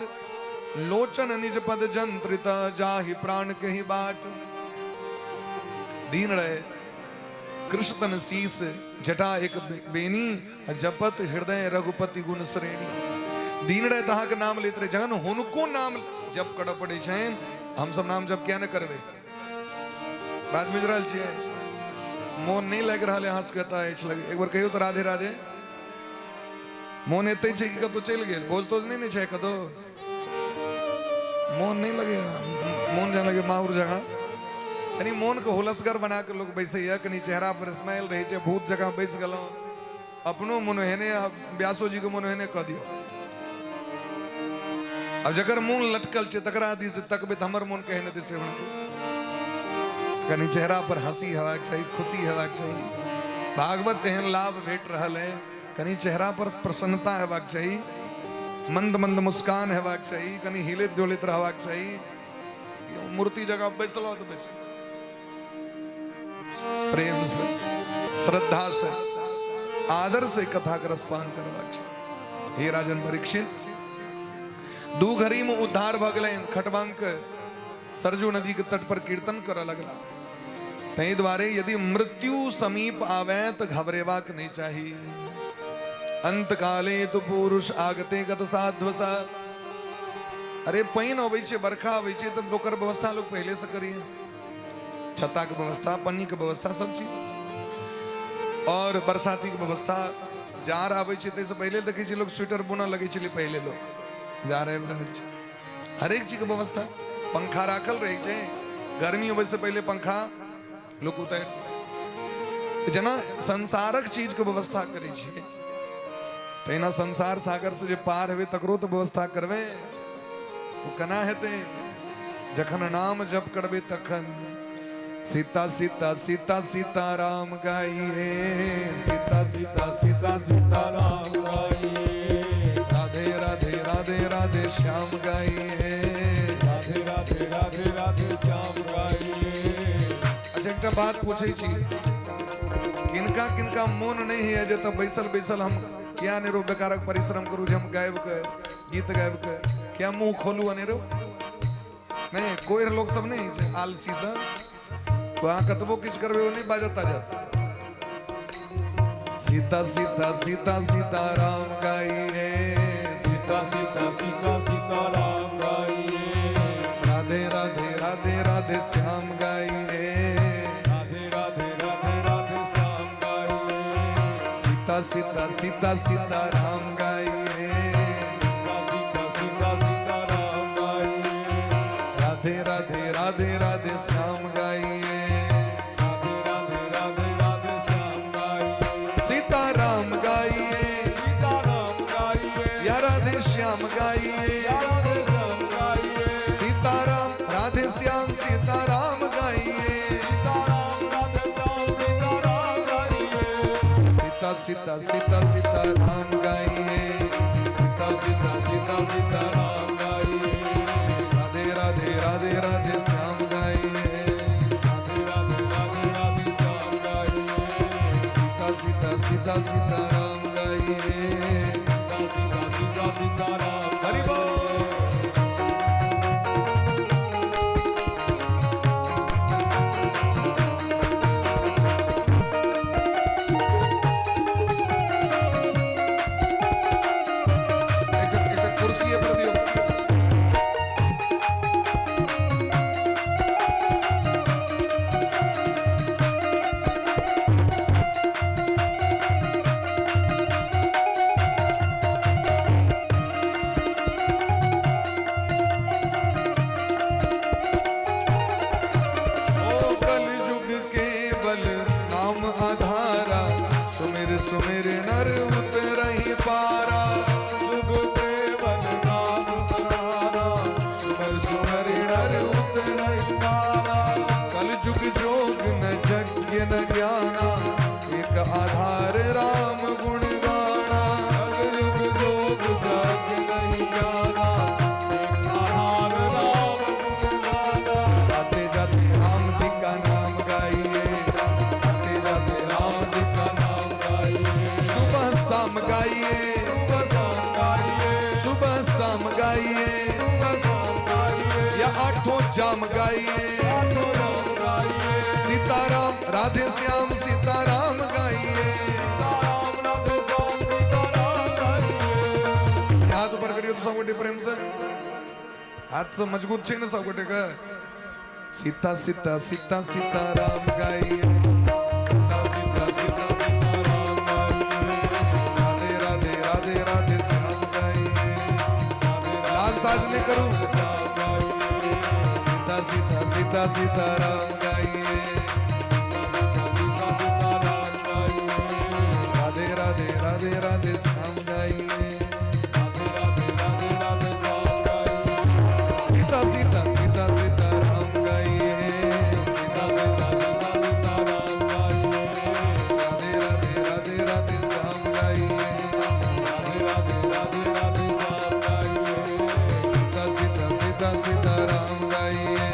D: लोचन निज पद जंत्रित जाहि प्राण के ही बाट। दिन राति कृष्ण तन शीस जटा एक बेनी, जपत हृदय रघुपति गुण श्रेणी। दिन राति अहाँके नाम लैत रहे। जखन हुनको नाम जप करऽ पड़ै छनि, हमसब नाम जप किया नहि करबै? बात बुझि रहल छियै? मोन नहि लागि रहल है अहाँ सबके एतऽ अछि लगे। एक बेर कहियौ तऽ राधे राधे। मोन एतै छै कि कतहु चलि गेल? भोज तोज नहि ने छै कतहु? मोन नहि लगैया, मोन जेना लगे माहुर जकाँ। कनि मोनके हुलसगर बना कऽ लोक बैसैया, कनि चेहरा पर स्माइल रहै छै। भूत जकाँ बैस गेलहुँ, अपनो मोन एहने आ व्यासो जीके मोन एहने कऽ दियौ। आब जकर मोन लटकल छै तकरा दिस तकबै तऽ हमर मोन केहन हेतै से हमरा कनि चेहरा पर हंसी हेबाक चाही, खुशी हेबाक चाही। भागवत एहन लाभ भेट रहल है, कनि चेहरा पर प्रसन्नता हेबाक चाही, मंद मंद मुस्कान हेबाक चाही, कनि हिलैत डोलैत रहबाक चाही। मूर्ति जगह बैसलो तऽ बैस प्रेम से, श्रद्धा से, आदर से कथा के रसपान करबाक चाही। हे राजन परीक्षित, 2 घड़ी में उद्धार भऽ गेलनि खटवांक, सरजू नदी के तट पर कीर्तन करऽ लगला। ताहि दुआरे यदि मृत्यु समीप आवे तऽ घबरेबाक नहि चाही। अंत काले तो पुरुष आगते गत साध्वसा। अरे पानि अबै छै, बरखा अबै छै तऽ ओकर व्यवस्था लोग पहिले से करिए, छत्ता के व्यवस्था, पन्नी के व्यवस्था, सब चीज, और बरसाती के व्यवस्था। जाड़ आबै छै ताहिसँ पहिले देखै छियै लोग स्वेटर बुनऽ लगै छलै पहिले लोग, जाड़ आबि रहल छै, हरेक चीजके व्यवस्था। पंखा राखल रहै छै, गर्मी अबै से पहिले पंखा लोक उतारि। जेना संसारक चीजके व्यवस्था करै छियै तहिना संसार सागर से जे पार हेबै तकरो तऽ व्यवस्था करबै। ओ केना हेतै? जखन नाम जप करबै तखन। सीता सीता सीता सीता राम गाइए, सीता सीता सीता सीता
B: राम गाइए,
D: राधे राधे राधे राधे श्याम गाइए,
B: राधे राधे राधे राधे श्याम गाइए।
D: अच्छा, एकटा बात पूछै छी, किनका किनका मोन नहि होइए जे तऽ बैसल बैसल हम किया अनेरो बेकारक परिश्रम करू जे हम गाबि कऽ गीत गाबि कऽ किया मुँह खोलू अनेरो? नहि, कोरि लोक सब नहि छै, आलसी सब। तो अहाँ कतबो किछु करबै ओ नहि बाजत ताजत। सीता सीता सीता सीता राम गाइए,
B: सीता सीता सीता सीता राम गाइए,
D: राधे राधे राधे राधे श्याम गाइए,
B: राधे राधे राधे राधे श्याम गाइए,
D: सीता सीता सीता सीता राम गाइए,
B: सीता सीता सीता राम गाइए,
D: राधे राधे राधे राधे श्याम गाइए,
B: राधे राधे राधे राधे श्याम गाइए,
D: सीता राम गाइए,
B: सीता राम गाइए,
D: या राधे श्याम गाइए,
B: या राधे श्याम गाइए,
D: सीता राम राधे श्याम सीता राम गाइए,
B: सीता राम राधे श्याम सीता राम गाइए,
D: सीता सीता सीता सीता राम गाइए, सीता सीता सीता सीता
B: राम गाइए,
D: राधे राधे राधे राधे श्याम गाइए,
B: राधे राधे राधे राधे श्याम गाइए,
D: सीता सीता सीता सीता राम गाइए,
B: सीता सीता सीता सीता राम।
D: हरि बोल। एकटा एकटा कुर्सी पर दियौ। ओ कलयुग केवल नाम आधारा, सुमिर सुमिर नर उतरहि पारा,
B: युग केवल नाम आधारा,
D: सुमिर सुमिर नर उतरहि
B: पारा,
D: कलयुग जोग न यज्ञ न ज्ञाना, एक आधार राम गुण गाना,
B: कलयुग जोग जग नहीं जाना, एक आधार राम गुण गाना,
D: आते जाते राम जी का नाम गाइए, आते जाते राम जी
B: का नाम गाइए,
D: सुबह शाम गाइए,
B: सुबह शाम गाइए,
D: सुबह शाम गाइए,
B: सुबह शाम गाइए,
D: या आठों जाम गाइए,
B: आठों राम गाइए,
D: सीताराम राधे श्याम सीताराम गाइए।
B: सीताराम राधे श्याम सीताराम गाइए।
D: हाथ ऊपर करियो तो सब गोटे प्रेम से, हाथ से मजबूत छै ने सब गोटे के। सीता सीता सीता सीता राम गाइए, सीता सीता सीता सीता
B: राम गाइए,
D: राधे राधे राधे राधे श्याम गाइए, लाज ताज नहीं करू,
B: राम गाइए,
D: सीता सीता सीता सीता राम गाइए,
B: सीता सीता राम गाइए,
D: राधे राधे राधे राधे श्याम गाइए,
B: राधे राधे राधे राधे श्याम गाइए,
D: सीता सीता सीता सीता राम गाइए,
B: सीता सीता सीता सीता राम गाइए,
D: राधे राधे राधे राधे श्याम गाइए,
B: राधे राधे राधे राधे श्याम गाइए,
D: सीता सीता सीता सीता राम गाइए,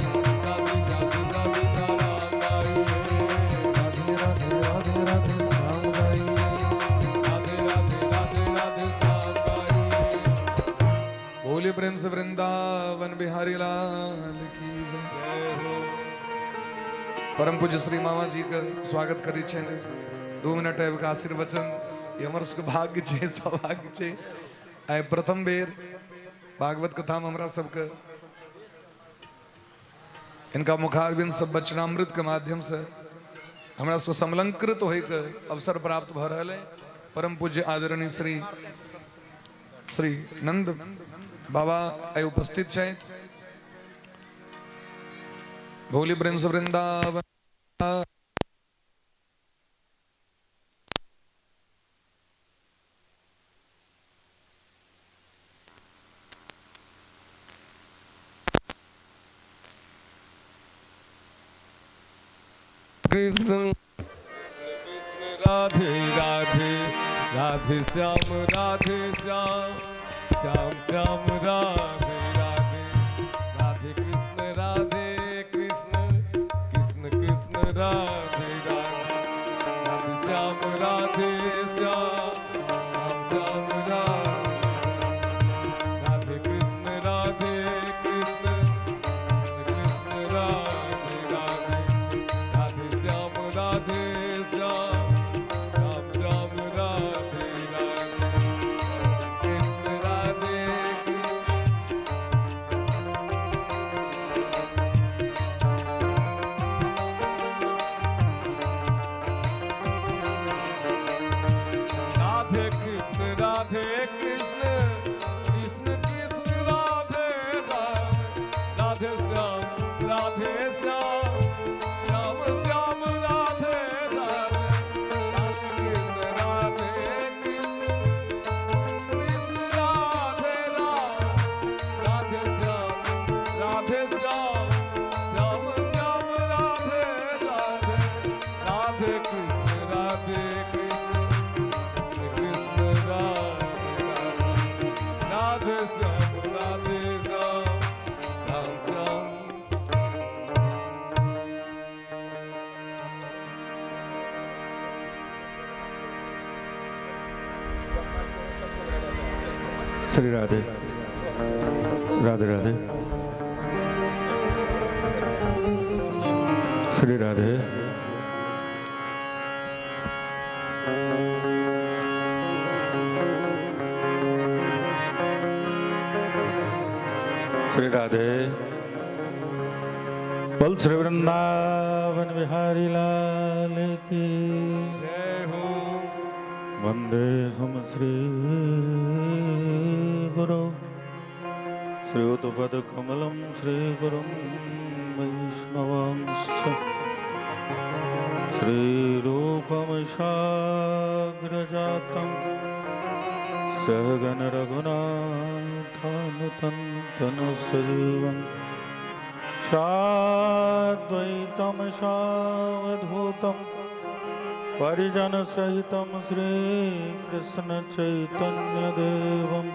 B: सीता सीता सीता सीता राम गाइए,
D: राधे राधे राधे राधे श्याम गाइए,
B: राधे राधे राधे राधे श्याम गाइए।
D: बोले प्रेम से वृंदावन बिहारी लाल की जय।
B: जय हो।
D: परम पूज्य श्री मामा जी के स्वागत करै छनि। 2 मिनट आबि कऽ आशीर्वचन, ई हमर सबके भाग्य छै, सौभाग्य छै। आइ प्रथम बेर भागवत कथामे हमरा सबके इनका मुखारविंद सब वचनामृत के माध्यम से हमरा सब समलंकृत होइके अवसर प्राप्त भऽ रहल है। परम पूज्य आदरणीय श्री श्री नंद बाबा आइ उपस्थित छथि। भोली प्रेम से वृंदावन
B: कृष्ण कृष्ण राधे राधे, राधे श्याम राधे श्याम, श्याम श्याम राधे राधे, राधे कृष्ण राधे कृष्ण, कृष्ण कृष्ण राधे राधे, राधे श्याम राधे श्याम, श्याम श्याम राधे, राधे कृष्ण राधे कृष्ण, कृष्ण राधे राधे, राधे श्याम राधे श्याम, श्याम श्याम राधे राधे, कृष्ण राधे कृष्ण। राधे कृष्ण राधे कृष्ण, कृष्ण कृष्ण राधे राधे, राधे श्याम राधे श्याम, श्याम श्याम राधे राधे, राधे कृष्ण राधे कृष्ण, कृष्ण राधे राधे, राधे श्याम राधे श्याम, श्याम श्याम राधे राधे, राधे कृष्ण राधे कृष्ण, कृष्ण राधे राधे, राधे श्याम राधे श्याम, श्याम श्याम।
E: श्री राधे राधे राधे, श्री राधे। श्री राधे। बोल श्री वृंदावन बिहारी लाल की
B: जय हो।
E: वंदे हम श्री गुरु श्रीयुतपदकमलं श्रीगुरुं वैष्णवांश्च श्रीरूपं साग्रजातं सहगण रघुनाथानुतं सजीवं साद्वैतं सावधूतं परिजनसहितं श्रीकृष्णचैतन्यदेवं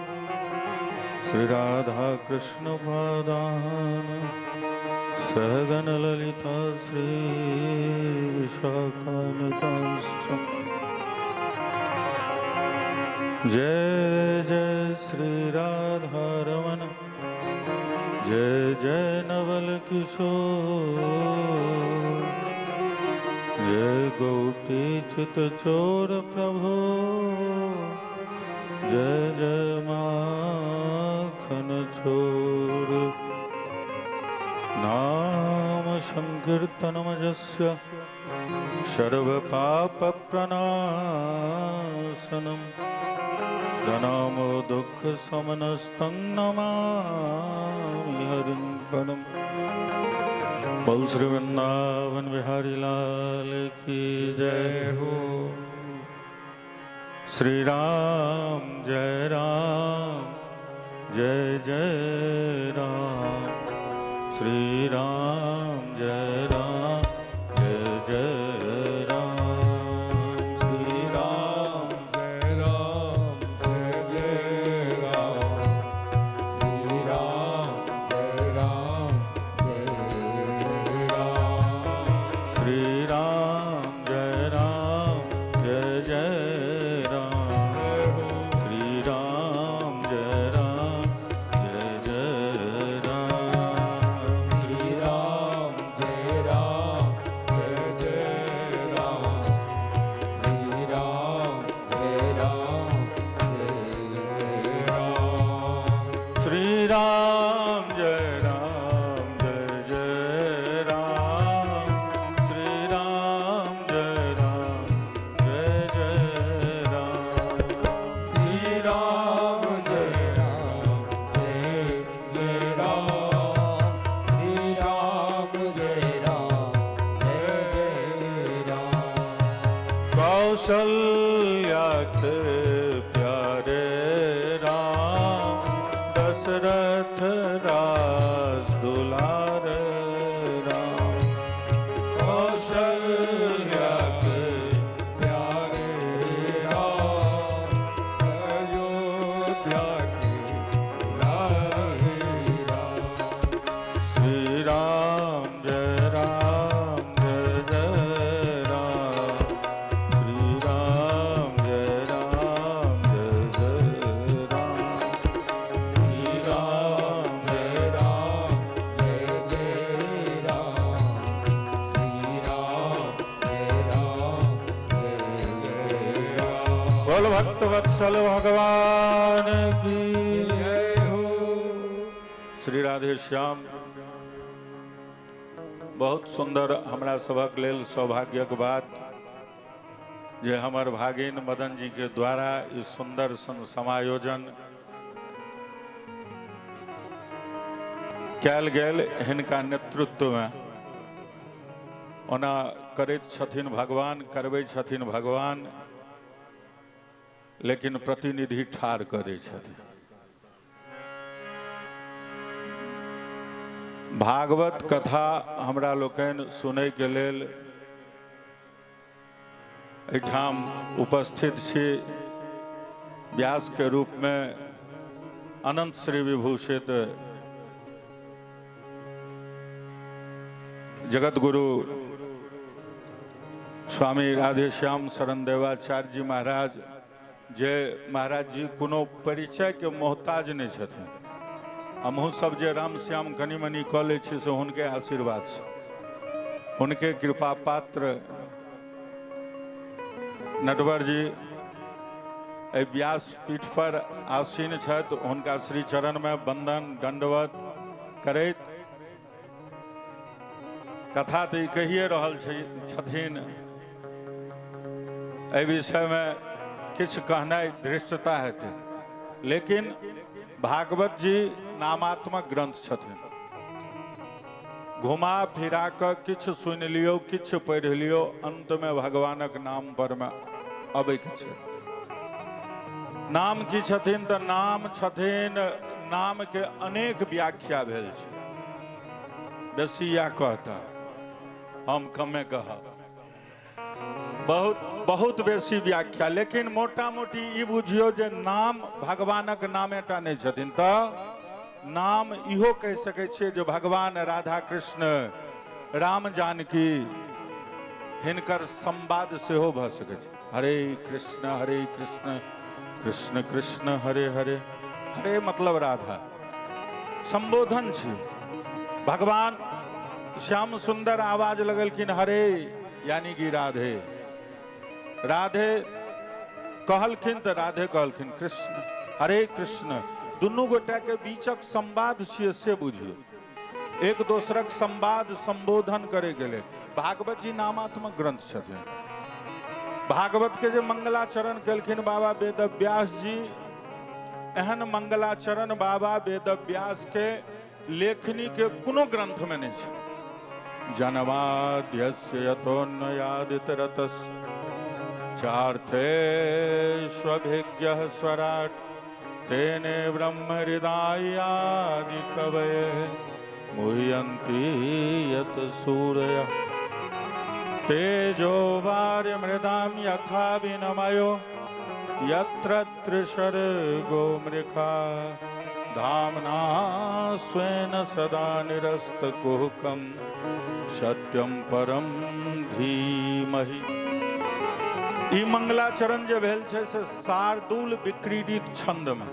E: श्रीराधाकृष्णपादान् सहगणललिता श्रीविशाखान्वितांश्च। जय जय श्री राधारमण, जय जय नवल किशोर, जय गोपी चित चोर प्रभु, जय जय माखन चोर। नाम संकीर्तनमजस्य सर्व पाप प्रणाशनम प्रणामो दुःख शमनस्तं नमामि हरिं परम्। बोल श्री वृंदावन बिहारी लाल की जय।
B: जय हो।
E: श्री राम जय राम, जय जय राम, श्री राम जय राम, जय जय राम, श्री राम
B: जय राम जय जय राम, श्री राम जय राम, जय जय राम,
E: श्री राम जय राम, जय जय राम,
B: जय हो।
E: श्री राम जय राम, जय जय राम,
B: श्री राम जय राम, जय जय राम, श्री राम जय राम, जय जय राम,
E: श्री राम जय राम, जय जय राम, श्री राम जय राम, जय जय राम,
B: श्री राम जय राम, जय जय राम, श्री राम जय राम, जय जय राम।
E: कौशल्या के प्यारे राम, दशरथ राज दुलारे राम,
B: कौशल्या
E: भक्तवत्सल भगवान की
B: जय हो।
E: श्री राधे श्याम। बहुत सुंदर हमरा सभक लेल सौभाग्यक बात जे हमर भागिन मदन जी के द्वारा ई सुंदर सन समायोजन कयल गेल हिनका नेतृत्वमे। ओना करैत छथिन भगवान, करबै छथिन भगवान, लेकिन प्रतिनिधि ठाढ़ कऽ दै छथिन। भागवत कथा हमरा लोकनि सुनैके लेल एहिठाम उपस्थित छी। व्यासके रूपमे अनंत श्री विभूषित जगत गुरु स्वामी राधेश्याम शरण देवाचार्य जी महाराज, जे महाराज जी कोनो परिचयके मोहताज नहि छथिन। हमहूँ सब जे राम श्याम कनि मनि कऽ लै छी से हुनके आशीर्वादसँ, हुनके कृपा पात्र नटवर जी एहि व्यास पीठ पर आसीन छथि। हुनका श्री चरणमे वंदन दंडवत करैत कथा तऽ ई कहिए रहल छथिन, एहि विषयमे किछु कहनाइ धृष्टता हेतै, लेकिन भागवत जी नामात्मक ग्रंथ छथिन। घुमा फिरा कऽ किछु सुनि लियौ, किछु पढ़ि लियौ, अंतमे भगवानक नाम परमे अबैके छै। नाम की छथिन? तऽ नाम छथिन, नामके अनेक व्याख्या भेल छै। बेसी इएह कहता, हम कमे कहब। बहुत बहुत बेसी व्याख्या, लेकिन मोटा मोटी ई बुझियौ जे नाम भगवानक नामेटा नहि छथिन। तऽ नाम इहो कहि सकै छियै जे भगवान राधा कृष्ण, राम जानकी, हिनकर संवाद सेहो भऽ सकै छै। हरे कृष्ण हरे कृष्ण कृष्ण कृष्ण हरे हरे, हरे मतलब राधा, संबोधन छी। भगवान श्याम सुंदर आवाज लगलखिन हरे यानी कि राधे। राधे कहलखिन तऽ राधे कहलखिन कृष्ण, हरे कृष्ण। दुनू गोटा के बीचक संवाद छियै से बुझियौ, एक दोसरक संवाद संबोधन करे गेलै। भागवत जी नामात्मक ग्रंथ छथिन। भागवत के जे मंगलाचरण केलखिन बाबा वेदव्यास जी, एहन मंगलाचरण बाबा वेदव्यास के लेखनी के कोनो ग्रंथ में नहीं छै। जनमाद्यस्य यतोन्नयादितरतस् चार्थे स्वभिज्ञः स्वराट तेने ब्रह्म हृदयादि कवये मुह्यन्ति यत सूरयः तेजो वार्यमृदां यथा विनमयो यत्र त्रिसर्गो मृखा धाम्ना स्वेन सदा निरस्तकुहकं सत्यं परम धीमहि। ई मंगलाचरण जे भेल छै से शार्दूल विक्रीडित छंद में।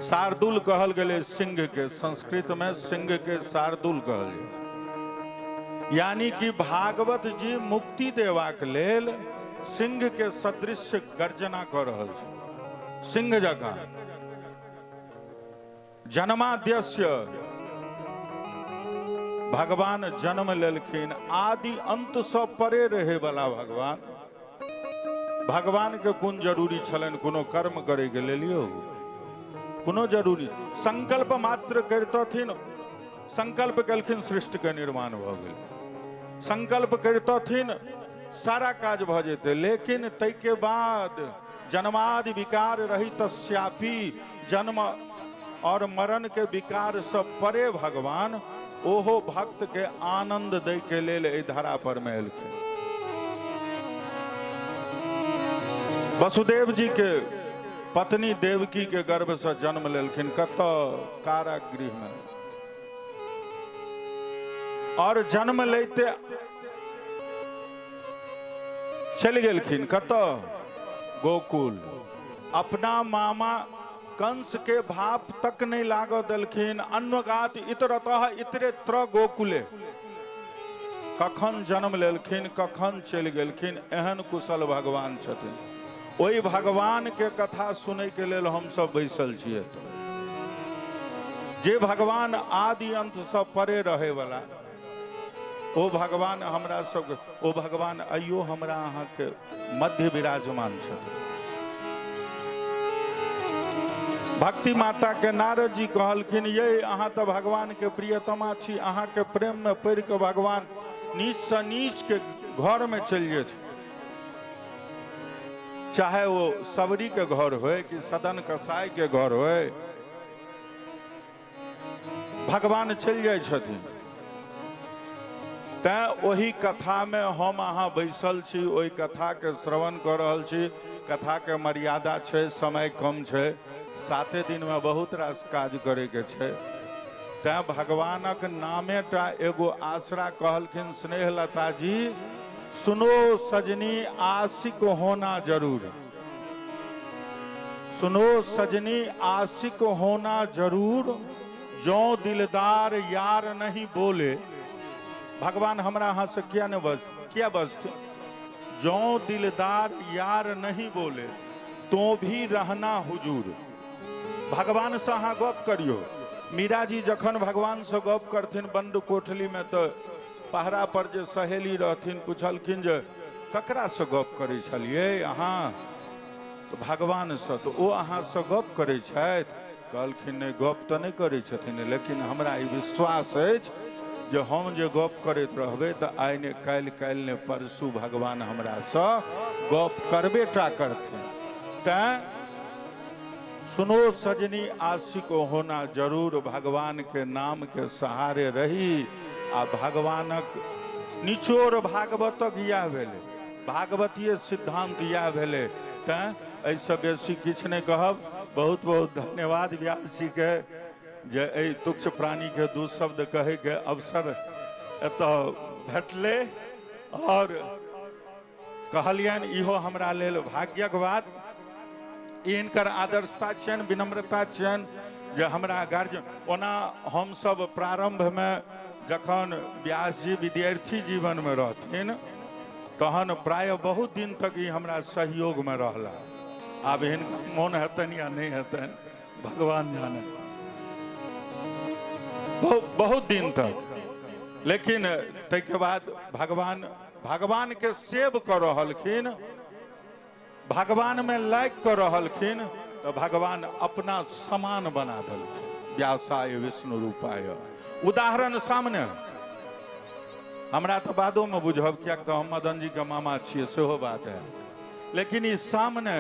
E: शार्दूल कहल गेलै सिंह के, संस्कृत में सिंह के शार्दूल कहल जाइ, यानी कि भागवत जी मुक्ति देबाक लेल सिंह के सदृश गर्जना कऽ रहल छै, सिंह जकाँ। जन्माद्यस्य, भगवान जन्म लेलखिन, आदि अंत सँ परे रहे वाला भगवान, भगवान के कोन जरूरी छलनि कोनो कर्म करे के लेल? यौ, कोनो जरूरी संकल्प मात्र करितथिन, संकल्प केलखिन, सृष्टि के निर्माण भऽ गेल। संकल्प करितथिन, सारा काज भऽ जेतै। लेकिन ताहिके बाद जन्मादि विकार रहित तस्यापि, जन्म और मरण के विकार से परे भगवान ओहो भक्त के आनंद दै के लेल एहि धरा पर में एलखिन। वसुदेव जी के पत्नी देवकी के गर्भ से जन्म लेलखिन। कतऽ? कारागृह में। और जन्म लेते चलि गेलखिन कतऽ? गोकुल। अपना मामा कंस के भाप तक नहीं लागऽ देलखिन। अन्नगात इतरतः इतरेत्र गोकुले। कखन जन्म लेलखिन, कखन चलि गेलखिन, एहन कुशल भगवान छथिन। ओहि भगवान के कथा सुनैके लेल हमसभ बैसल छियै। जे भगवान आदि अंत से परे रहे वाला, ओ भगवान हमरा सब, ओ भगवान आइयो हमरा अहाँके मध्य विराजमान छथिन। भक्ति माता के नारद जी कहलखिन, ये अहाँ तऽ भगवान के प्रियतमा छी, अहाँ के प्रेम में पड़ि के भगवान नीच से नीच के घर में चलि जेथिन, चाहे वो सबरी के घर होए कि सदन कसाई के घर होए, भगवान चलि जाइ छथिन। तैं ओहि कथामे हम अहाँ बैसल छी, ओहि कथाके श्रवण कऽ रहल छी। कथाके मर्यादा छै, समय कम छै, 7 दिनमे बहुत रास काज करैके छै। तैं भगवानक नामे टा एगो आसरा कहलखिन स्नेहलता जी, सुनो सजनी आशिक होना जरूर, सुनो सजनी आशिक होना जरूर, जो दिलदार यार नहीं बोले। भगवान हमरा अहाँ से किया नहीं बज, किया बजते? जो दिलदार यार नहीं बोले तो भी रहना हुजूर। भगवान से अहाँ गप करियो। मीरा जी जखन भगवान से गप करथिन बंद कोठली में, तो पहरा पर जे सहेली रहथिन पूछलखिन जे ककरा से गप करै छलियै अहाँ? तो भगवान से। तो ओ अहाँ से गप करै छथि? कहलखिन नहि, गप तऽ नहि करै छथिन, लेकिन हमरा ई विश्वास अछि जे हम जे गप करैत रहबै तऽ आइ ने काल्हि, काल्हि ने परसू भगवान हमरासँ गप करबे टा करथिन। तैं सुनो सजनी आशिक होना जरूर, भगवान के नाम के सहारे रही। आ भगवानक निचोड़ भागवतक इएह भेलै, भागवतीय सिद्धांत इएह भेलै। तैं एहिसँ बेसी किछु नहि कहब। बहुत बहुत धन्यवाद व्यास जी के जे एहि तुच्छ प्राणी के दू शब्द कहै के अवसर एतऽ भेटलै और कहलियनि, इहो हमरा लेल भाग्यक बात। ई हिनकर आदर्शता छियनि, विनम्रता छियनि जे हमरा गार्जियन। ओना हमसब प्रारंभमे जखन व्यास जी विद्यार्थी जीवनमे रहथिन तहन प्रायः बहुत दिन तक ई हमरा सहयोगमे रहला। आब हिनका मोन हेतनि या नहि हेतनि भगवान जाने, बहुत दिन तक। लेकिन ताहिके बाद भगवान के सेव कऽ रहलखिन, भगवान में लाइक कऽ रहलखिन, तऽ भगवान अपना समान बना देलखिन। व्यासाय विष्णु रूपाय, उदाहरण सामने। हमरा तऽ बादोमे बुझब, किएक तऽ हम मदन जी के मामा छियै, सेहो बात है, लेकिन ई सामने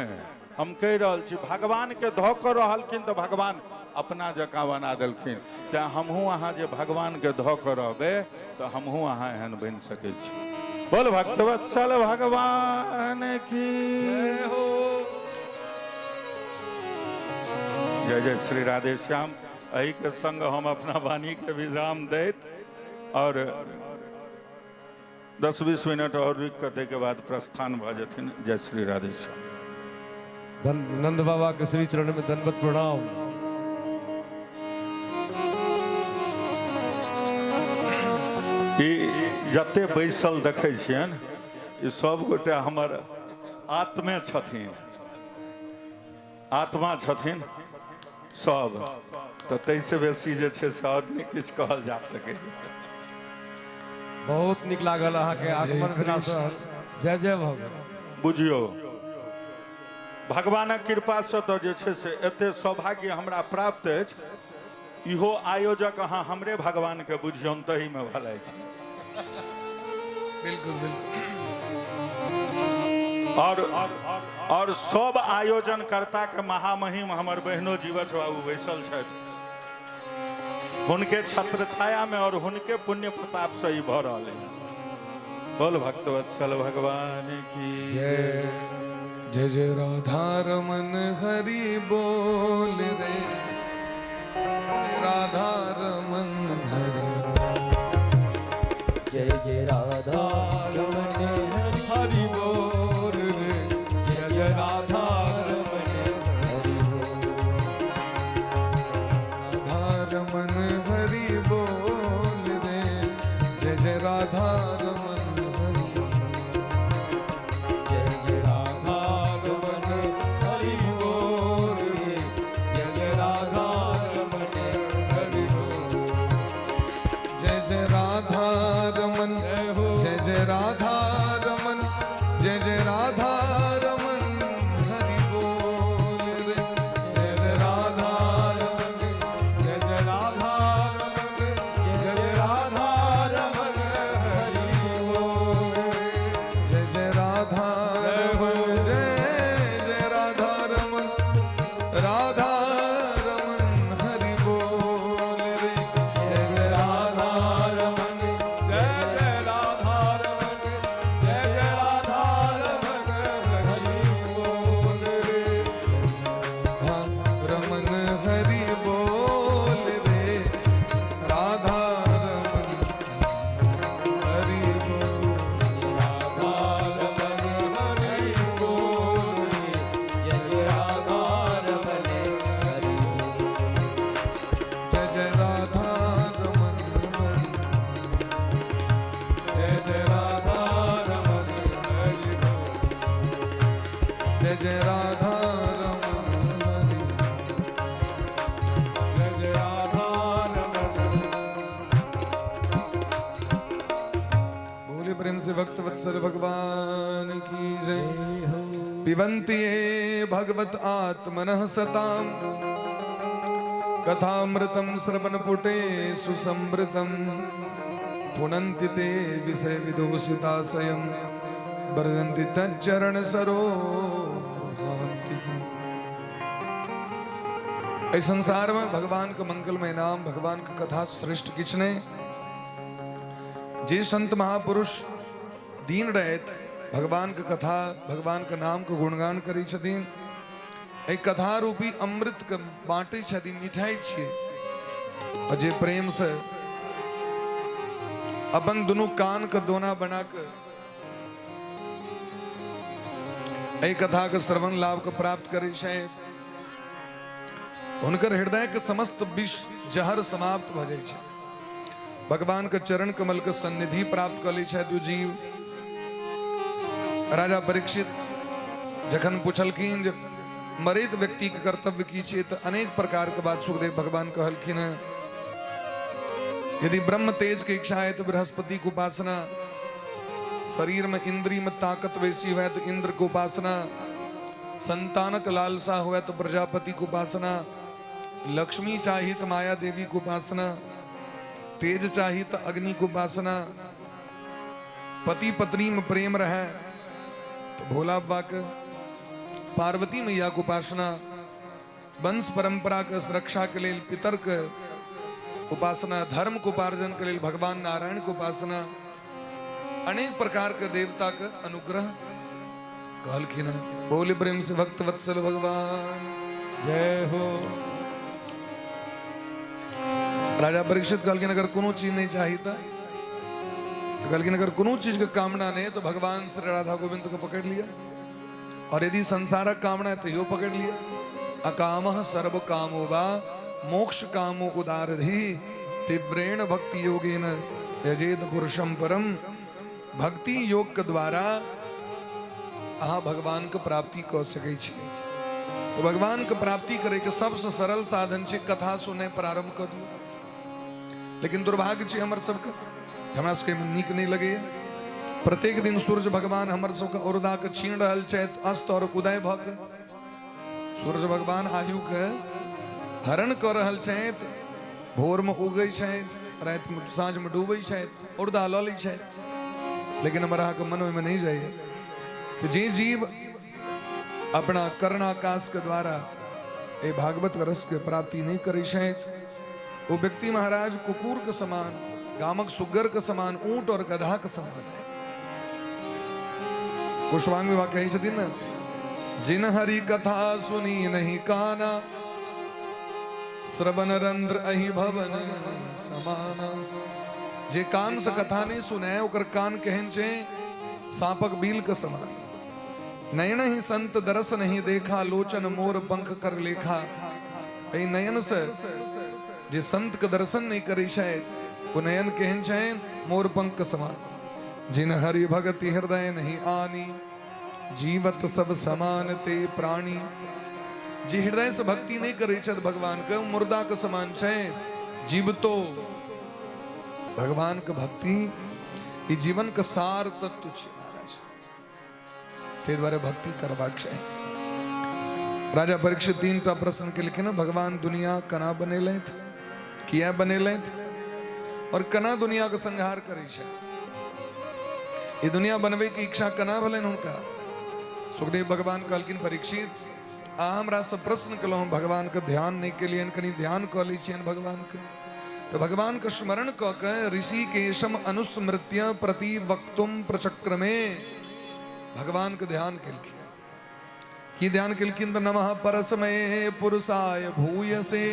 E: हम कहि रहल छी, भगवान के धऽ कऽ रहलखिन तऽ भगवान अपना जकाँ बना देलखिन। तेँ हमहूँ अहाँ जे भगवान के धऽ कऽ रहबै तऽ हमहूँ अहाँ एहन बनि सकै छी। बोल भक्तवत्सल भगवान की
B: जय हो।
E: जय जय श्री राधे श्याम। एहि के संग हम अपना वाणी के विराम दैत और 10-20 मिनट और रुकि कऽ ताहिके बाद प्रस्थान भऽ जेथिन। जय श्री राधे श्याम।
B: नंद बाबा के श्री चरण में दंडवत प्रणाम।
E: ई जते बैसल देखै छियनि ई सब गोटे हमर आत्मे छथिन, आत्मा छथिन सब, तऽ ताहिसँ बेसी जे छै से आओर नहि किछु कहल जा सकैए।
B: बहुत नीक लागल अहाँके आगमन भेला सर, जय जय भऽ गेल।
E: बुझियौ भगवानक कृपासँ तऽ जे छै से एते सौभाग्य हमरा प्राप्त अछि। इहो आयोजक अहाँ हमरे भगवानके बुझियौन, तहीमे भलाइ छै।
D: बिल्कुल बिल्कुल।
E: और सब आयोजनकर्ता के महामहिम हमर बहनो जीवछ बाबू बैसल छथि, हुनके छत्र छाया में और हुनके पुण्य प्रताप से ई भऽ रहल है। बोल भक्तवत्सल भगवान की
B: जय।
D: जय जय राधा रमन हरि बोल रे, राधा रमन हरि।
A: जय जय राधा रमन
B: हरि बोल रे, जय जय राधा रमन
A: हरि बोल।
D: राधा रमन हरि बोल रे, जय जय राधा रमन हरि।
A: जय जय
B: राधा रमन
D: रमन हरि बोल रे, राधा रमन हरि बोल।
B: राधा रमन हरि बोल जय राधा रमन हरि
D: जय जय राधा रमन हरि,
B: जय जय राधा रमन हरि बोल
D: जय जय राधा रमन हरि।
B: जय जय राधा रमन।
D: बोले प्रेम से भक्त वत्सल भगवान की जय। पिबन्ति ये भगवत आत्मनः सताम, कथामृतं श्रवणपुटे सुसमृतं, पुनन्ति ते विषय विदोषिताशयं, वरदन्ति तच्चरण सरोहान्तिकम्। एहि संसार में भगवान के मंगलमय नाम, भगवान के कथा श्रेष्ठ किछु नहि। जे संत महापुरुष दिन राति भगवान के कथा, भगवान के नाम के गुणगान करै छथिन, एहि कथा रूपी अमृत के बांटै छथिन, मिठाई छियै, और जे प्रेम से अपन दुनू कान के दोना बना के एहि कथा के श्रवण लाभ के प्राप्त करै छै, हुनकर हृदय के समस्त विष जहर समाप्त भऽ जाइ छै, भगवान के चरण कमल के सन्निधि प्राप्त कऽ लै छथि जीव। राजा परीक्षित जखन पुछलखिन जे मरैत व्यक्ति के कर्तव्य की छै, तऽ अनेक प्रकार के बात सुखदेव भगवान कहलखिन हैं। यदि ब्रह्म तेज के इच्छा है तो बृहस्पति की उपासना, शरीर में इंद्री में ताकत वैसी हुए तो इंद्र की उपासना, संतानक लालसा हुए तो प्रजापति की उपासना, लक्ष्मी चाहिए तो माया देवी की उपासना, तेज चाहिए तो अग्नि की उपासना, पति पत्नी में प्रेम रहे तो भोला बाबा के, पार्वती मैया की उपासना, वंश परंपरा के सुरक्षा के लिए पितर के उपासना, धर्म के उपार्जन के लिए भगवान नारायण की उपासना, अनेक प्रकार के देवता के अनुग्रह कहलखिन हैं। बोले प्रेम से भक्त वत्सल भगवान
B: जय हो।
D: राजा परीक्षित कहलखिन अगर कोनो चीज नहीं चाहिए तो कहलखिन अगर कोनो चीज के कामना नहीं तो भगवान श्री राधा गोविंद को पकड़ लिया, और यदि संसारक कामना है तो यो पकड़ लिया। अकामः सर्व कामो वा मोक्ष कामो उदारधि, तीव्रेण भक्ति योगेन यजेत पुरुषम परम। भक्ति योग के द्वारा अहाँ भगवान के प्राप्ति कऽ सकै छी। तो भगवान के प्राप्ति करे के सबसे सरल साधन छै कथा सुने प्रारंभ कऽ दियौ। लेकिन दुर्भाग्य छै हमर सबके, हमरा सबके नीक नहीं लगैया। प्रत्येक दिन सूर्य भगवान हमर सबके औरदा के छीन रहल छथि, अस्त और उदय भऽ के सूर्य भगवान आयु के हरण कऽ रहल छथि। भोर में उगै छथि, राति में साँझ में डूबै छथि, औरदा लऽ लै छथि, लेकिन हमर अहाँके मन ओहिमे नहीं जाइए। तऽ जे जीव अपना कर्णाकाश के द्वारा एहि भागवत रस के प्राप्ति नहीं करै छथि, वो व्यक्ति महाराज कुकुर के समान, गामक सुग्गर के समान, ऊंट और गधा के समान है। गोस्वामी बाबा कहै छथिन ने, जिन हरि कथा सुनी नहीं काना, श्रवण रंध्र अहि भवन समाना। जे कान से कथा नहीं सुने ओकर कान केहन छै? सांपक बिल के समान। नयन ही संत दरस नहीं देखा, लोचन मोर पंख कर लेखा। एहि नयन से जे संत के दर्शन नहीं करै छै, ओ नयन केहन छै? मोर पंख के समान। जिन हरि भगति हृदय नहीं आनी, जीवत सब समान ते प्राणी। जे हृदय से भक्ति नहीं करै छथि भगवान के, ओ मुर्दा के समान छै। जीवतो भगवान के भक्ति ई जीवन के सार तत्व छै महाराज, ताहि दुआरे भक्ति करबाक चाही। राजा परीक्षित तीन टा प्रश्न केलखिन, भगवान दुनिया केना बनेलथि, किया बनेलथि और केना दुनिया के संहार करै छै, ई दुनिया बनबै के इच्छा केना भेलनि हुनका। सुखदेव भगवान कहलखिन परीक्षित, अहाँ हमरा से प्रश्न केलहुँ, भगवान के ध्यान नहीं केलियनि, कनि ध्यान कऽ लै छियनि भगवान के। तो भगवान के स्मरण कऽ के ऋषिकेशम अनुस्मृत्य प्रति वक्तुम प्रचक्रमे, भगवान के ध्यान केलखिन। की ध्यान केलखिन तऽ नमः परस्मय पुरुषाय भूयसे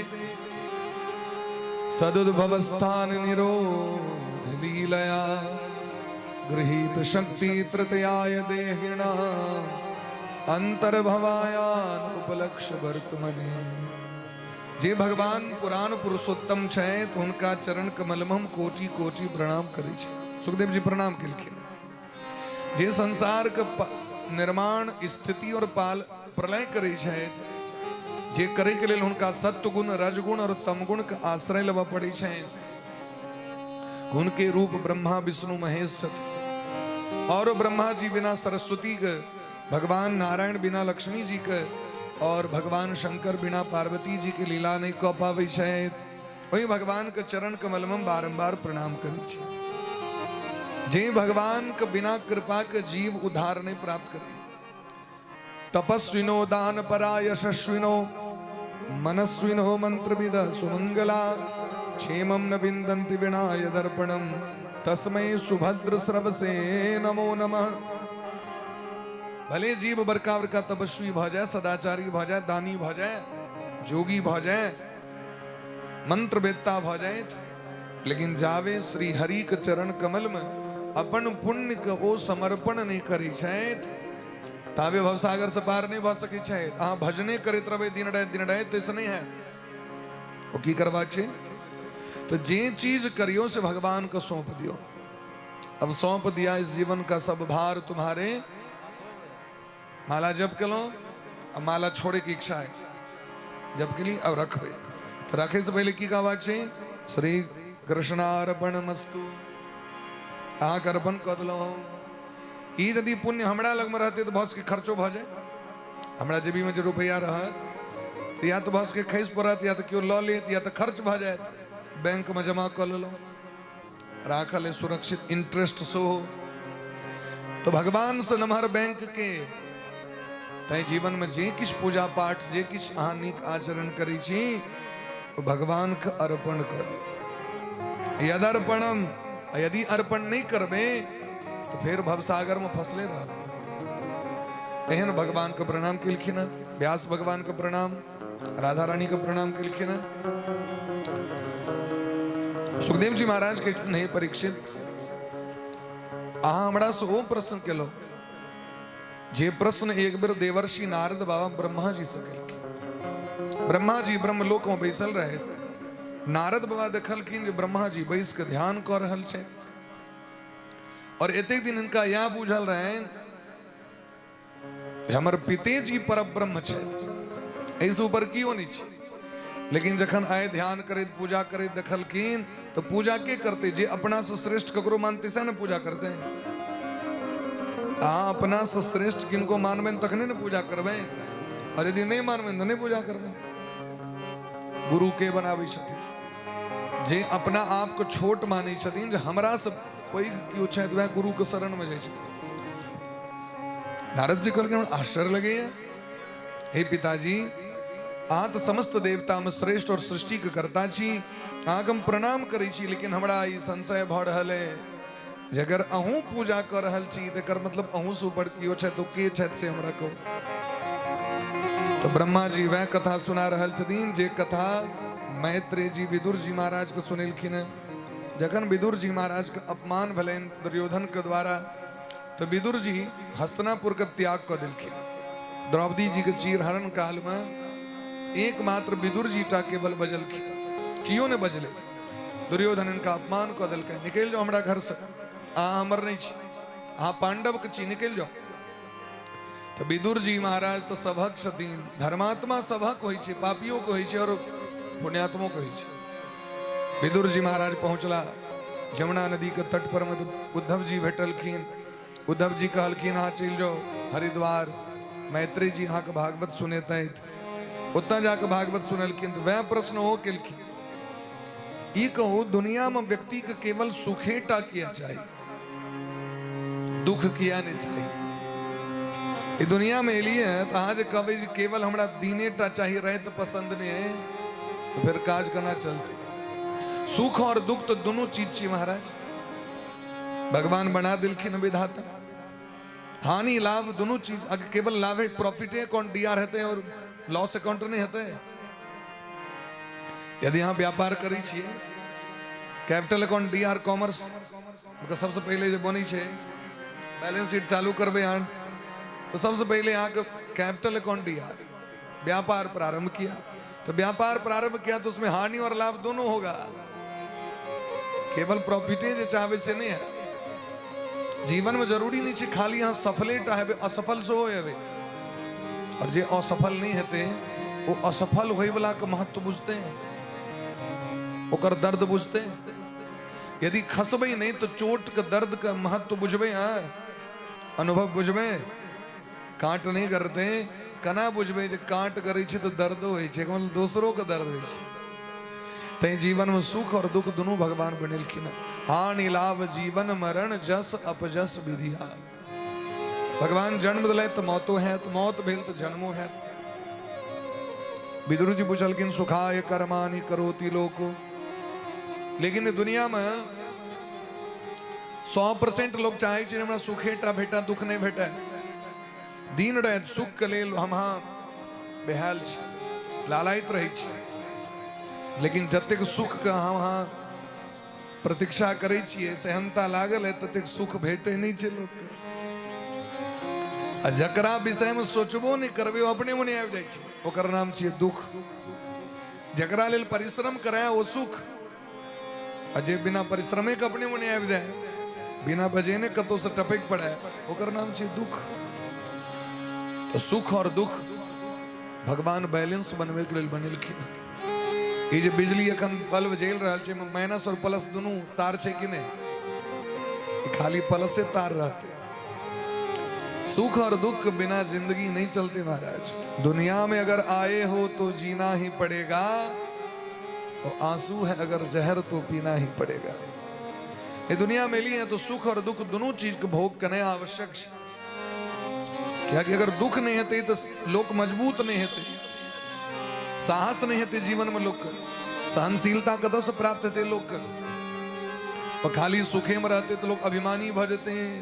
D: सदुद्भवस्थान निरोध लीलया गृहीत शक्ति तृतीयाय देहिणा अंतर्भवायान उपलक्ष्य वर्तमने। जे भगवान पुराण पुरुषोत्तम छथि, हुनका चरण कमल में हम कोटि कोटि प्रणाम करै छी। सुखदेव जी प्रणाम केलखिन। जे संसार के निर्माण, स्थिति और पाल प्रलय करै छथि, जे करे के लेल हुनका सत्वगुण, रजगुण और तमगुण के आश्रय लेबऽ पड़ै छनि, हुनके रूप ब्रह्मा, विष्णु, महेश छथिन। और ब्रह्मा जी बिना सरस्वती के, भगवान नारायण बिना लक्ष्मी जी के और भगवान शंकर बिना पार्वती जी के लीला नहीं कऽ पाबै छथि। ओहि भगवान के चरण कमल में बारंबार प्रणाम करै छी, जे भगवान के बिना कृपा के जीव उद्धार नहीं प्राप्त करे। तपस्विनो दान परा यशस्विनो मनस्विनो मंत्रविद सुमंगला क्षेमं न विन्दन्ति विनाय दर्पणम तस्मै सुभद्र स्रवसे नमो नमः। भले जीव बड़का बड़का तपस्वी भऽ जाए, सदाचारी भऽ जाए, दानी भऽ जाए, जोगी भऽ जाए, मंत्रवेत्ता भऽ जाए, लेकिन जावे श्री हरि के चरण कमल में अपन पुण्य के ओ समर्पण नहीं करै छथि, ताबे भवसागर से पार नहीं भऽ सकै छथि। अहाँ भजने करैत रहबै दिन राति, दिन राति, ताहिसँ नहि हैत। ओ की करबाक छै? तऽ जे चीज करियौ से भगवान के सौंप दियौ। अब सौंप दिया इस जीवन का सब भार तुम्हारे। माला जप केलहुँ, अब माला छोड़े के इच्छा है, जप के लिए अब रखबे, तो रखे से पहले की कहबाक छै? श्री कृष्णार्पण मस्तु। अहाँके अर्पण कऽ देलहुँ। ई यदि पुण्य हमरा लगमे रहतै तऽ भऽ सकै खर्चो भऽ जाय। हमरा जेबीमे जे रुपैआ रहत तऽ या तऽ भऽ सकै खसि पड़त, या तऽ केओ लऽ लेत, या तऽ खर्च भऽ जायत। बैंकमे जमा कऽ लेलहुँ, राखल है सुरक्षित, इंटरेस्ट सेहो। तो भगवान से नमहर बैंक के तैं जीवन में जे किछु पूजा पाठ, जे किछु अहाँ नीक आचरण करै छी, ओ भगवान के अर्पण करू। यदर्पणम, यदि अर्पण नहीं करबे तो फिर भवसागर में फसले रहब। एहन भगवान के प्रणाम केलखिन हँ, व्यास भगवान के प्रणाम, राधा रानी के प्रणाम केलखिन हँ। सुखदेव जी महाराज कहै छथिन, हे परीक्षित, अहाँ हमरा से ओ प्रश्न केलहुँ जे प्रश्न एक बेर देवर्षि नारद बाबा ब्रह्मा जी से केलखिन। ब्रह्मा जी ब्रह्मलोक में बैसल रहे, नारद बाबा देखलखिन जे ब्रह्मा जी बैस के ध्यान कऽ रहल छै और एतेक दिन हिनका इएह बुझल रहनि हमर पितेजी पर ब्रह्म छथि, एहिसँ ऊपर केओ नहि छै। लेकिन जखन आइ ध्यान करैत, पूजा करैत देखलखिन, तऽ पूजा के करतै? जे अपना से श्रेष्ठ ककरो मानतै सएह ने पूजा करतै। अहाँ अपना से श्रेष्ठ किनको मानबनि तखने ने पूजा करबै, और यदि नहि मानबनि तऽ नहि पूजा करबै। गुरु के बनाबै छथिन? जे अपना आप के छोट मानै छथिन, जे हमरा से पैघ केओ छथि, वएह गुरु के शरण में जाइ छथिन। नारद जी कहलखिन, हमरा आश्चर्य लगैया, हे पिताजी, अहाँ तऽ समस्त देवता में श्रेष्ठ और सृष्टि के कर्ता छी, अहाँके हम प्रणाम करै छी, लेकिन हमरा ई संशय भऽ रहल है जे अगर अहूँ पूजा कऽ रहल छी तऽ एकर मतलब अहूँ से ऊपर केओ छथि, तो के छथि से हमरा कहू। तऽ ब्रह्मा जी वएह कथा सुना रहल छथिन जे कथा मैत्रेय जी विदुर जी महाराज के सुनेलखिन हेँ। जखन विदुर जी महाराज के अपमान भेलनि दुर्योधन के द्वारा, तऽ विदुर जी हस्तिनापुर के त्याग कऽ देलखिन। द्रौपदी जी के चीरहरण काल में एकमात्र विदुर जी टा केवल बजलखिन, कियो नहि बजले। दुर्योधन इनका अपमान कऽ देलकै, निकलि जाओ हमरा घर से, अहाँ हमर नहि छी, अहाँ पांडव के छी, निकलि जाओ। तऽ विदुर जी महाराज तऽ सभक छथिन, धर्मात्मा सभक होइ छै, पापियो के होइ छै और पुण्यात्मो के होइ छै। विदुर जी महाराज पहुँचला जमुना नदी के तट पर में, उद्धव जी भेटलखिन। उद्धव जी कहलखिन, अहाँ चलि जाउ हरिद्वार, मैत्री जी अहाँके भागवत सुनेतथि। ओतऽ जाके भागवत सुनलखिन तऽ वएह प्रश्न ओ केलखिन, ई कहू, दुनिया में व्यक्ति के केवल सुखे टा किया चाही, दुख किया नहीं चाही? ई दुनिया में एलिए हैं तऽ अहाँ जे कहबै जे केवल हमरा दिने टा चाही, राति पसंद नहीं है, तो फिर काज केना चलते? सुख और दुख तो दोनों चीज छी महाराज, भगवान बना दिलखिन विधाता। हानि लाभ दुनू चीज, अगर केवल लाभे प्रॉफिटे अकाउंट डी आर हेतै और लॉस अकाउंट नहि हेतै। यदि अहाँ व्यापार करै छियै, capital account D R commerce ओकर सबसँ पहिले जे बनै छै, बैलेंस शीट चालू करबै अहाँ तऽ सबसँ पहिले अहाँके कैपिटल अकाउंट डी आर, व्यापार प्रारंभ किया तो व्यापार प्रारंभ किया तो उसमें हानि और लाभ दोनों होगा। केवल प्रॉफिटे जे चाहबै से नहीं है। जीवन में जरूरी नहीं छै खाली अहाँ सफले टा हेबै, असफल सेहो हेबै। और जे असफल नहीं हेतै वो असफल होय वाला के महत्व बुझते हैं, ओकर दर्द बुझते हैं। यदि खसबै नहीं तो चोट के दर्द के महत्व बुझबै, अहाँ अनुभव बुझबै। काट नहीं करते केना बुझबै जे काट करै छै तऽ दर्दो होइ छै, मतलब दोसरो के दर्द होइ छै। तैं जीवन में सुख और दुख दुनू भगवान बनेलखिन। हानि लाभ जीवन मरण जस अपजस विधिया। भगवान जन्म दिलथि तऽ मौतो हैत, मौत भेल तऽ जन्मो हैत। विदुर जी पुछलखिन सुखाय कर्माणि करोति लोको। लेकिन दुनिया में 100% लोग चाहे छै हमरा सुखे टा भेटा, दुख नहीं भेटे। दिन राति सुख के लेल हम अहाँ बेहाल छी, लालायित रहै छी। लेकिन जतेक सुख के हम अहाँ प्रतीक्षा करै छियै, सेहनता लागल है, ततेक सुख भेटे नहीं छै लोकके। आ जकरा विषय में सोचबो नहीं करबै ओ अपने मने आबि जाइ छै, ओकर नाम छियै दुख। जकरा लेल परिश्रम कराय ओ सुख, आ जे बिना परिश्रमे के अपने मने आबि जाय, बिना बजेने कतौ से टपकि पड़े, ओकर नाम छियै दुख। तो सुख और दुख भगवान बैलेंस बनबै के लेल बनेलखिन। ई जे बिजली एखन बल्ब जलि रहल छै, माइनस और प्लस दुनू तार छै कि नहि? खाली प्लसे तार रहते। सुख और दुख के बिना जिंदगी नहीं चलती महाराज। दुनिया में अगर आए हो तो जीना ही पड़ेगा, और आंसू है अगर जहर तो पीना ही पड़ेगा। ये दुनिया में ली है तो सुख और दुख दोनों चीज के भोग करने आवश्यक है। क्या कि अगर दुख नहीं हेतै तो लोक मजबूत नहीं हेतै, साहस नहीं हेतै जीवन में लोक के, सहनशीलता कतऽ से प्राप्त हेतै लोक के? और खाली सुखे में रहते तो लोग अभिमानी भऽ जेते हैं,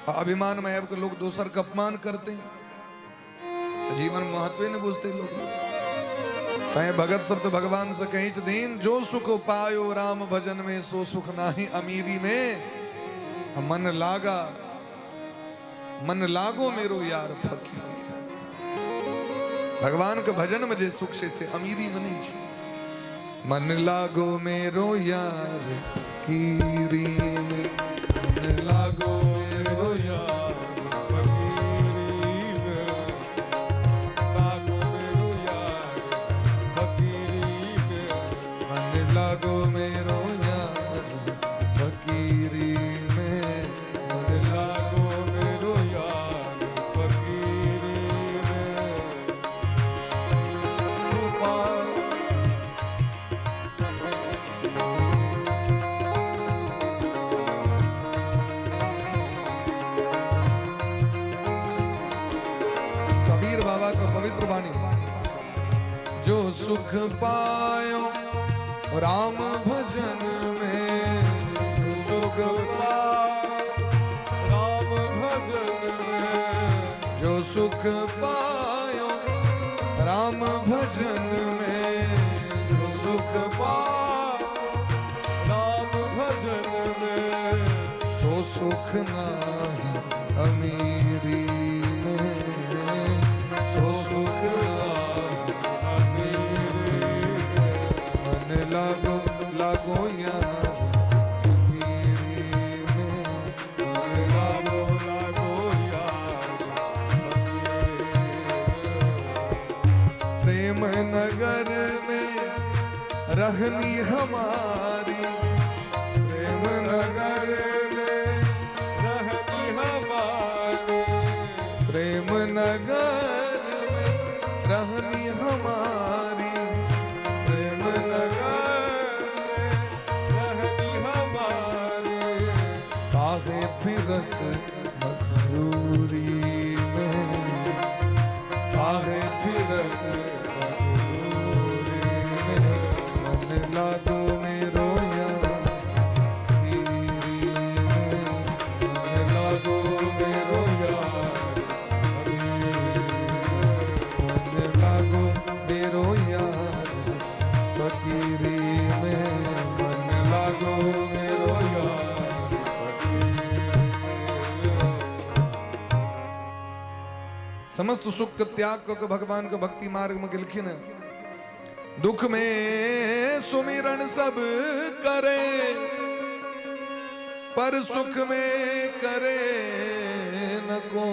D: और अभिमान में आबि के लोग दोसर के अपमान करते हैं, जीवन महत्व नहीं बुझते लोग। तैं भगत सब तो भगवान से कही छथिन, जो सुख पायो राम भजन में सो सुख नाही अमीरी में। मन लागा मन लागो मेरो यार फकीरी। भगवान के भजन में जे सुख छै से अमीरी में नहीं छै। मन लागो मेरो यार फकीरी में, मन लागो मेरो
B: यार फकीरी में, लागो मेरो यार फकीरी में,
D: मन लागो मेरो यार फकीरी में, मन
B: लागो मेरो यार फकीरी में। कृपा
D: कबीर बाबा का पवित्र वाणी, जो सुख पायो राम भजन में, जो सुख
B: राम भजन में,
D: जो सुख पायो राम भजन में, जो
B: सुख पायो राम भजन में,
D: सो सुख नाही अमीरी में, सो सुख नाही
B: अमीरी में।
D: मन लागो लागो यार फकीरी में, मन लागो
B: लागो यार फकीरी में।
D: प्रेम नगर में रहनी हमारी, प्रेम नगर में
B: रहनी हमारी,
D: प्रेम नगर में रहनी हमारी, प्रेम नगर
B: में रहनी हमारी।
D: काहे फिरत मखरूरी में, काहे फिरत मखरूरी में, मन लागो मेरो यार फकीरी में, मन लागो मेरो यार। समस्त सुख के त्याग कऽ के भगवान के भक्ति मार्ग में गेलखिन हैं। दुख में सुमिरन सब करे, पर सुख में करे न को।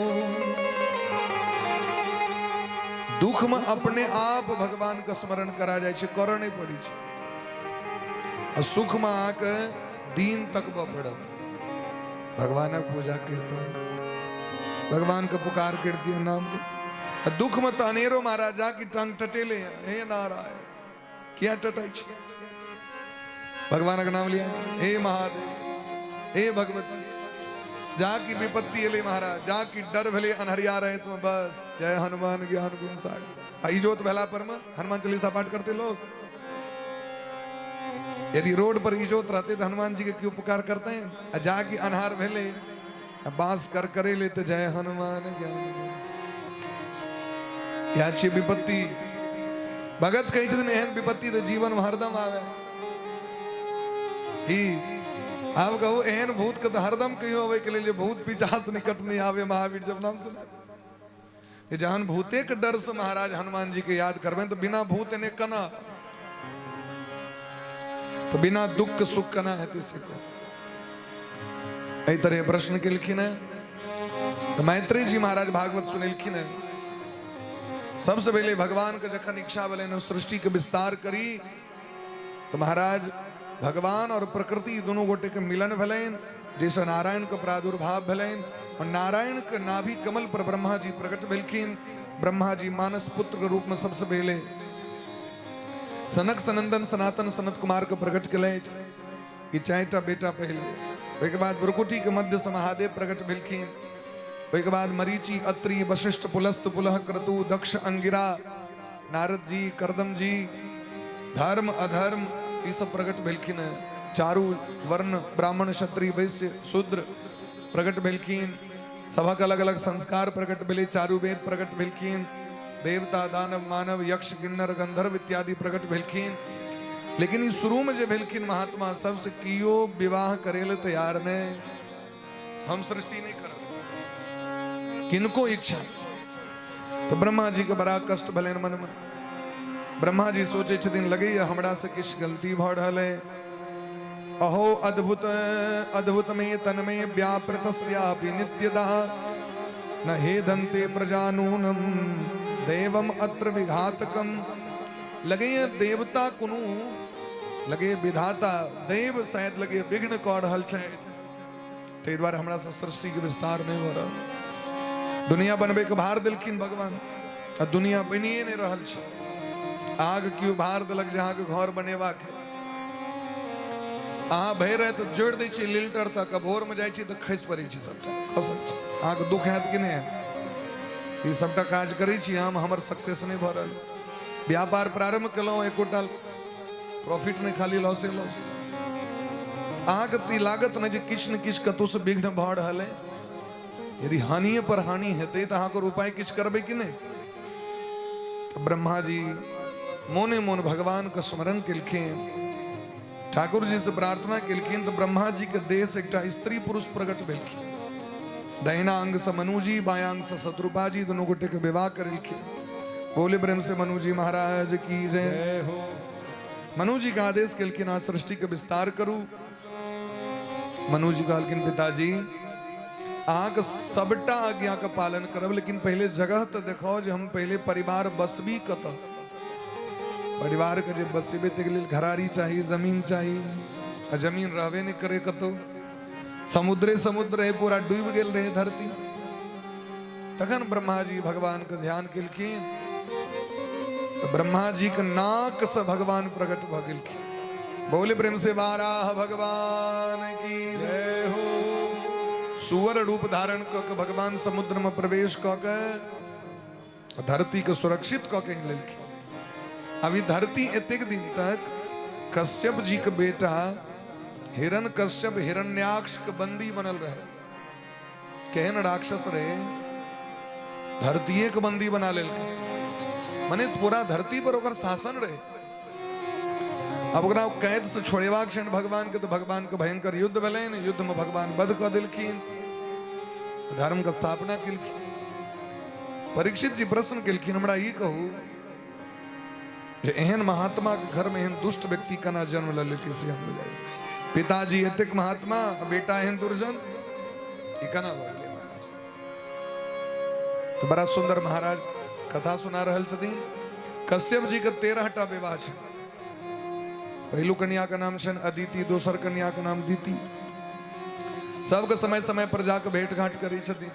D: दुख में अपने आप भगवान के स्मरण करा जाइ छै, करऽ नहि पड़ै छै। आ सुख में अहाँके दिन तकबऽ पड़त, भगवानक पूजा करितहुँ, भगवान के पुकार करितियै, नाम लैतियै। आ दुख में तऽ अनेरो महाराज जा कि टांग टटेले, हे नारायण किया टटै छै, भगवानक नाम लिया, हे महादेव, हे भगवती। जा की विपत्ति एलै महाराज, जा की डर भेलै अन्हरिया राति में, बस जय हनुमान ज्ञान गुण सागर। आ इजोत भेला पर में हनुमान चालीसा पाठ करते लोग। यदि रोड पर इजोत रहते तो हनुमान जी के क्यों पुकार करते हैं? आ जा की अन्हार भेलै आ बांस कर करे ले तो जय हनुमान ज्ञान गुण सागर। इएह छियै विपत्ति। भगत कहै छथिन एहन विपत्ति तऽ जीवन में हरदम आवे। ही आब कहू एहन भूत के तऽ हरदम कहियो अबै के लेल जे भूत पिचास निकट नहीं आवे, महावीर जब नाम सुना। जहन भूते के डर से महाराज हनुमान जी के याद करबे तऽ बिना भूत एने केना, तऽ बिना दुख के सुख केना हेतै से कहू। एहि तरह प्रश्न केलखिन है तऽ मैत्रेय जी महाराज भागवत सुनेलखिन है। सबसे पहले भगवान के जखन इच्छा भेलनि सृष्टि के विस्तार करी तो महाराज भगवान और प्रकृति दोनों गोटे के मिलन भेलनि, जैसे नारायण के प्रादुर्भाव भेलनि और नारायण के नाभि कमल पर ब्रह्मा जी प्रकट भेलखिन। ब्रह्मा जी मानस पुत्र के रूप में सबसे पहले सनक सनंदन सनातन सनत कुमार के प्रकट केलथि। ई चारिटा बेटा पहले। ओहिके बाद ब्रुकुटी के मध्य से महादेव प्रकट भेलखिन। ओहिके बाद मरीचि अत्रि वशिष्ठ पुलस्त पुलह क्रतु दक्ष अंगिरा नारद जी करदम जी धर्म अधर्म ई सब प्रकट भेलखिन हैं। चारू वर्ण ब्राह्मण क्षत्रिय वैश्य शूद्र प्रकट भेलखिन। सभक अलग अलग संस्कार प्रकट भेलै, चारू वेद प्रकट भेलखिन। देवता दानव मानव यक्ष किन्नर गंधर्व इत्यादि प्रकट भेलखिन। लेकिन ई शुरू में जे भेलखिन महात्मा सबसे कियो विवाह करे ले तैयार नहीं, हम सृष्टि नहीं करब, किनको इच्छा। तो ब्रह्मा जी के बड़ा कष्ट भेलनि मन में। ब्रह्मा जी सोचे छथिन लगैया हमरा से किछु गलती भऽ रहल है। अहो अद्भुत अद्भुत में तन में व्यापृतस्यापि नित्यदा न हे दंते प्रजानूनम देवम अत्र विघातकम। लगैया देवता कोनो लगे विधाता देव शायद लगे विघ्न कऽ रहल छै, ताहि दुआरे हमरा से सृष्टि के विस्तार नहि भऽ रहल। दुनिया बनबै के भार देलखिन भगवान आ दुनिया बनिए नहि रहल छै। अहाँके केओ भार देलक जे अहाँके घर बनेबाक है, अहाँ भरि राति जोड़ि दै छियै लिल्टर तक, आ भोरमे जाइ छी तऽ खसि पड़ै छै, सबटा खसल छै। अहाँके दुख हैत कि नहि हैत? ई सबटा काज करै छी हम, हमर सक्सेस नहि भऽ रहल। व्यापार प्रारंभ केलहुँ, एकोटा प्रॉफिट नहि, खाली लॉसे लॉस। अहाँके तऽ ई लागत नहि जे किछु ने किछु कतहुसँ विघ्न भऽ रहल है। यदि हानिये पर हानि हेतै तऽ अहाँके उपाय किछु करबै कि नहि? तऽ ब्रह्मा जी मोने मोन भगवान के स्मरण केलखिन, ठाकुर जी से प्रार्थना केलखिन। तऽ ब्रह्मा जी के देह से एकटा स्त्री पुरुष प्रकट भेलखिन। दहिना अंग से मनु जी, बायां अंग से शत्रुपा जी, दोनों गोटे के विवाह करेलखिन। बोले प्रेम से मनु जी महाराज की जय।
B: जय हो।
D: मनु जी के आदेश केलखिन अहाँ सृष्टि के विस्तार करू। मनु जी कहलखिन पिताजी अहाँके सबटा आज्ञा के पालन करब, लेकिन पहले जगह तो देखाओ जे हम पहले परिवार बसबी कतऽ। परिवार के जे बसेबे ताहिके लेल घरारी चाही, जमीन चाही, आ जमीन रहबे नहि करे कतौ, समुद्रे समुद्र रहे, पूरा डूबि गेल रहे धरती। तखन ब्रह्मा जी भगवान के ध्यान केलखिन तऽ ब्रह्मा जी के नाक से भगवान प्रकट भऽ गेलखिन। बोले प्रेम से वाराह भगवान की
B: जय हो।
D: सुअर रूप धारण कऽ के भगवान समुद्र में प्रवेश कऽ के धरती के सुरक्षित कऽ के लेलखिन। अभी धरती एतेक दिन तक कश्यप जी के बेटा हिरण कश्यप हिरण्याक्ष के बंदी बनल रहे। केहन राक्षस रहे, धरतीये के बंदी बना लेलकै, मने पूरा धरती पर ओकर शासन रहे। अब ओकरा कैद से छोड़ेबाक छनि भगवान के, तो भगवान के भयंकर युद्ध भेलनि। युद्ध में भगवान वध कऽ देलखिन, धर्म के स्थापना केलखिन। परीक्षित जी प्रश्न केलखिन, हमरा ई कहू जे एहन महात्मा के घर में एहन दुष्ट व्यक्ति केना जन्म लऽ लेलकै से हम बुझाइ। पिताजी एतेक महात्मा आ बेटा एहन दुर्जन, ई केना भऽ गेलै महाराज? तऽ बड़ा सुंदर महाराज कथा सुना रहल छथिन। कश्यप जी के 13 टा विवाह छै। पहिलु कन्या के नाम छनि अदिति, दोसर कन्या के नाम दिति। सबके समय समय पर जाके भेंट घाट करै छथिन।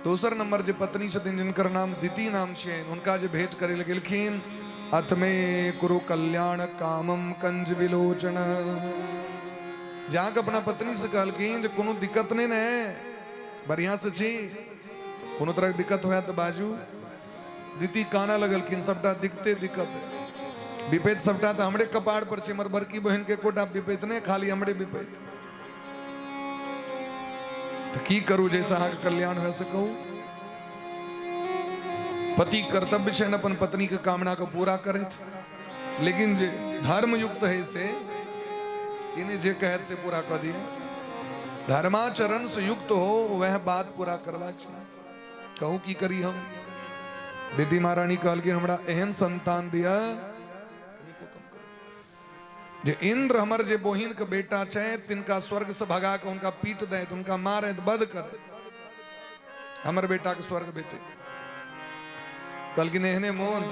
D: दोसर नंबर जे पत्नी छथिन जिनकर नाम दिति नाम छियनि, हुनका जे भेंट करै लए गेलखिन, अथ मे कुरु कल्याण कामम कंज विलोचन, जाके अपना पत्नी से कहलखिन जे कोनो दिक्कत नहीं ने, बढ़िया से छी, कोनो तरह के दिक्कत होया तऽ बाजू। दिति काना लगलखिन, सबटा दिक्कते दिक्कत है, विपैत सबटा तऽ हमरे कपार पर छै, हमर बड़की बहिन के एकोटा विपैत नहि, खाली हमरे विपैत। तऽ की करू जैसे अहाँके कल्याण होय से कहू। पति कर्तव्य छै अपन पत्नी के कामना के पूरा करैत, लेकिन जे धर्मयुक्त है से इन्हें जे कहत से पूरा कर दिए। धर्माचरण से युक्त हो वह बात पूरा करवा चाहिए। कहू की करी हम? दीदी महारानी कहलखिन हमरा एहन संतान दिया जे इंद्र हमर जे बहिन के बेटा छै तिनका स्वर्ग से भगा के उनका पीट दे, उनका मारे, वध करे, हमर बेटा के स्वर्ग भेटे। कहलखिन एहने मोन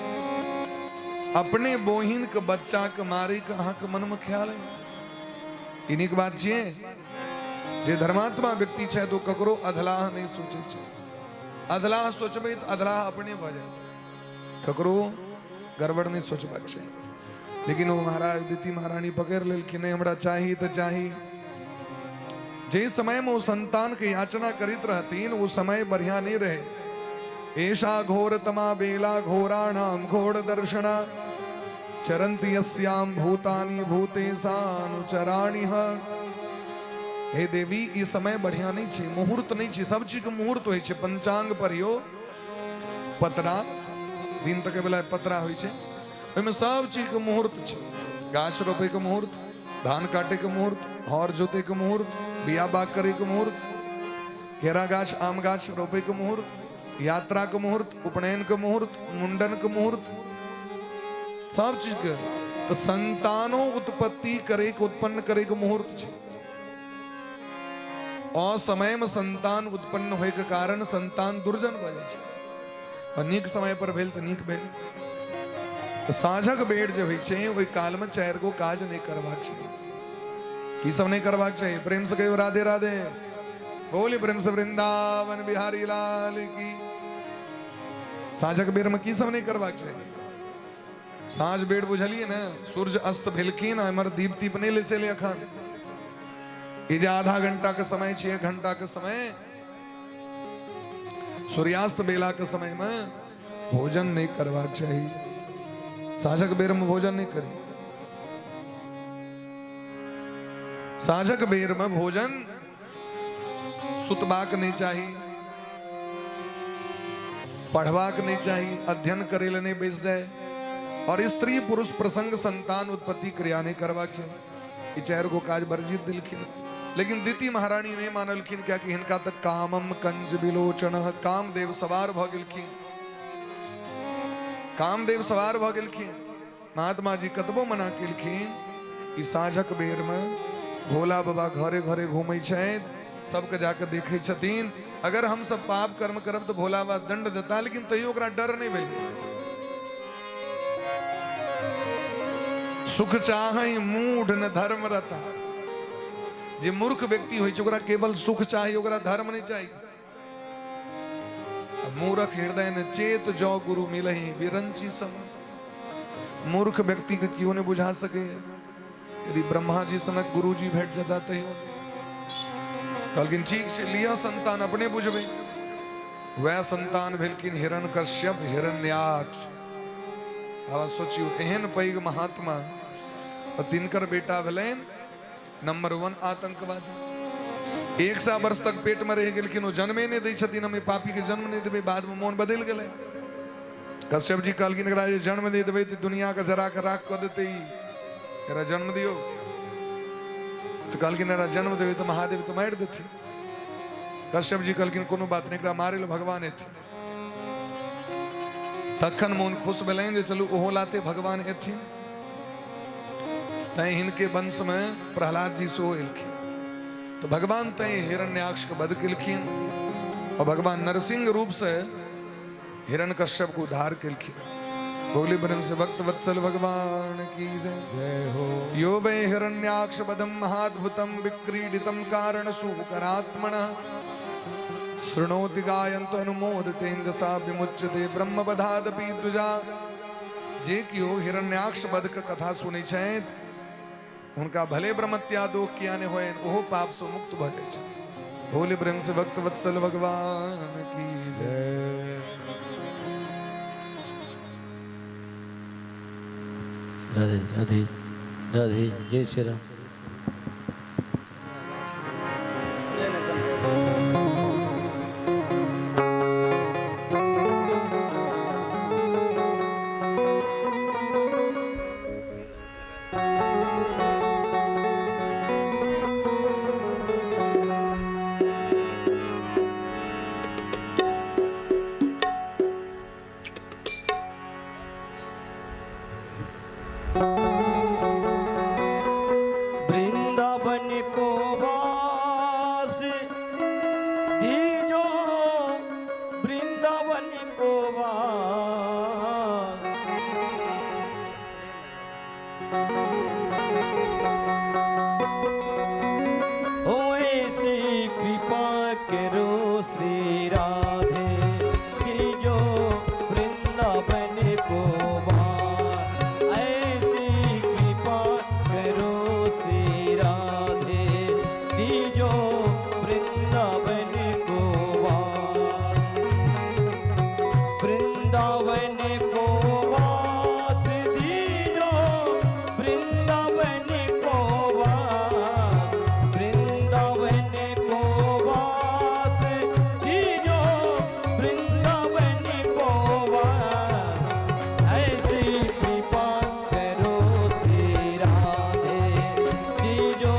D: अपने बहिन के बच्चा के मारे के अहाँ के मन में ख्याल है? ई नीक बात छियै? जे धर्मात्मा व्यक्ति छै तो ककरो अधलाह नहीं सोचे छै। अधलाह सोचबै तऽ अधलाह अपने भऽ जायत, ककरो गड़बड़ नहीं सोचबाक छै। लेकिन ओ महाराज दिति महारानी पकड़ लेलखिन, नहीं हमरा चाही तऽ चाही। जे समय में ओ संतान के याचना करैत रहथिन ओ समय बढ़िया नहीं रहे। ऐसा घोर तमा बेला घोराणाम घोर दर्शना चरंति यस्याम भूतानि भूतेशानुचराणि। हे देवी, ई समय बढ़िया नहीं छै, मुहूर्त नहीं छै। सब चीज के मुहूर्त होइ छै। पंचांग पढ़ियो, पतरा दिन तक वाला पतरा होइ छै, ओहिमे सब चीज के मुहूर्त छै। गाछ रोपे के मुहूर्त, धान काटे के मुहूर्त, हर जोते के मुहूर्त, बिया बाग करे के मुहूर्त, केरा गाछ आम गाछ रोपे के मुहूर्त, यात्रा के मुहूर्त, उपनयन के मुहूर्त, मुंडन के मुहूर्त, सब चीज के। तो संतानो उत्पत्ति करे के, उत्पन्न करे के मुहूर्त छै। असमय में संतान उत्पन्न होय के कारण संतान दुर्जन भऽ जाइ छै, आ नीक समय पर भेल तऽ नीक भेल। तऽ साँझक बेर जे होइ छै ओहि काल में 4 गो काज नहि करबाक चाही। की सब नहि करबाक चाही? प्रेम से कहियो राधे राधे, बोली प्रेम से वृंदावन बिहारी लाल की। साँझक बेर में की सब नहि करबाक चाही? साँझ बेर बुझलियै ने, सूर्य अस्त भेलखिन आ एम्हर दीप तीप नहि लेसेलै अखन। ई जे आधा घंटा के समय छै, 1 घंटा के समय, सूर्यास्त बेला के समय में भोजन नहीं करबाक चाही। साँझक बेर में भोजन नहीं करी। साँझक बेर में भोजन सुतबाक नहीं चाही, पढ़बाक नहीं चाही, अध्ययन करे ले नहीं बैस जाए, और स्त्री पुरुष प्रसंग संतान उत्पत्ति क्रिया नहीं करबाक चाही। ई 4 गो काज वर्जित दिलखिन। लेकिन दिति महारानी नहीं मानलखिन, कियाकि हिनका तऽ कामम कंज विलोचन, कामदेव सवार भऽ गेलखिन, कामदेव सवार भऽ गेलखिन। महात्मा जी कतबो मना केलखिन, ई साँझक बेर में भोला बाबा घरे घरे घूमै छथि, सबके जाके देखै छथिन। अगर हम सब पाप कर्म करब तऽ भोला बाबा दंड देता, लेकिन तैयो ओकरा डर नहीं भेलै। सुख चाहै मूढ़ न धर्म रता। जे मूर्ख व्यक्ति होइ छै ओकरा केवल सुख चाही, ओकरा धर्म नहीं चाही। मूर्ख हृदय न चेत जौ गुरु मिलही बिरंची सम। मूर्ख व्यक्ति के क्यों नहीं बुझा सके? यदि ब्रह्मा जी सनक गुरु जी भेट जता तैयो कहलखिन ठीक छै, लिअ संतान अपने बुझबै। वएह संतान भेलखिन हिरण्यकश्यप हिरण्याक्ष। आब सोचियौ, एहन पैघ महात्मा और तिनकर बेटा भेलनि नंबर 1 आतंकवादी। 100 वर्ष तक पेट में रहि गेलखिन, ओ जन्मे नहि दै छथिन, हम पापी के जन्म नहि देबै। बाद में मोन बदलि गेलै। कश्यप जी कहलखिन एकरा जे जन्म दे देबै तऽ दुनिया के जरा के राख कऽ देतै, एकरा जन्म दियौ। तऽ कहलखिन एकरा जन्म देबै तऽ महादेव तऽ मारि देथिन। कश्यप जी कहलखिन कोनो बात नहि, एकरा मारै लए भगवान एथिन। तखन मोन खुश भेलनि जे चलू ओहो लाते भगवान एथिन। तैं हिनके वंशमे प्रहलाद जी सेहो एलखिन। तऽ भगवान तैं हिरण्याक्ष के वध केलखिन और भगवान नरसिंह रूप से हिरण्यकश्यप को उद्धार केलखिन। बोले ब्रह्म से भक्त वत्सल भगवान की जय।
B: जय हो।
D: यो वै हिरण्याक्ष वधम महाद्भुतम विक्रीडितम कारण सुकरात्मन शृणोति गायन्त अनुमोदतेन्दसा विमुच्यते ब्रह्मवधादपि द्विजा। जे कियो हिरण्याक्ष वध के कथा सुनै छथि हुनका भले ब्रह्मत्या दोष किया ने होय, ओहो पाप से मुक्त भऽ जाइ छै। भोले प्रेम से भक्त वत्सल भगवान की जय।
F: राधे राधे राधे, जय श्री राम।
A: वृंदावन को वास दीजो, वृंदावन को वास, ओ ऐसी कृपा करो श्री राधे दीजो, वृंदावन को वास, ऐसी कृपा करो श्री राधे दीजो, वृंदावन को वास, वृंदावन को वास दीजो, वृंदावन को वास, वृंदावन को वास दीजो, वृंदावन को वास, ऐसी कृपा करो श्री राधे दीजो,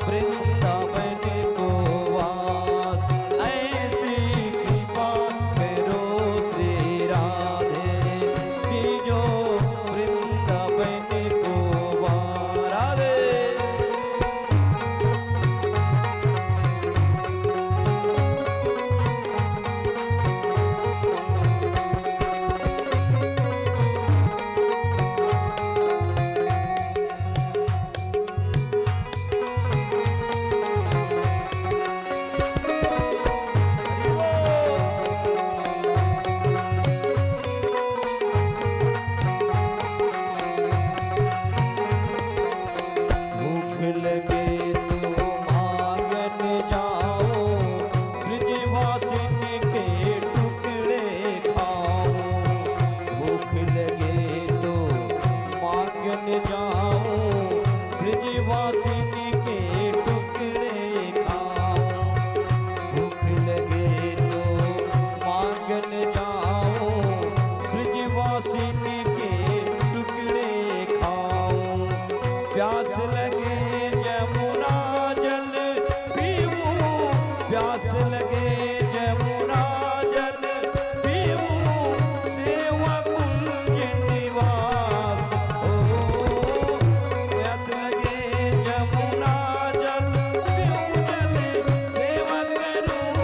A: वृंदावन को वास, ऐसी कृपा करो श्री राधे दीजो, वृंदावन को वास। राधे। भूख लगे तो मांगन जाओ, ब्रजवासिन के टुकड़े खाओ। भूख लगे तो मांगन जाओ, ब्रजवासिन के टुकड़े खाओ। भूख लगे तो मांगन जाओ, ब्रजवासिन के टुकड़े खाओ। प्यास लगे जमुना जल पीऊं, प्यास लगे जमुना जल पीऊं, सेवा कुंज निवास हो। प्यास लगे जमुना जल पीऊं, जल सेवा करूं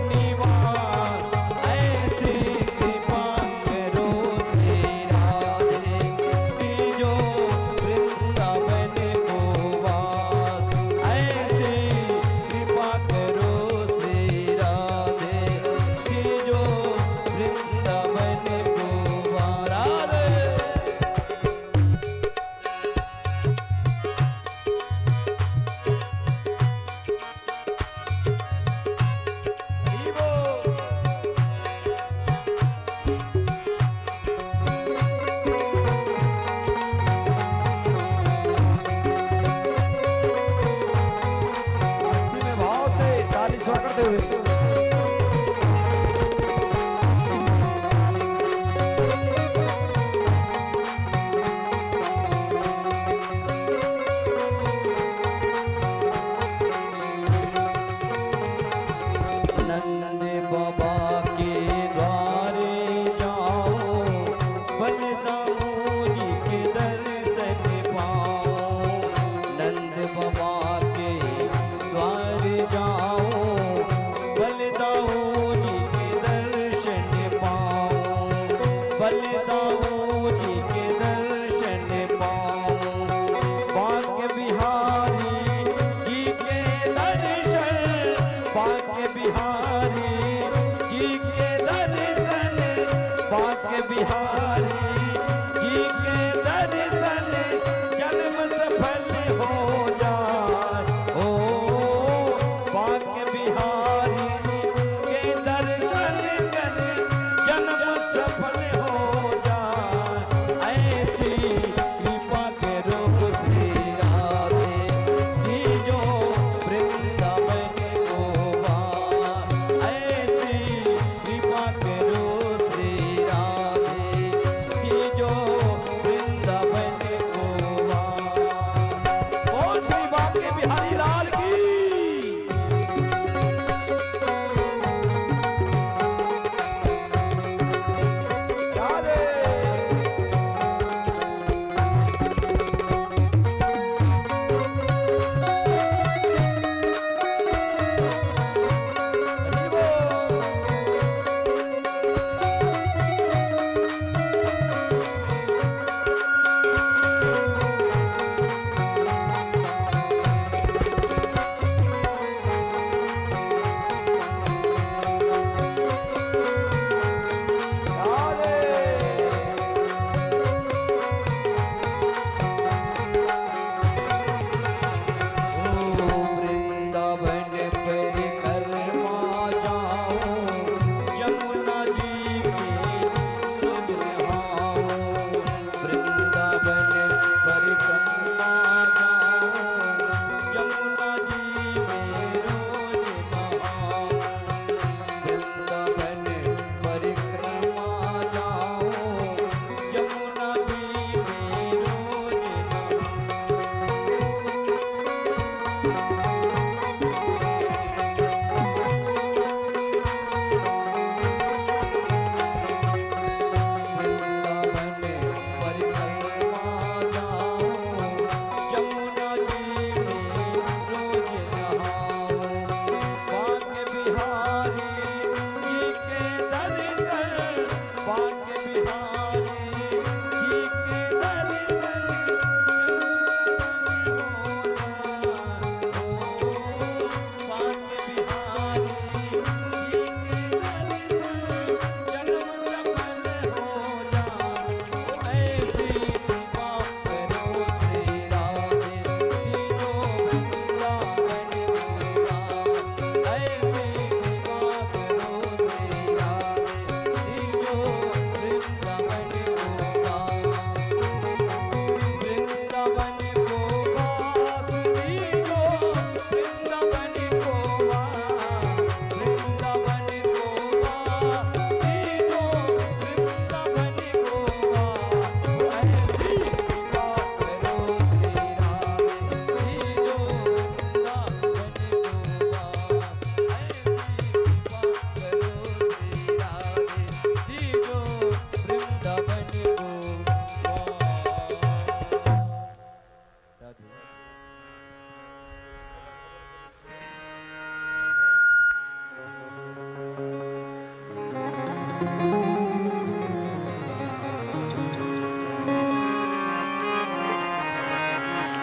A: निवास, ऐसी कृपा करो श्री राधे दीजो, वृंदावन को वास, ऐसी कृपा करो श्री राधे दीजो, वृंदावन को वास। राधे। हरि बोल।
C: मस्ती में भाव से ताली स्वर करते हुए।
A: नंद बाबा के द्वारे जाओ,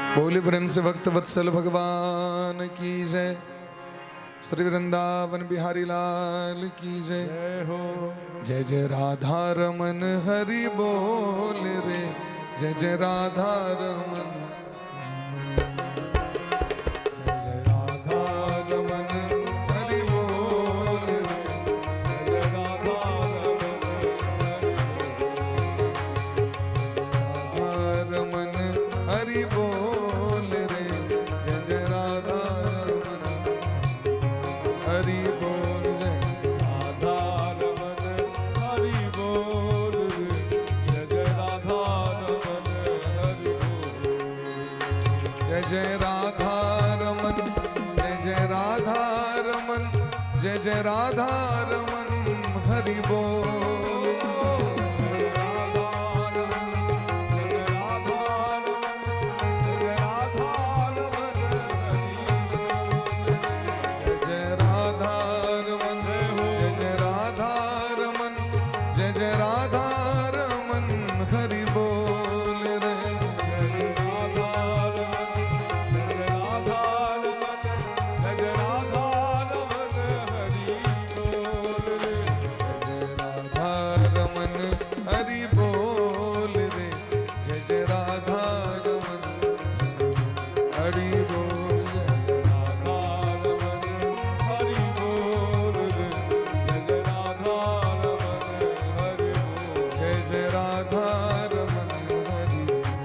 D: बोले प्रेम से भक्त वत्सल भगवान की जय। श्री वृंदावन बिहारी लाल की जय।
B: जय हो।
D: जय जय राधा रमन हरि बोल रे, जय जय राधा रमन, जय जय राधा रमन हरि बोल रे,
B: जय राधा रमन
D: राधा रमन हरि बोल रे, जय जय राधा रमन हरि बोल, जय जय
B: राधा रमन हरि बोल रे, जय जय राधा रमन हरि बोल।
D: जय जय राधा रमन, जय जय राधा रमन, जय जय राधा रमन हरि बोल।
B: जय राधा रमन, जय राधा रमन, जय राधा रमन हरि बोल।
D: जय जय राधा रमन, जय जय राधा रमन, जय जय राधा रमन हरि बोल रे।
B: जय राधा रमन, जय राधा रमन, जय राधा रमन हरि बोल रे।
D: जय जय राधा रमन हरि बोल रे, जय जय राधा रमन हरि बोल।
B: राधा रमन हरि बोल रे, जय जय राधा रमन हरि बोल।
D: जय जय राधा रमन हरि बोल।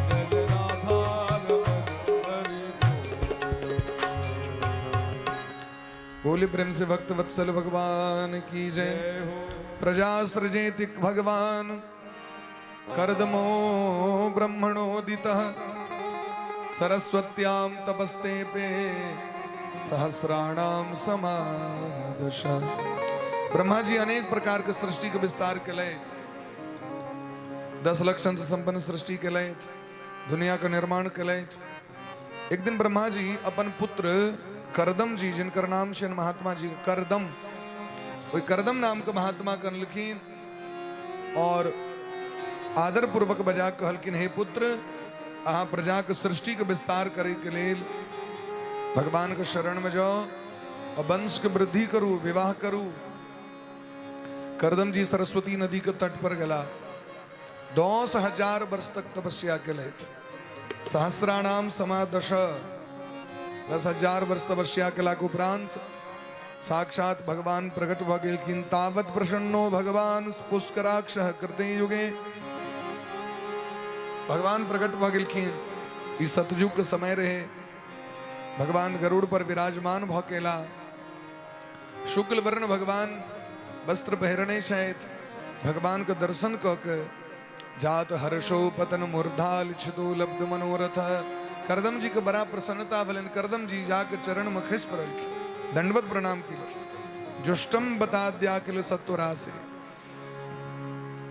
B: जय जय राधा रमन हरि बोल।
D: बोले प्रेम से भक्त वत्सल भगवान की जय।
B: जय हो।
D: प्रजा सृजेति भगवान कर्दमो ब्रह्मणोदितः सरस्वत्यां तपस्ते पे सहस्राणाम समादश। ब्रह्मा जी अनेक प्रकार के सृष्टि के विस्तार के लिए 10 लक्षण से संपन्न सृष्टि के लिए दुनिया का निर्माण के लिए एक दिन ब्रह्मा जी अपन पुत्र करदम जी, जिनकर नाम छनि महात्मा जी करदम, ओहि करदम नाम के महात्मा कहलखिन और आदर पूर्वक बजा कहलखिन, हे पुत्र, अहाँ प्रजा के सृष्टि के विस्तार करे के लेल भगवान के शरण में जाओ और वंश के वृद्धि करू, विवाह करू। करदम जी सरस्वती नदी के तट पर गला, 10,000 वर्ष तक तपस्या केलथि। सहस्राणाम समादश, 10,000 वर्ष तपस्या केलाक उपरांत साक्षात भगवान प्रकट भऽ गेलखिन। तावत प्रसन्नो भगवान पुष्कराक्ष कृते युगे, भगवान प्रकट भऽ गेलखिन। ई सतयुग के समय रहे, भगवान गरुड़ पर विराजमान भऽ गेला। शुक्ल वर्ण भगवान वस्त्र पहिरने छथि। भगवान के दर्शन कऽ के जात हर्षो पतन मूर्धा लिछतो लब्ध मनोरथ, करदम जी के बड़ा प्रसन्नता भेलनि। करदम जी जाके चरण में खसि पड़लखिन, दंडवत प्रणाम केलखिन। जुष्टम बताद्याखिल सत्वरासे,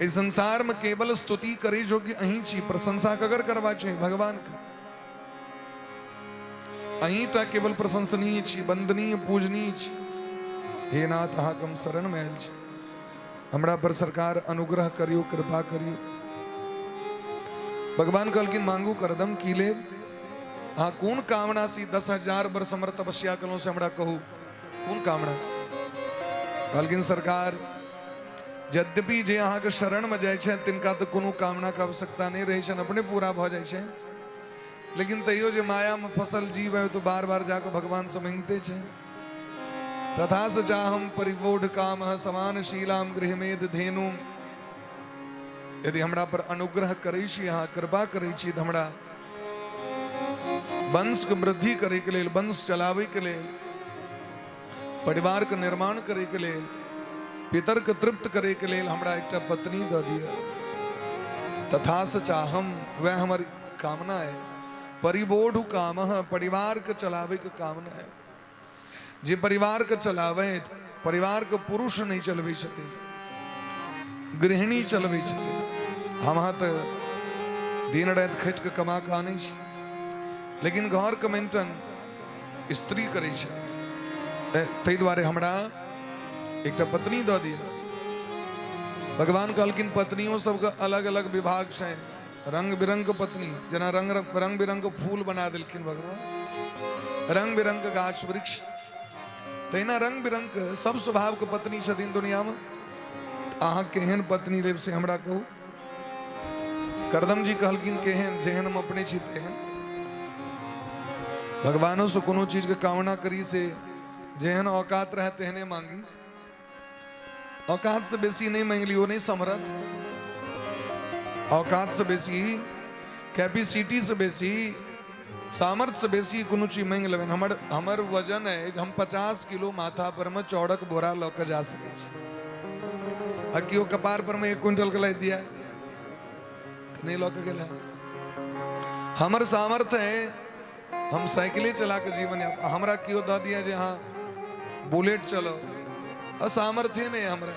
D: इस संसार में केवल स्तुति करे जोग्य अहीं छी, प्रशंसा ककर करबाक छै? भगवान के। अहीं टा केवल प्रशंसनीय छी, वंदनीय पूजनीय छी। हे नाथ, अहाँके हम शरण में आयल छी, हमरा पर सरकार अनुग्रह करियो, कृपा करियो। भगवान कहलखिन, मांगू करदम की लेब? अहाँ कोन कामना से 10,000 वर्ष हमर तपस्या केलहुँ से हमरा कहू, कोन कामना से? कहलखिन, सरकार, यद्यपि जे अहाँके शरण में जाइ छथि तिनका तऽ कोनो कामना के आवश्यकता नहि रहै छनि, अपने पूरा भऽ जाइ छै, लेकिन तैयो जे माया में फसल जीव है तो बार बार जाके भगवान से मांगते छै। तथा स चाहम परिवोढ़ काम समान शीलाम गृहमेध धेनु, यदि हमरा पर अनुग्रह करै छी अहाँ, कृपा करै छी, तऽ हमरा वंश के वृद्धि करे के लेल, वंश चलाबै के लेल, परिवार के निर्माण करे के लेल, पितर के तृप्त करे के लेल हमरा एकटा पत्नी दऽ दिअ। तथा स चाहम, वह हमर कामना है। परिबोढ़ काम, परिवार के चलावे के कामना है। जे परिवार के चलावे, परिवार के पुरुष नहीं चलबै छथिन, गृहिणी चलबै छथिन। हम अहाँ तऽ दिन राति खटि कऽ कमा कऽ आनै छी, लेकिन घर के मेंटेन स्त्री करै छै। ताहि दुआरे हमरा एकटा पत्नी दऽ दिअ। भगवान कहलखिन, पत्नियों सबके अलग अलग विभाग छै। रंग बिरंग के पत्नी जेना रंग रंग बिरंग के फूल बना देलखिन भगवान, रंग बिरंग के गाछ वृक्ष, तहिना रंग बिरंग के सब स्वभाव के पत्नी छथिन दुनिया में। अहाँ केहन पत्नी लेब से हमरा कहू। करदम जी कहलखिन केहन, जेहन हम अपने छी तेहन। भगवानों से कोनो चीज के कामना करी से जेहन औकात रहे तेहने मांगी, औकात से बेसी नहीं मांगली वो नहीं समरत। औकात से बेसी, कैपेसिटी से बेसी, सामर्थ्य से बेसी कोनो चीज मांगि लेबनि। हमर हमर वजन है हम 50 किलो माथा पर में चाउरक बोरा लऽ के जा सकै छी, आ केओ कपार पर में 1 क्विंटल के लादि दिया नहि लऽ के गेल। हमर सामर्थ्य है हम साइकिले चला के जीवन यापन, हमरा केओ दऽ दिया जे अहाँ बुलेट चलाउ, असामर्थ्य नहि हमरा,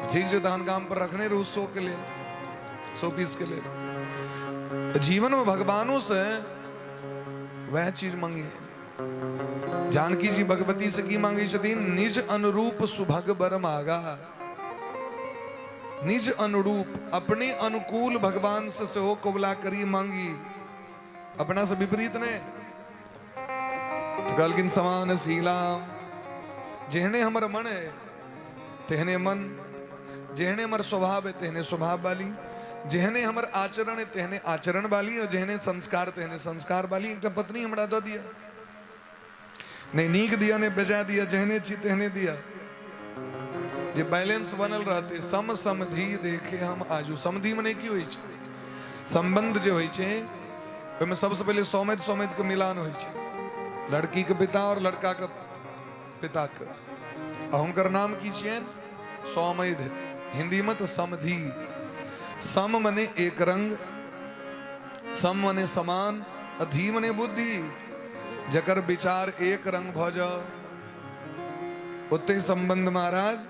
D: ठीक छै तहन गाम पर रखने रहू 100 के लेल, 100 पीस के लेल। तऽ जीवन में भगवानों से वह चीज मांगी। जानकी जी भगवती से की मांगे छथिन? निज अनुरूप सुभग बर मागा। निज अनुरूप, अपने अनुकूल भगवान से सेहो कबुला करी मांगी, अपना से विपरीत ने। तऽ कहलखिन समान शीला, जेहने हमर मन है तेहने मन, जेहने हमर स्वभाव है तेहने स्वभाव वाली, जेहने हमर आचरण है तेहने आचरण वाली, और जेहने संस्कार तेहने संस्कार वाली एकटा पत्नी हमरा दऽ दिया। नहि नीक दिया नहि बेजा दिया, जेहने छी तेहने दिया, जे बैलेंस बनल रहते। सम समधि देखे हम आजू। समधि मने की होइ छै? संबंध जे होइ छै ओहिमे सबसे पहिले सौमेद सौमेद के मिलान होइ छै, लड़की के पिता और लड़का के पिता के। आ हुनकर नाम की छियनि? सौमेध। हिंदी में तो समधि। सम मने एक रंग, सम मने समान, धी मने बुद्धि। जकर विचार एक रंग भ जाओ ओते संबंध। महाराज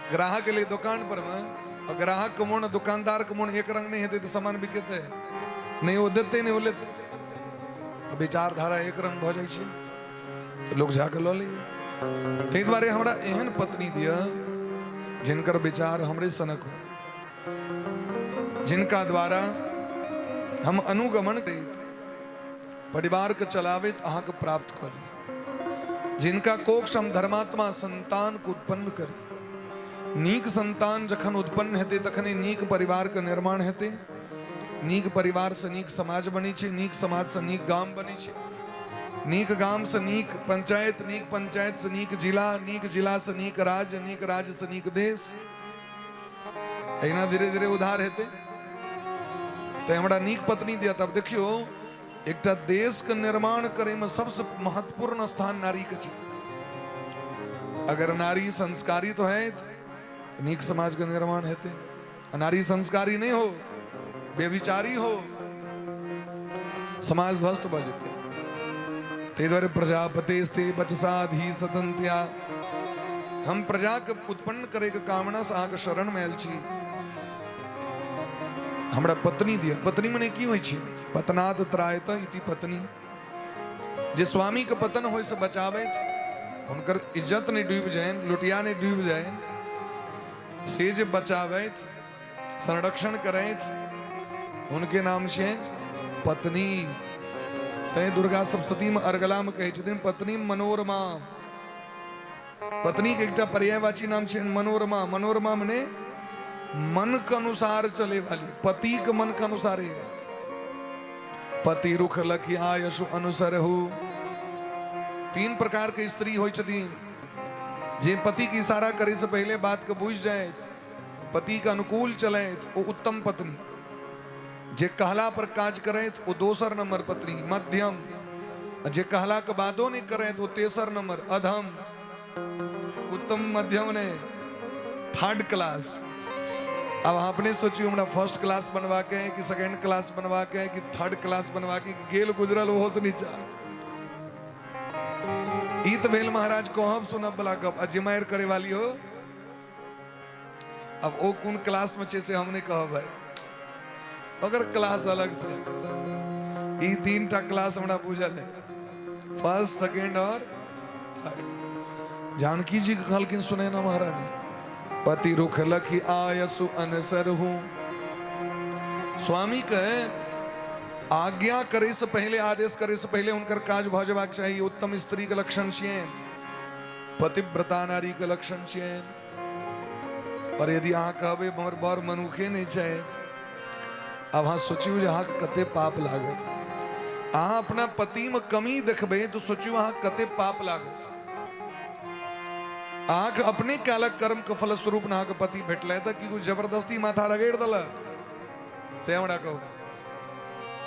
D: ग्राहक लिए दुकान पर में और ग्राहक के मोन दुकानदार के मोन एक रंग नहीं हेतै तऽ सामान बिकेतै नहीं, ओ देतै नहीं ओ लेतै। आ विचारधारा एक रंग भऽ जाइ छै तऽ लोक जाके लऽ लैए। ताहि दुआरे हमरा एहन पत्नी दिअ जिनकर विचार हमरे सनक हो, जिनका द्वारा हम अनुगमन करैत परिवारके चलाबैत अहाँके प्राप्त कऽ ली, जिनका कोख हम धर्मात्मा संतान के उत्पन्न करी। नीक संतान जखन उत्पन्न हेतै तखने नीक परिवार के निर्माण हेतै, नीक परिवार से नीक समाज बनै छै, नीक समाज से नीक गाम बनै छै, नीक गाम से नीक पंचायत, नीक पंचायत से नीक जिला, नीक जिला से नीक राज्य, नीक राज्य से नीक देश। एहिना धीरे धीरे उधार हेतै। तऽ हमरा नीक पत्नी दिया। तब देखियौ एकटा देश के निर्माण करे में सबसे महत्वपूर्ण स्थान नारी के छै। अगर नारी संस्कारित है तो नीक समाज के निर्माण हेतै, नारी संस्कारी नहीं हो, बेविचारी हो, समाज ध्वस्त भऽ जेतै। ताहि दुआरे प्रजापति बचसाधी सतंत्या, हम प्रजा के उत्पन्न करे के कामना से अहाँके शरण में आयल छी, हमरा पत्नी दिअ। पत्नी मने की होइ छै? पतनाद त्रायत इति पत्नी। जे स्वामी के पतन होय से बचाबैत, हुनकर इज्जत नहीं डूबि जाइन, लुटिया नहीं डूबि जाइन, से जे बचाबैत, संरक्षण करैत, हुनके नाम छै पत्नी। तैं दुर्गा सप्तशती में अर्गला में कहै छथिन पत्नी मनोरमा। पत्नी के एकटा पर्यायवाची नाम छै मनोरमा। मनोरमा मने मन के अनुसार चले वाली, पति के मन के अनुसार ही। पति रुख लखी आयसु अनुसर हो। तीन प्रकार के स्त्री होइ छथिन, जे पति के इशारा करे से पहले बात के बुझ जाए, पति के अनुकूल चले, वो उत्तम पत्नी। जे कहला पर काज करे वो दोसर नंबर पत्नी मध्यम, जे कहला के बादो नहीं करे तो तेसर नंबर अधम। उत्तम मध्यम ने थर्ड क्लास। अब अपने सोचियो हमरा फर्स्ट क्लास बनवा के है कि सेकंड क्लास बनवा के है कि थर्ड क्लास बनवा के, गेल गुजरल ओहो से नीचा। ई तऽ भेल महाराज कहब सुनब वाला गप, आ जिमायर करे वाली हो। अब ओ कोन क्लास में छै से हम नहीं कहब भाई, ओकर क्लास अलग से। ई तीन टा क्लास हमरा बुझल है, फर्स्ट सेकेंड और थर्ड। जानकी जी के कहलखिन सुने ना महारानी, पति रुख लखी आयसु अनसर हूं। स्वामीके आज्ञा करे से पहले, आदेश करे से पहले हुनकर काज भऽ जेबाक चाही। उत्तम स्त्री के लक्षण छियनि, पतिव्रता नारी के लक्षण छियनि। और यदि अहाँ कहबै हमर बर मनुखे नहि छथि, आब अहाँ सोचियौ जे अहाँके कते पाप लागत। अहाँ अपना पतिमे कमी देखबै तऽ सोचियौ अहाँ कते पाप लागत। अहाँके अपने कालक कर्म के फलस्वरूप ने अहाँके पति भेटलै, तऽ की कोइ जबरदस्ती माथा रगड़ि देलक? से हमरा कहू।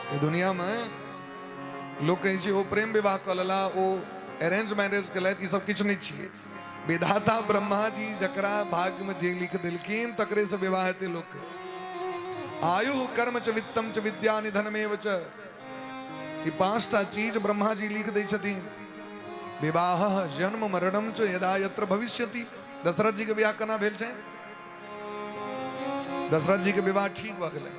D: ई दुनियामे लोक कहै छै ओ प्रेम विवाह कऽ लेला, ओ अरेंज मैरिज केलथि, ई सब किछु नहि छियै। विधाता ब्रह्मा जी जकरा भाग्य में जे लिख देलखिन तकरे से विवाह हेतै लोकके। आयु कर्म च वित्तम च विद्या निधनमेव च, ई पांचटा चीज ब्रह्मा जी लिख दै छथिन। विवाह जन्म मरणम च यदा यत्र भविष्यति। दशरथ जी के विवाह केना भेल छै? दशरथ जी के विवाह ठीक भऽ गेलै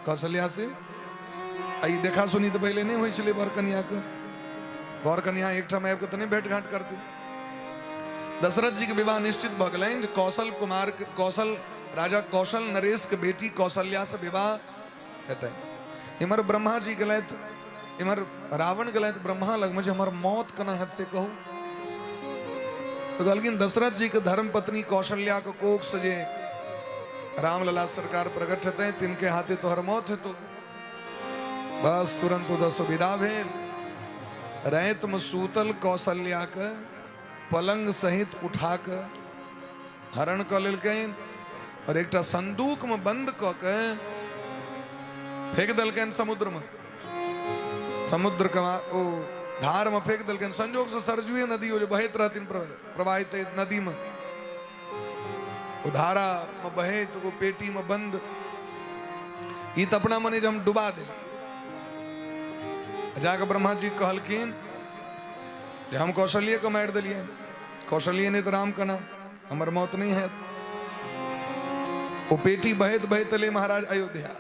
D: कौशल्या से। आ ई देखा सुनी तऽ पहिले नहि होइ छलै वर कन्याके, वर कन्या एकठाम आबि कऽ तऽ नहि भेंट घाट करतै। दशरथ जी के विवाह निश्चित भऽ गेलनि जे कौशल कुमार, कौशल राजा कौशल नरेश के बेटी कौशल्या से विवाह हेतै। इम्हर ब्रह्मा जी गेलथि, इम्हर रावण गेलथि ब्रह्मा लगमे जे हमर मौत केना हेत से कहू। तऽ कहलखिन दशरथ जी के धर्म पत्नी कौशल्या के कोख से जे रामलला सरकार प्रकट हेतै तिनके हाथे तोहर मौत हेतौ। बस तुरंत ओतऽ से विदा भेल। राति में सूतल कौशल्या के पलंग सहित उठा के हरण कऽ लेलकनि और एकटा संदूक में बंद कऽ के फेंक देलकनि समुद्र में। समुद्र के ओ धार में फेंक देलकनि। संजोग से सरजुए नदी ओ जे बहैत रहथिन प्रवाहित नदी में, ओ धारा में बहैत ओ पेटी में बंद, ई तऽ अपना मने जे हम डुबा देलियै। जाके ब्रह्मा जी कहलखिन जे हम कौशल्ये के मारि देलियै, कौशल्ये नहि तऽ राम केना, हमर मौत नहि हैत। ओ पेटी बहैत बहैत एलै महाराज अयोध्या।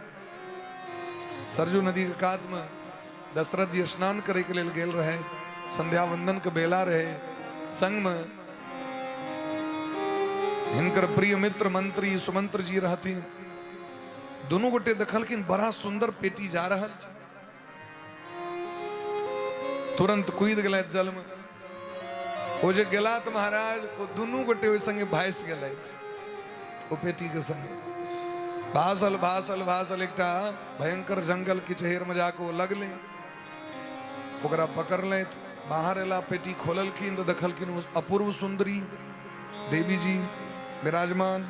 D: सरजू नदी के कात में दशरथ जी स्नान करे के लेल गेल रहे, संध्या वंदन के बेला रहे, संग में हिनकर प्रिय मित्र मंत्री सुमंत्र जी रहथिन। दुनू गोटे देखलखिन बड़ा सुंदर पेटी जा रहल छै, तुरंत कूद गेलथि जल में। ओ जे गेला तऽ महाराज ओ दुनू गोटे ओहि संगे भासि गेलथि, ओ पेटी के संगे भासल भासल भासल एकटा भयंकर जंगल किचहेर में जाके ओ लगले। ओकरा पकड़लथि, बाहर एला, पेटी खोललखिन तऽ देखलखिन ओ अपूर्व सुंदरी देवी जी विराजमान।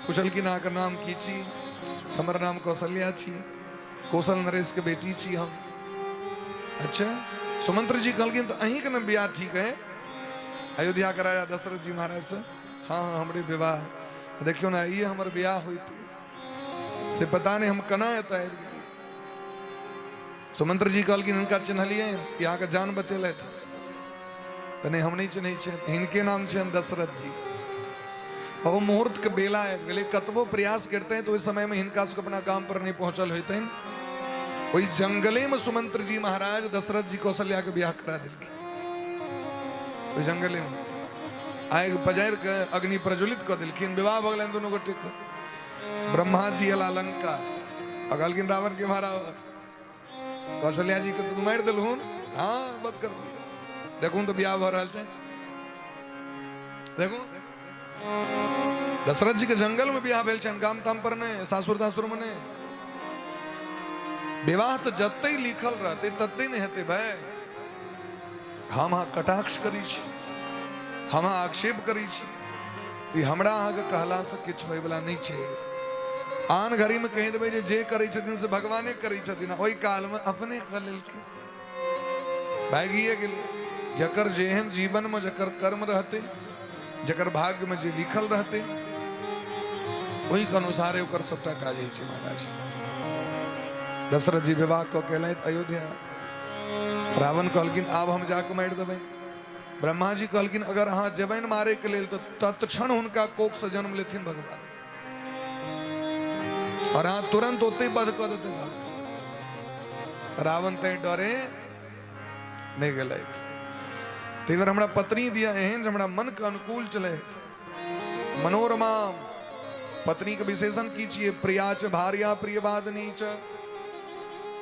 D: पुछलखिन अहाँके नाम की छी? हमर नाम कौशल्या छी, कौशल नरेश के बेटी छी हम। अच्छा, सुमंत्र जी कहलखिन तऽ अहींके ने बियाह ठीक है अयोध्या के राजा दशरथ जी महाराज से? हाँ हाँ हमरे विवाह, देखियौ ने ई हमर बियाह होइते से पता नहीं हम केना एतऽ आबि गेलियै। सुमंत्र जी कहलखिन हिनका चिन्हलियै? ई अहाँके जान बचेलथि। तऽ नहि, हम नहि चिन्है छियनि, हिनके नाम छियनि दशरथ जी। ओ मुहूर्त के बेला आबि गेलै, कतबो प्रयास करते तऽ ओहि समय में हिनका सबके अपना गाम पर नहि पहुंचल होइतनि। ओहि जंगले में सुमंत्र जी महाराज दशरथ जी कौशल्या के बियाह करा देलखिन। ओहि जंगले में आगि पजारि के अग्नि प्रज्वलित कऽ देलखिन, विवाह भऽ गेलनि दुनू गोटे के। ब्रह्मा जी एला लंका आ कहलखिन रावण के महाराज कौशल्या जी के तू मारि देलहुन, हाँ बद कर दिया, देखू तऽ बियाह भऽ रहल छै। देखू दशरथ जी के जंगल में बियाह भेल छनि, गाम ताम पर नहि, सासुर तासुर में नहि। विवाह तऽ जते लिखल रहतै तते नहि हेतै भाय। हम अहाँ कटाक्ष करै छी, हम अहाँ आक्षेप करै छी, ई हमरा अहाँके कहलासँ किछु होइवला नहि छै। आन घड़ीमे कहि देबै जे जे करै छथिन से भगवाने करै छथिन, ओहि कालमे अपने कऽ लेलकै, भागिए गेलै। जकर जेहन जीवनमे जकर कर्म रहतै, जकर भाग्यमे जे लिखल रहतै, ओहिके अनुसारे ओकर सबटा काज होइ छै महाराज। दशरथ जी विवाह कऽ के एलथि अयोध्या। रावण कहलखिन आब हम जाके मारि देबै। ब्रह्मा जी कहलखिन अगर अहाँ जेबनि मारे के लेल तऽ तत्क्षण हुनका कोख से जन्म लेथिन भगवान और अहाँ तुरंत ओतहि वध कऽ देते। रावण तैं डरे नहि गेलथि। ताहि दुआरे हमरा पत्नी दिया एहन जे हमरा मन के अनुकूल चलथि, मनोरमा पत्नी के विशेषण की छियै? प्रिया च भार्या प्रियवादिनी च।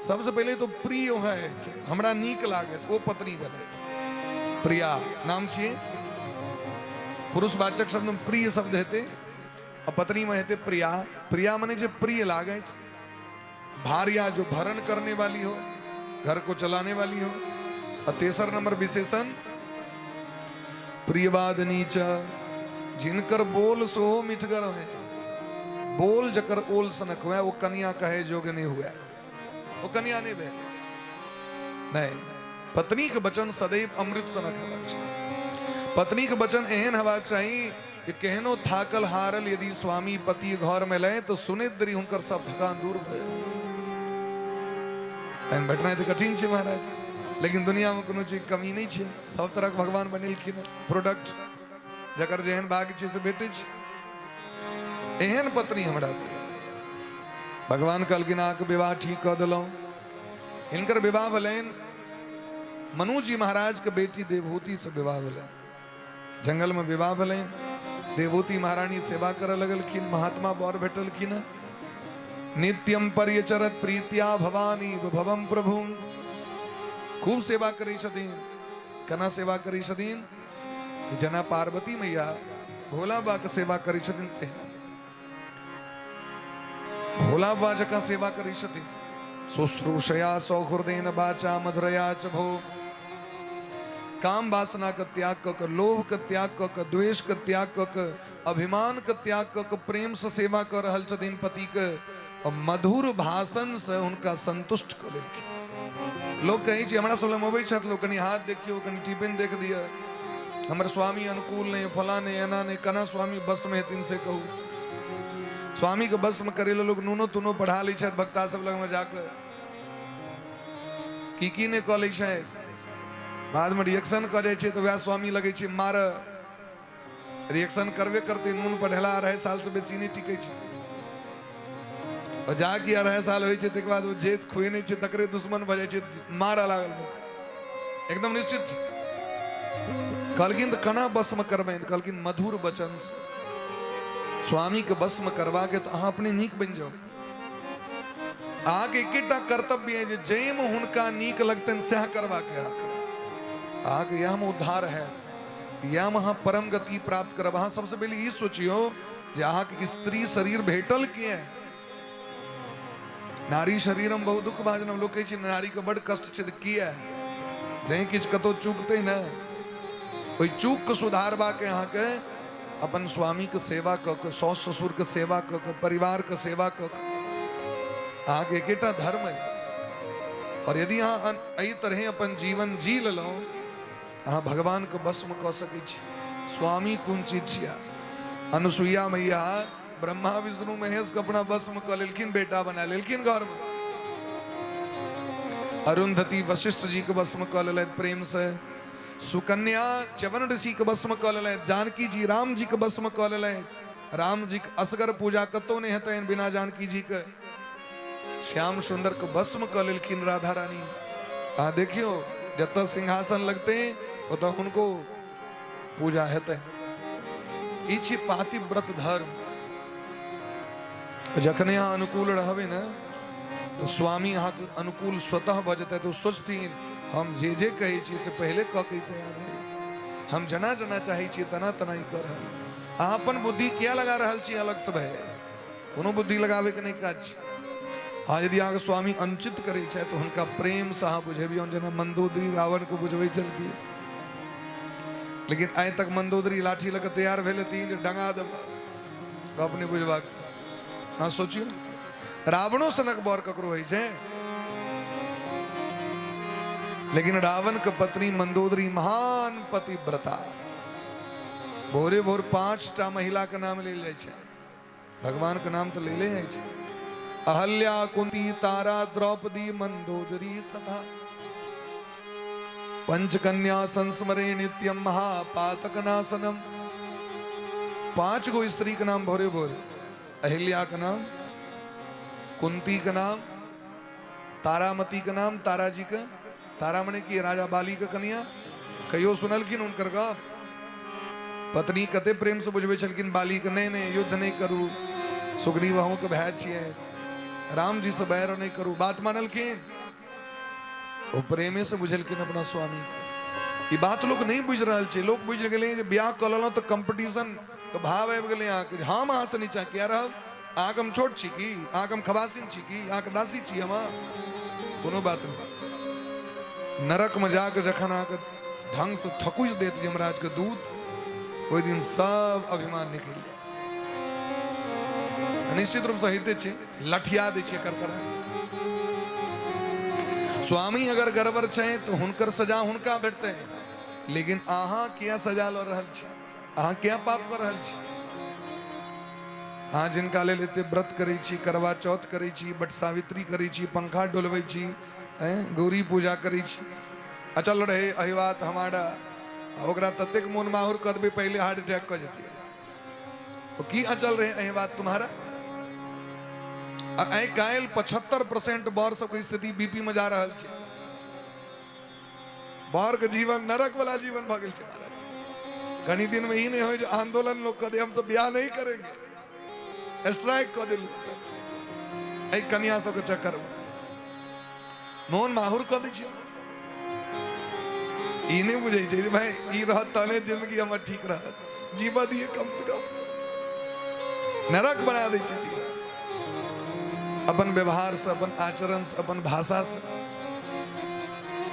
D: सबसे पहिले तो प्रिय होयत, हमरा नीक लागत, ओ पत्नी भेलथि। प्रिया नाम छियै, पुरुषवाचक शब्द में प्रिय शब्द हेतै आ पत्नी में हेतै प्रिया। प्रिया मने जे प्रिय लागत। भार्या जो भरण करने वाली हो, घर को चलाने वाली हो। और तेसर नंबर विशेषण प्रियवादिनी च, जिनकर बोल सो मिठगर है, बोल जकर ओल सनक हुआ, वो कन्या कहे जोग नहीं हुआ, वो कन्या नहीं भेल। नहीं, पत्नी के वचन सदैव अमृत सनक हेबाक चाही। पत्नी के वचन एहन हेबाक चाही कि केहनो थाकल हारल यदि स्वामी पति घर में लए तो सुनैत देरी हुनकर सब थकान दूर भऽ जाय। एहन भेटनाइ तऽ कठिन छै महाराज, लेकिन दुनिया में कोनो चीज कमी नहि छै, सब तरहक भगवान बनेलखिन प्रोडक्ट, जकर जेहन भाग्य छै से भेटै छै। एहन पत्नी हमरा दिअ। भगवान कहलखिन अहाँके विवाह ठीक कऽ देलहुँ। हिनकर विवाह भेलनि मनु जी महाराज के बेटी देवहूति से विवाह भेलनि। जंगल में विवाह भेलनि, देवहूति महारानी सेवा करऽ लगलखिन, महात्मा वर भेटलखिन। नित्यम पर्यचरत प्रीत्या भवानी भवम प्रभु, खूब सेवा करै छथिन। केना सेवा करै छथिन? जेना पार्वती मैया भोला बाबा के सेवा करै छथिन तहिना भोला बाबा जकाँ सेवा करै छथिन। शुश्रूषया सौहृदेन वाचा मधुरया च भो, काम वासना के त्याग कऽ के, लोभ के त्याग कऽ के, द्वेष के त्याग कऽ के, अभिमान के त्याग कऽ के प्रेम से सेवा कऽ रहल छथिन पति के, और मधुर भाषण से हुनका संतुष्ट कऽ लेलखिन। लोक कहै छै हमरा सब लग अबै छथि लोक, कनि हाथ देखियौ, कनि टिफिन देख दिअ, हमर स्वामी अनुकूल नहि, फला नहि, एना नहि, केना स्वामी बस में हेथिन से कहू। स्वामी के बस में करै लए लोक नूनो तूनो पढ़ा लै छथि भक्ता सब लगमे जाकऽ, की की नहि कऽ लै छथि, बादमे रिएक्शन कऽ जाइ छै तऽ वएह स्वामी लगै छै मार। रिएक्शन करबे करतै, नून पढ़ेला 2.5 साल से बेसी नहि टिकै छै, और जा कि 2.5 साल होइ छै तकर बाद ओ जे खुएने छै तकरे दुश्मन भऽ जाइ छै, मारऽ लागल एकदम निश्चित छै। कहलखिन तऽ केना बसमे करबनि? कहलखिन मधुर वचन से स्वामीके बसमे करबाके तऽ अहाँ अपने नीक बनि जाउ। अहाँके एकेटा कर्तव्य है जे जाहिमे हुनका नीक लगतनि सएह करबाके अहाँके, अहाँके इएहमे उद्धार हैत, इएहमे अहाँ परम गति प्राप्त करब। अहाँ सबसँ पहिले ई सोचियौ जे अहाँके स्त्री शरीर भेटल किए? नारी शरीरम बहुत दुख भाजनम, लोक कहै छै नारीके बड कष्ट छै, तऽ किए? जहीं किछु कतहु चूकतै ने, ओहि चूकके सुधारबाके अहाँके अपन स्वामीके सेवा कऽ के, साउस ससुरके सेवा कऽ के, परिवारके सेवा कऽ के, अहाँके एकेटा धर्म अइ। और यदि अहाँ एहि तरहे अपन जीवन जी लेलहुँ, अहाँ भगवानके वशमे कऽ सकै छी। स्वामी कोन चीज छिया? अनुसुईया मैया ब्रह्मा विष्णु महेश के अपना वश में कऽ लेलखिन, बेटा बना लेलखिन घर में। अरुंधति वशिष्ठ जी के वश में कऽ लेलथि प्रेम से, सुकन्या च्यवन ऋषि के वश में कऽ लेलथि, जानकी जी राम जी के वश में कऽ लेलथि। राम जी के असगर पूजा कतौ नहीं हेतनि बिना जानकी जी के। श्याम सुंदर के वश में कऽ लेलखिन राधा रानी। अहाँ देखियौ जतऽ सिंहासन लगते ओतऽ हुनको पूजा हेतै। ई छी पातिव्रत धर्म। जखने अहाँ अनुकूल रहबै ने तऽ स्वामी अहाँके अनुकूल स्वतः भऽ जेतै। तऽ सोचथिन हम जे जे कहै छी से पहिले कऽ के तैयार रही, हम जेना जेना चाहै छियै तेना तेना ई कऽ रहल। अहाँ अपन बुद्धि किया लगा रहल छी अलग से भाई? कोनो बुद्धि लगाबैके नहि काज छै। हँ, यदि अहाँके स्वामी अनुचित करै छथि तऽ हुनका प्रेमसँ अहाँ बुझेबियौन, जेना मंदोदरी रावणके बुझबै छलखिन। लेकिन आइ तक मंदोदरी लाठी लऽ कऽ तैयार भेल हेथिन जे डंगा देब, गप नहि बुझबाक। अहाँ सोचियौ, रावणो सनक बर ककरो होइ छै? लेकिन रावण के पत्नी मंदोदरी महान पतिव्रता, भोरे भोर 5टा महिला के नाम लेल जाइ छै, भगवान के नाम तऽ लेले जाइ छै, अहल्या कुंती तारा द्रौपदी मंदोदरी तथा पंचकन्या संस्मरे नित्यम महापातक नाशनम। 5 गो स्त्री के नाम भोरे भोरे, अहिल्या के नाम, कुंती के नाम, तारामती के नाम, तारा जी के, तारा मने की राजा बाली के कन्या। कहियो सुनलखिन हुनकर गप? पत्नी कते प्रेम से बुझबै छलखिन बाली के, नहीं नहीं युद्ध नहीं करू, सुग्रीव अहूँके भाय छियै, राम जी से बैर नहि करू। बात मानलखिन, ओ प्रेमे से बुझलखिन अपना स्वामी के। ई बात लोक नहि बुझि रहल छै। लोक बुझि गेलै जे बियाह कऽ लेलहुँ तऽ कम्पटिशन के भाव आबि गेलै अहाँके, हम अहाँसँ नीचा किया रहब, अहाँके हम छोट छी की, अहाँके हम खबासिन छी की, अहाँके दासी छी हम? कोनो बात नहि। नरकमे जाके जखन अहाँके ढंगसँ थकुचि देत यमराजके दूत, ओहि दिन सब अभिमान निकलि जायत। निश्चित रूपसँ होइते छै, लठिया दै छै करकरा। स्वामी अगर गड़बड़ छै तऽ हुनकर सजा हुनका भेटतै, लेकिन अहाँ किया सजा लऽ रहल छी, अहाँ किया पाप कऽ रहल छी? अहाँ जिनका लेल एते व्रत करै छी, करवा चौथ करै छी, बट सावित्री करै छी, पंखा डोलबै छी, गौरी पूजा करै छी, अचल रहे एहि बात हमारा, ओकरा ततेक मोन माहुर कऽ देबै पहिले हार्ट अटैक कऽ जेतै। ओ की अचल रहे एहि बात तुम्हारा? आइ काल्हि 75% बर सबके स्थिति बीपी में जा रहल छै। बर के जीवन नरक वाला जीवन भऽ गेल छै महाराज। कनी दिन में ई नहि होइ जे आंदोलन लोग कऽ दे, हम सब बियाह नहीं करेंगे, स्ट्राइक कऽ दे लोग सब एहि कन्या सबके चक्कर में मोन माहुर कऽ दै छै। ई नहि बुझै छै जे भाई ई रहत तहने जिंदगी हमर ठीक रहत, जीबऽ दिए कम से कम। नरक बना दै छै जीवन अपन व्यवहार से, अपन आचरण से, अपन भाषा से।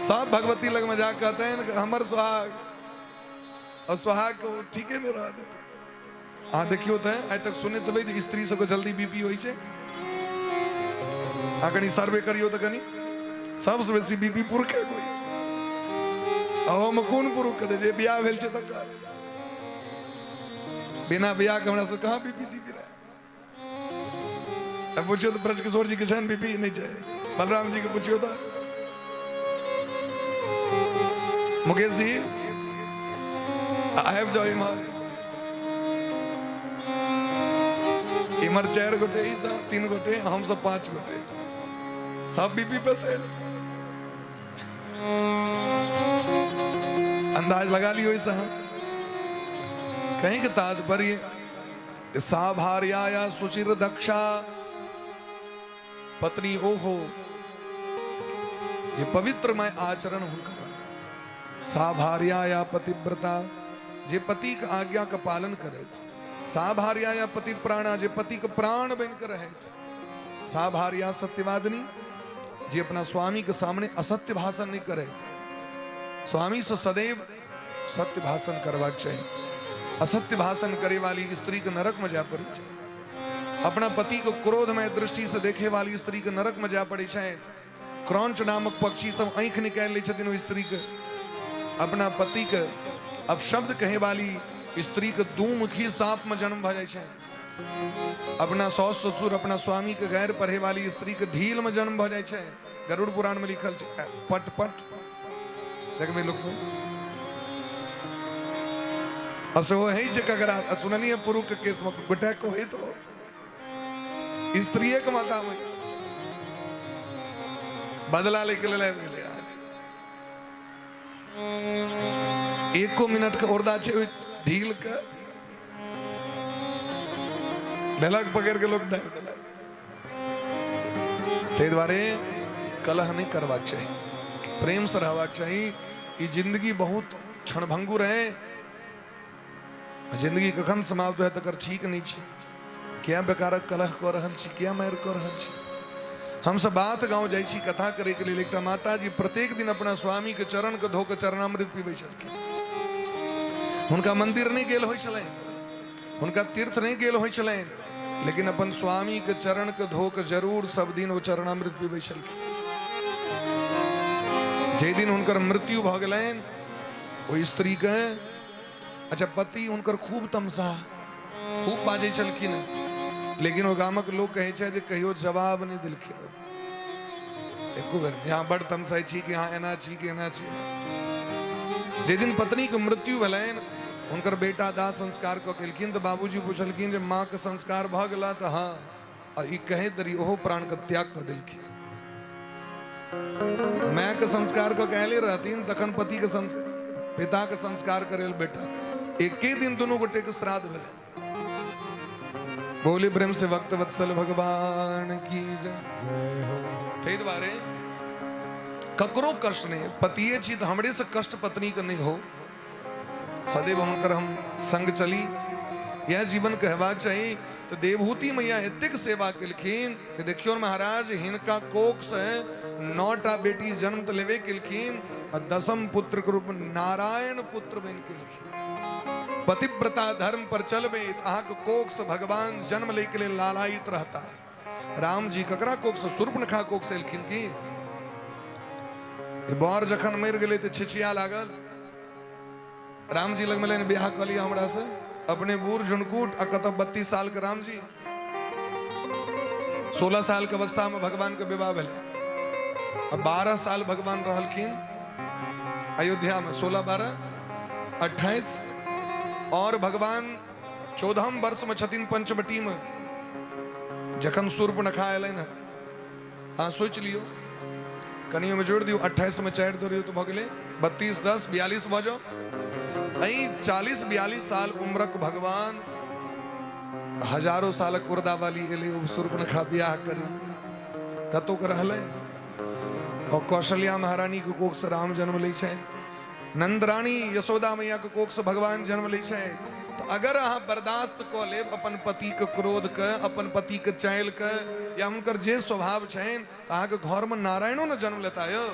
D: सब भगवती लग में जा कहते हैं कि हमर सुहाग, और सुहाग के वो ठीके नहीं रह देते। अहाँ देखियौ तऽ आइ तक सुनैत हेबै जे स्त्री सबके जल्दी बीपी होइ छै। अहाँ कनि सर्वे करियौ तऽ कनि सबसँ बेसी बीपी पुरुषे होइ छै। अहोमे कोन पुरुषके दै जे बियाह भेल छै तकर? बिना बियाह के हमरा सब कहाँ बीपी तीपी रहै? अब पूछियो तऽ ब्रजकिशोर जी के छनि बीपी? नहि छै। बलराम जी के पूछियो तऽ, मुकेश जी आबि जाओ इम्हर। इम्हर 4 गोटे, ई सब 3 गोटे, हम सब 5 गोटे, सब बीपी पेशेंट। अंदाज लगा लियो इस। कहीं के तात्पर्य सा भार्या या सुचिर दक्षा, पत्नी ओहो जे पवित्रमय आचरण हुनकर। सा भार्या या पतिव्रता, जे पति के आज्ञा के पालन करैत। सा भार्या या पति प्राणा, जे पति के प्राण बन के रहैत। सा भार्या सत्यवादिनी, जे अपना स्वामी के सामने असत्य भाषण नहीं करैत। स्वामी से सदैव सत्य भाषण करबाक चाही। असत्य भाषण करे वाली स्त्री के नरक में जाय पड़ै छै। अपना पति को क्रोधमय दृष्टि से देखे वाली स्त्री के नरक में जाय पड़ै छै। क्रौंच नामक पक्षी सब आँखि निकालि लै छथिन ओहि स्त्री के। अपना पति के अपशब्द कहे वाली स्त्री के दूमुखी सांप में जन्म भऽ जाइ छै। अपना सास ससुर, अपना स्वामी के गैर पढ़े वाली स्त्री के ढील में जन्म भऽ जाइ छै। गरुड़ पुराण में लिखल छै। पट पट देखबै लोक सब आ सेहो होइ छै ककरा? सुनलियै पुरुष के केस में गोटे के होइत हो, स्त्रीए के माथा में होइ छै। बदला लैके लेल आबि गेलै अहाँके। एको मिनट के औरदा छै ओहि ढील के लेलक, पकड़ के लोक दाबि देलक। ताहि दुआरे कलह नहि करबाक चाही, प्रेमसँ रहबाक चाही। ई जिंदगी बहुत क्षणभंगुर है, जिंदगी कखन समाप्त होयत तकर ठीक नहि छै। किया बेकारक कलह कऽ रहल छी, किया मारि कऽ रहल छी? हमसब बात गाँव जाइ छी कथा करैके लेल। एकटा माता जी प्रत्येक दिन अपना स्वामीके चरणके धो कऽ चरणामृत पीबै छलखिन। हुनका मंदिर नहि गेल होइ छलनि, हुनका तीर्थ नहि गेल होइ छलनि, लेकिन अपन स्वामीके चरणके धो कऽ जरूर सब दिन ओ चरणामृत पीबै छलखिन। जाहि दिन हुनकर मृत्यु भऽ गेलनि ओहि स्त्रीके, अच्छा पति हुनकर खूब तमसा, खूब बाजै छलखिन, लेकिन ओ गामक लोक कहै छै जे कहियो जवाब नहि देलखिन एको बेर, यहाँ बड़ तमसाइ छी कि अहाँ एना छी कि एना छी। जाहि दिन पत्नीके मृत्यु भेलनि, हुनकर बेटा दाह संस्कार कऽ केलखिन तऽ बाबूजी पुछलखिन जे माँके संस्कार भऽ गेला? तऽ हँ। आ ई कहैत देरी ओहो प्राणके त्याग कऽ देलखिन। मायके संस्कार कऽ के आयले रहथिन तखन पतिके संस्कार, पिताके संस्कार करे बेटा। एके दिन दुनू गोटेके श्राद्ध भेलै। बोले प्रेम से भक्त वत्सल भगवान की जय। ताहि दुआरे ककरो कष्ट नहि, पतिए छी तऽ हमरे से कष्ट पत्नी के नहि हो, सदैव हुनकर हम संग चली, यह जीवन कहबाक चाही। तऽ देवहूति मैया एतेक सेवा केलखिन जे देखियौ महाराज, हिनका कोख से 9टा बेटी जन्म तऽ लेबे केलखिन आ 10म पुत्र के रूप में नारायण पुत्र बनि गेलखिन। पतिव्रता धर्म पर चलबे तऽ अहाँके कोख से भगवान जन्म लै के लेल लालायित रहता। राम जी ककरा कोख से? शूर्पणखा कोख से एलखिन की? बर जखन मरि गेलै तऽ छिछिया लागल। राम जी लग में ब्याह कऽ लिअ हमरा से, अपने बूढ़ झुनकुट आ कतऽ 32 साल के राम जी, 16 साल के अवस्था में भगवान के विवाह भेलै आ 12 साल भगवान रहलखिन अयोध्या में, 16 12 28, और भगवान 14 वर्ष में छथिन पंचवटी में जखन शूर्पणखा एलनि हँ। हाँ सोच लियौ, कनि ओहिमे जोड़ि दियौ, 28 में 4 दऽ दियौ तऽ भऽ गेलै 32 10 42 भऽ जाउ। एहि 40 42 साल उम्रक भगवान हजारों सालक उर्दा वाली एलै, ओ शूर्पणखा बियाह करी कतौ के रहलै। और कौशल्या महारानी के कोख से राम जन्म लै छनि, नंदरानी यशोदा मैया के कोख से भगवान जन्म लै छनि। तऽ अगर अहाँ बर्दाश्त कऽ लेब अपन पति के क्रोध के, अपन पति के चालि के, या हुनकर जे स्वभाव छनि, तऽ अहाँके घर में नारायणो ने जन्म लेता यौ,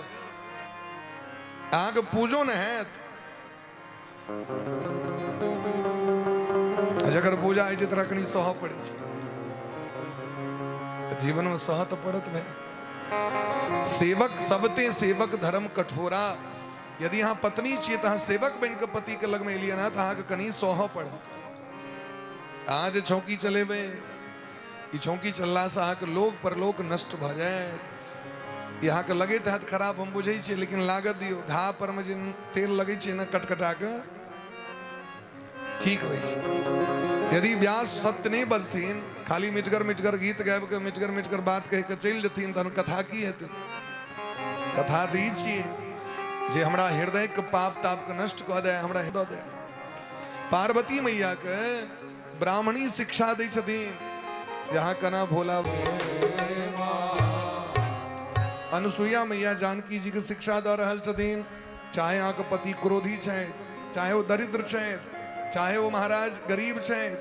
D: अहाँके पूजो ने हैत। आ जकर पूजा होइ छै तकरा कनि सहऽ पड़ै छै, जीवन में सहऽ तऽ पड़त भाय। सेवक सबते सेवक धर्म कठोरा। यदि अहाँ पत्नी छियै तऽ अहाँ सेवक बनि कऽ पतिके लगमे एलियै हँ तऽ अहाँके कनि सहऽ पड़त। अहाँ जे छौंकी चलेबै, ई छौंकी चललासँ अहाँके लोक परलोक नष्ट भऽ जायत। ई अहाँके लगैत हैत खराब, हम बुझै छियै, लेकिन लागत दियौ, घाव पर मे जे तेल लगै छै ने कटकटा कऽ, ठीक होइ छै। यदि व्यास सत्य नहि बजथिन, खाली मिटगर मिटगर गीत गाबि कऽ मिटगर मिटगर बात कहि कऽ चलि जेथिन, तहन कथा की हेतै? कथा तऽ ई छियै जे हमरा हृदयके पाप तापके नष्ट कऽ दे, हमरा दऽ दे। पार्वती मैयाके ब्राह्मणी शिक्षा दै छथिन जे अहाँ केना भोला। अनुसुईया मैया जानकी जी के शिक्षा दऽ रहल छथिन, चाहे अहाँके पति क्रोधी छथि, चाहे ओ दरिद्र छथि, चाहे ओ महाराज गरीब छथि,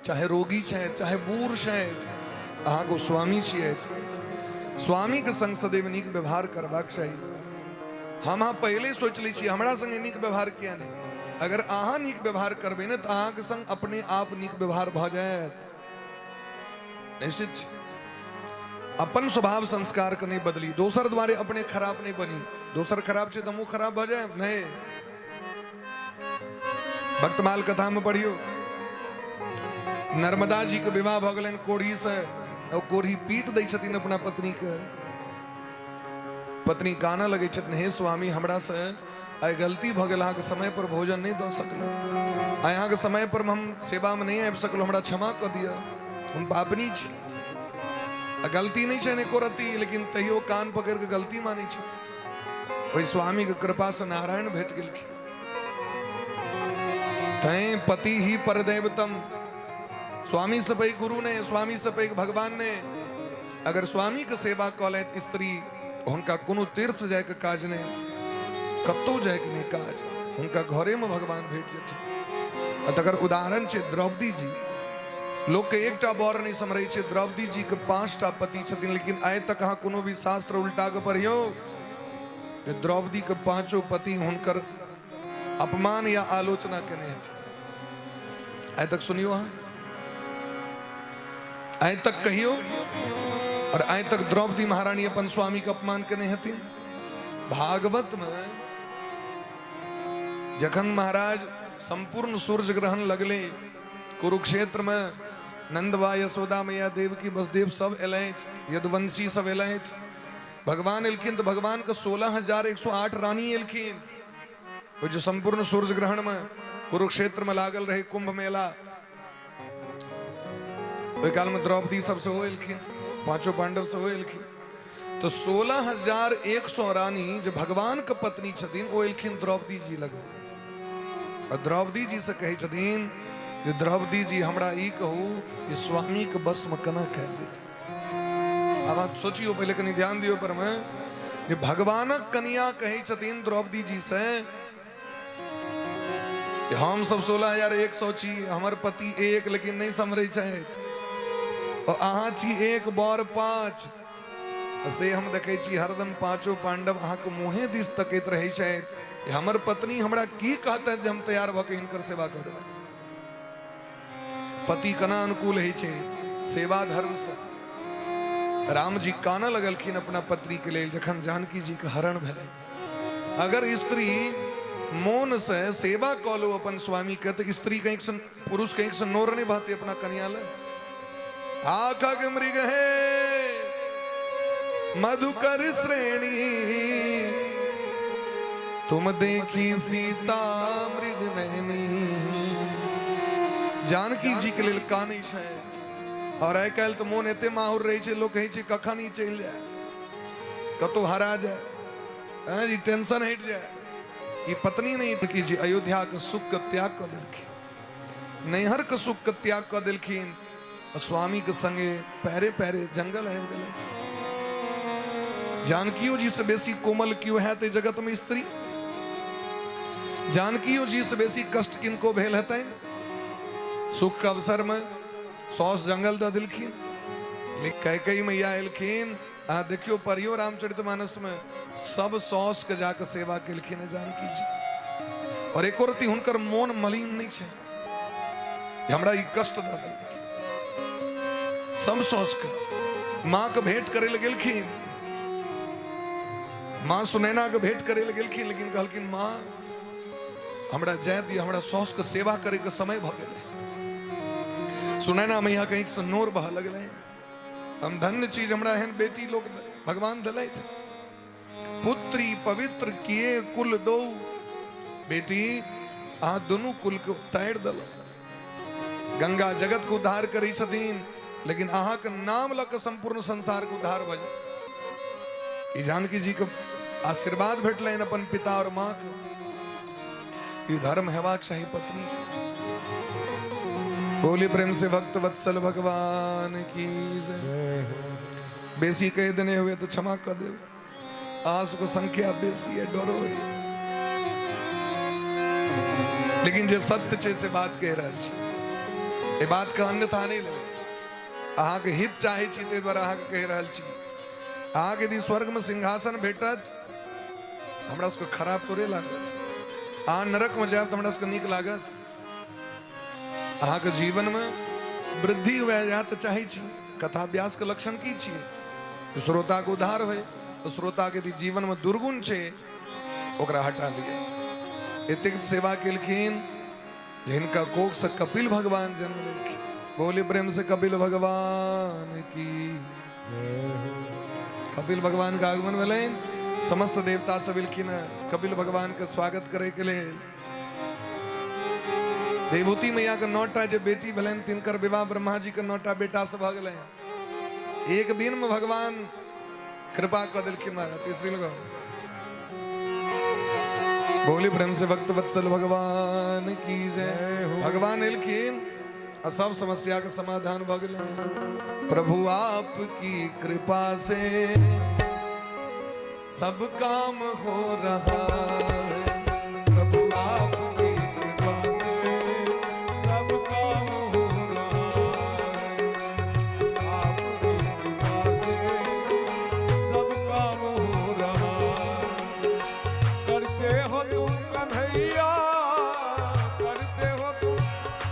D: चाहे रोगी छथि, चाहे बूढ़ छथि, अहाँके ओ स्वामी छियथि। स्वामीके संग सदैव नीक व्यवहार करबाक चाही। हम अहाँ पहिले सोचि लै छी हमरा संगे नीक व्यवहार किया नहि। अगर अहाँ नीक व्यवहार करबै ने तऽ अहाँके संग अपने आप नीक व्यवहार भऽ जायत, निश्चित छै। अपन स्वभाव संस्कार के नहि बदली, दोसर द्वारे अपने खराब नहि बनी। दोसर खराब छै तऽ हमहूँ खराब भऽ जायब नहि। भक्तमाल कथा में पढ़ियो, नर्मदा जी के विवाह भऽ गेलनि कोढ़ी से, और कोढ़ी पीट दै छथिन अपना पत्नी के। पत्नी कानऽ लगै छथिन, हे स्वामी हमरा से आइ गलती भऽ गेल, अहाँके समय पर भोजन नहि दऽ सकलहुँ, आइ अहाँके समय पर हम सेवामे नहि आबि सकलहुँ, हमरा क्षमा कऽ दिअ, हम पापनी छी। आ गलती नहि छनि एको रत्ती, लेकिन तैयो कान पकड़ि कऽ गलती मानै छथिन। ओहि स्वामीके कृपासँ नारायण भेट गेलखिन। तैं पति ही परदैवतम, स्वामी से पैघ गुरु नहि, स्वामी से पैघ भगवान नहि। अगर स्वामी के सेवा कऽ लेत स्त्री, हुनका कोनो तीर्थ जायके काज नहि, कतहु जायके नहि काज, हुनका घरेमे भगवान भेट जेथिन। आ तकर उदाहरण छै द्रौपदी जी। लोकके एकटा बर नहि सम्हरै छै, द्रौपदी जी के 5टा पति छथिन, लेकिन आइ तक अहाँ कोनो भी शास्त्र उल्टा के पढ़ियौ जे द्रौपदी के 5 पति हुनकर अपमान या आलोचना केने हेथिन। आइ तक सुनियौ अहाँ, आइ तक कहियौ, और आइ तक द्रौपदी महारानी अपन स्वामी के अपमान केने हेथिन। भागवत में जखन महाराज संपूर्ण सूर्य ग्रहण लगले कुरुक्षेत्र में, नंदवा यशोदा मैया देवकी वसुदेव सब एलथि, यदुवंशी सब एलथि, भगवान एलखिन तऽ भगवान के 16,108 रानी एलखिन। ओ जे संपूर्ण सूर्य ग्रहण में कुरुक्षेत्र में लागल रहे कुंभ मेला, ओहि काल में द्रौपदी सब सेहो एलखिन, पांचों पांडव सेहो एलखिन। तो 16,100 रानी जे भगवान के पत्नी छथिन ओ एलखिन द्रौपदी जी लग। और द्रौपदी जी से कहै छथिन जे द्रौपदी जी हमरा ई कहू जे स्वामीके वशमे केना कयल जेतै। आब अहाँ सोचियौ, पहिले कनि ध्यान दियौ पर मे जे भगवानक कनिया कहै छथिन द्रौपदी जी से जे हम सब 16,100 छी, हमर पति एक, लेकिन नहि सम्हरै छथि, और अहाँ छी एक बर 5, से हम देखै छी हरदम पांचों पांडव अहाँके मुँहे दिस तकैत रहै छथि, हमर पत्नी हमरा की कहतै जे हम तैयार भऽ के हिनकर सेवा करबै। पति केना अनुकूल होइ छै सेवा धर्म से। राम जी कानऽ लगलखिन अपना पत्नी के लेल जखन जानकी जी के हरण भेलै। अगर स्त्री मोन से सेवा कऽ लो अपन स्वामी के तऽ स्त्री के आँखि से, पुरुष के आँखि से नोर नहि बहतै अपना कनिया लए। आखग मृग है मधुकर श्रेणी, तुम देखी सीता मृग नैनी। जानकी जी के लेल कानै छै। और आइ काल्हि तऽ मोन एते माहुर रहै छै, लोक कहै छै कखन ई चलि जाय, कतौ हरा जाय, हँ जी टेंशन हटि जाय। ई पत्नी नहि, की जी अयोध्या के सुख के त्याग कऽ देलखिन, नैहर के सुख के त्याग कऽ देलखिन, आ स्वामी के संगे पैरे पैरे जंगल आबि गेलथि। जानकियो जी से बेसी कोमल क्यों है ते जगत में स्त्री? जानकियो जी से बेसी कष्ट किनको भेल हेतनि? सुख के अवसर में सौस जंगल दऽ देलखिन। लेकिन कैकेयी मैया एलखिन, अहाँ देखियो पढ़ियो रामचरितमानस में, सब सौस के जाके सेवा केलखिन है जानकी जी, और एको रत्ती हुनकर मोन मलिन नहीं छै हमरा ई कष्ट दऽ देलखिन। सब सौस के माँ के भेंट करे लए गेलखिन, माँ सुनैना के भेंट करे लए गेलखिन, लेकिन कहलखिन माँ हमरा जाय दिअ, हमरा सौस के सेवा करे के समय भऽ गेलै। सुनैना मैया के आँखि से नोर बहऽ लगलै, हम धन्य छी हमरा एहन बेटी लोक भगवान देलथि। पुत्री पवित्र किए कुल दो, बेटी अहाँ दुनू कुल के तारि देलहुँ। गंगा जगत के उद्धार करै छथिन, लेकिन अहाँ के नाम लऽ के संपूर्ण संसार के उद्धार भऽ जायत। ई जानकी जी के आशीर्वाद भेटलनि अपन पिता और माँ के। ई धर्म हेबाक चाही पत्नी के। बोली प्रेम से भक्त वत्सल भगवान की जय। बेसी कह देने हुए तो क्षमा कर देव, अहाँ सबके संख्या बेसी है, डरो है, लेकिन जे सत्य छै से बात कह रहल छी, ए बात के अन्यथा नहीं लेबै। अहाँके हित चाहै छी ताहि दुआरे अहाँके कहि रहल छी। अहाँके यदि स्वर्ग में सिंहासन भेटत हमरा सबके खराब थोड़े लागत, अहाँ नरक में जायब तऽ हमरा सबके नीक लागत। अहाँके जीवन में वृद्धि हुए जाय तऽ चाहै छी। कथा व्यास के लक्षण की छियै? श्रोता के उद्धार होय, तऽ श्रोता के यदि जीवन में दुर्गुण छै ओकरा हटा लिअ। एतेक सेवा केलखिन जे हिनका कोख से कपिल भगवान जन्म लेलखिन। बोले प्रेम से कपिल भगवान की। कपिल भगवान के आगमन भेलनि, समस्त देवता सब एलखिन कपिल भगवान के स्वागत करे के लेल। देवहूति मैया के 9टा जे बेटी भेलनि तिनकर विवाह ब्रह्मा जी के 9टा बेटा से भऽ गेलनि। एक दिन में भगवान कृपा कऽ देलखिन महाराज। तीसरी लगाओ। बोली प्रेम से भक्त वत्सल भगवान की जय। भगवान एलखिन आ सब समस्या के समाधान भऽ गेलै। प्रभु आपकी कृपा से सब काम हो रहा है, प्रभु आपकी कृपा से
B: सब काम हो रहा है, आपकी कृपा से सब काम हो रहा है। करते हो तुम कन्हैया, करते हो तुम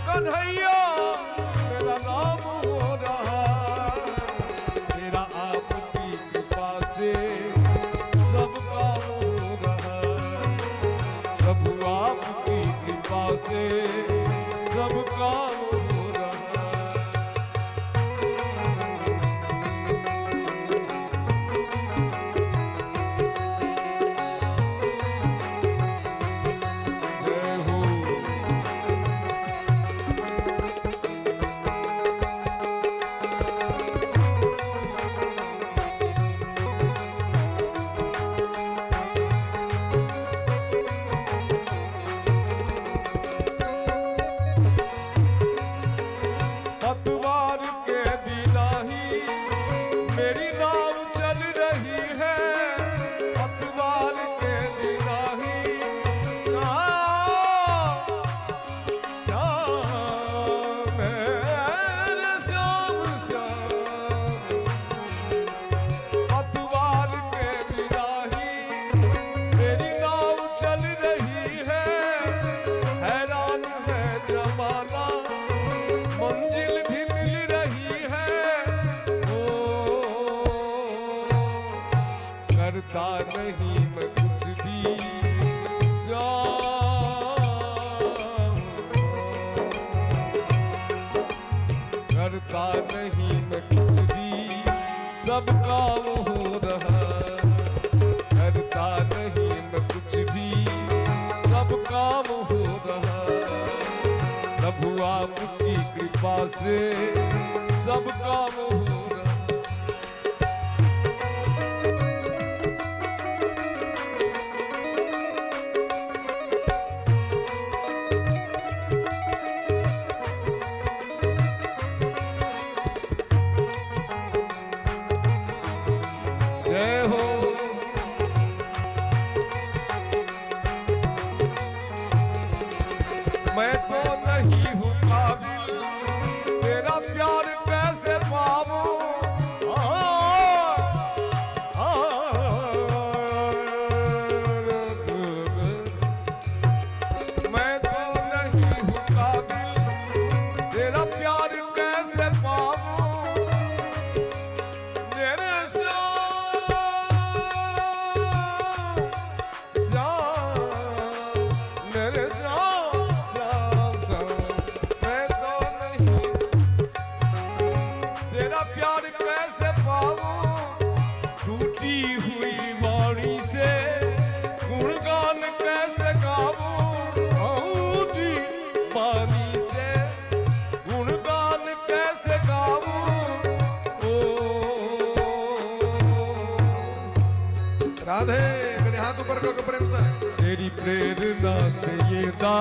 B: कन्हैया, तेरा नाम हो रहा, तेरा आपकी कृपा से सब काम हो रहा, प्रभु आपकी कृपा से सब काम हो रहा। जय हो। करता नहीं मैं कुछ भी श्याम, करता नहीं मैं कुछ भी, सब काम हो रहा। करता नहीं मैं कुछ भी, सब काम हो रहा। प्रभु आपकी कृपा से सब काम हो रहा। जय हो। मैं तो नहीं हूँ काबिल, तेरा प्यार कैसे पाऊं। आ, आ, मैं तो नहीं हूँ काबिल, तेरा प्यार कैसे पाऊं। मेरे श्याम श्याम, मेरे श्याम श्याम श्याम, मैं तो नहीं, तेरा प्यार कैसे पाऊं। टूटी हुई वाणी से गुणगान कैसे गाऊं। टूटी वाणी से गुणगान कैसे गाऊं। ओ
D: राधे, कनि हाथ ऊपर कऽ के प्रेम से।
B: तेरी प्रेरणा से ये दा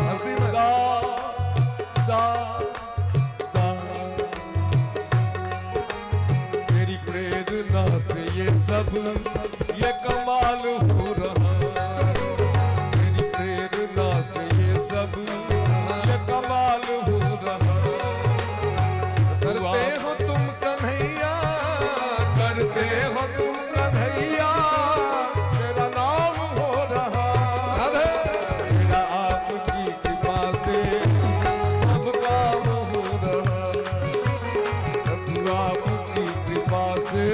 D: हस्ती में।
B: दा दा दा, तेरी प्रेरणा से ये सब ये कमाल हो रहा। तेरी प्रेरणा से ये सब ये कमाल हो रहा।
D: करते हो तुम कन्हैया,
B: करते हो तुम कन्हैया, तेरा नाम हो रहा।
D: राधे।
B: मेरा आपकी कृपा से सब काम हो रहा। प्रभु आपकी कृपा से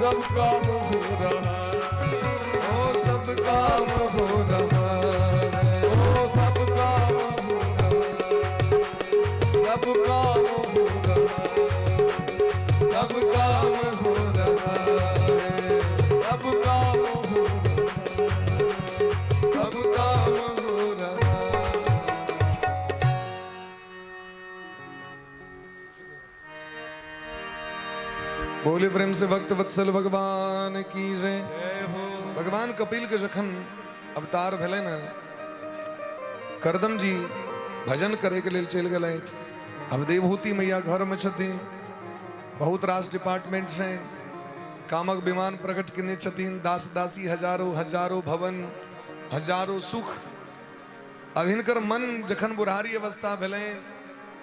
B: सब काम हो रहा।
D: ओ सब काम हो रहा है।
B: ओ सब काम हो रहा, सब काम हो रहा,
D: सब काम हो रहा है।
B: सब काम हो रहा,
D: सब काम हो रहा है। बोले प्रेम से भक्त वत्सल भगवान की जय।
B: जय हो।
D: भगवान कपिल के जखन अवतार भेलै ने, करदम जी भजन करे के लेल चलि गेलथि। अब देवहूति मैया घर में छथिन, बहुत रास डिपार्टमेंट छनि, कामक विमान प्रकट केने छथिन, दास दासी हजारों हजारों भवन हजारों सुख। अब हिनकर मन जखन बुढ़ारी अवस्था भेलनि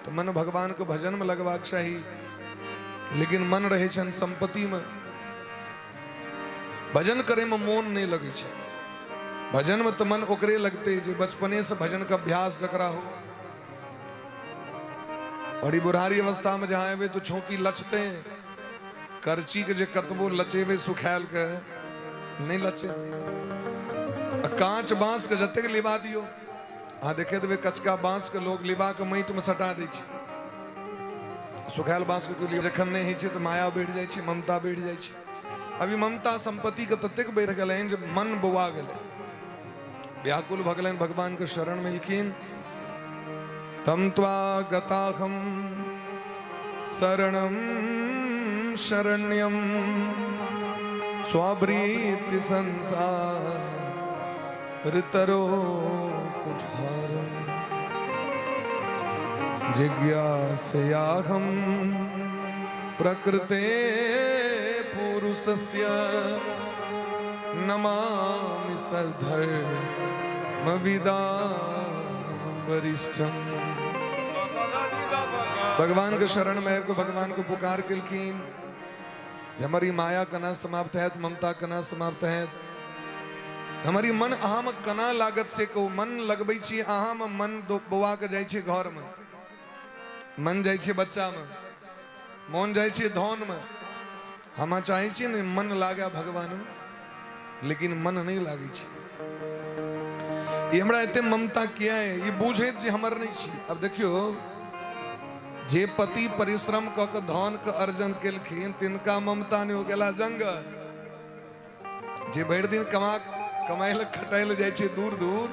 D: तऽ मन भगवान के भजन में लगबाक चाही, लेकिन मन रहै छनि संपत्ति में। भजन करे में मोन नहीं लगै छै। भजन में तऽ मन ओकरे लगते जे बचपने से भजन के अभ्यास जकरा हो। और ई बुढ़ारी अवस्था में जहाँ एबै तो छौकी लचते, करची के जे कतबो लचेबै सुखायल के नहीं लचे। आ कांच बांस के जतेक लिबा दियो, अहाँ देखे देबै कचका बांस के लोग लिबा के माटि में सटा दै छै। सुखायल बांस के कोई जखन नहि होइ छै तऽ माया बढ़ि जाइ छै, ममता बढ़ि जाइ छै। अभी ममता संपत्ति के ततेक बढ़ि गेलनि जे मन बौआ गेलै, व्याकुल भऽ गेलनि, भगवान के शरण मिलखिन। तम त्वा गताहम शरणम शरण्यम स्वावृत्ति संसार तरो कुठारम जिज्ञासयाहम प्रकृते पुरुषस्य नमामि सद्धर्म वरिष्ठम। भगवान के शरण में आबि कऽ भगवान के पुकार केलखिन जे हमर ई माया केना समाप्त हैत, ममता केना समाप्त हैत, हमर ई मन अहाँ में केना लागत से कहू। मन लगबै छी अहाँ में, मन बौआ के जाइ छै घर में, मन जाइ छै बच्चा में, मन जाइ छै धन में। हम अहाँ चाहै छियै ने मन लागै भगवानमे, लेकिन मन नहि लागै छै। ई हमरा एते ममता किया है? ई बुझैत जे हमर नहि छी। अब देखियौ, जे पति परिश्रम कऽ के धन के अर्जन केलखिन तिनका ममता नहि हो गेला जंगल। जे भरि दिन कमा कमाइ लए खटाइ लए जाइ छै दूर दूर,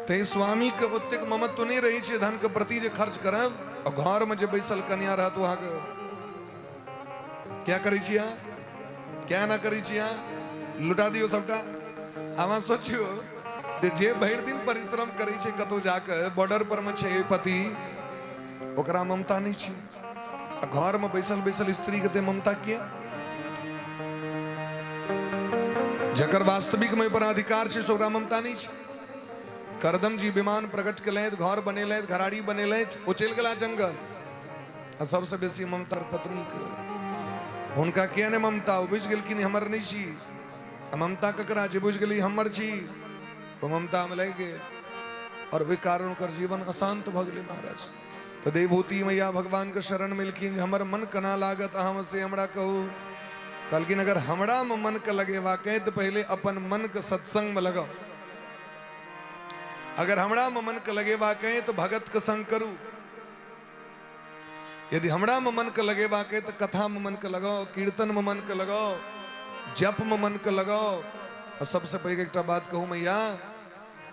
D: ताहि स्वामीके ओतेक ममत्व नहि रहै छै धनके प्रति जे खर्च करब। आ घरमे जे बैसल कन्या रहत, ओ अहाँके क्या करै छी अहाँ, क्या ना करै छी अहाँ, लुटा दियौ सबटा। अहाँ सोचियौ जे जे भरि दिन परिश्रम करै छै, कतहु जाके बॉर्डर पर मे छै पति, ओकरा ममता नहि छै, आ घरमे बैसल बैसल स्त्रीके ते ममता किया? जकर वास्तविक में पर अधिकार छै से ओकरा ममता नहि छै। करदम जी विमान प्रकट केलथि, घर बनेलथि, घराड़ी बनेलथि, ओ चलि गेला जंगल। आ सबसँ बेसी ममता पत्नीके। हुनका किया नहि ममता? ओ बुझि गेलखिन हमर नहि छी। आ ममता ककरा? जे बुझि गेली हमर छी, ओ ममतामे लागि गेल और ओहि कारण ओकर जीवन अशांत भऽ गेलै महाराज। तऽ देवहूति मैया भगवानके शरण मिलखिन, हमर मन केना लागत अहाँमे से हमरा कहू। कहलखिन अगर हमरामे मनके लगेबाक अइ तऽ पहिले अपन मनके सत्संगमे लगाउ। अगर हमरामे मनके लगेबाक अइ तऽ भगतके संग करू। यदि हमरामे मनके लगेबाक अइ तऽ कथामे मनके लगाउ, कीर्तनमे मनके लगाउ, जपमे मनके लगाउ। आ सबसँ पैघ एकटा बात कहू मैया,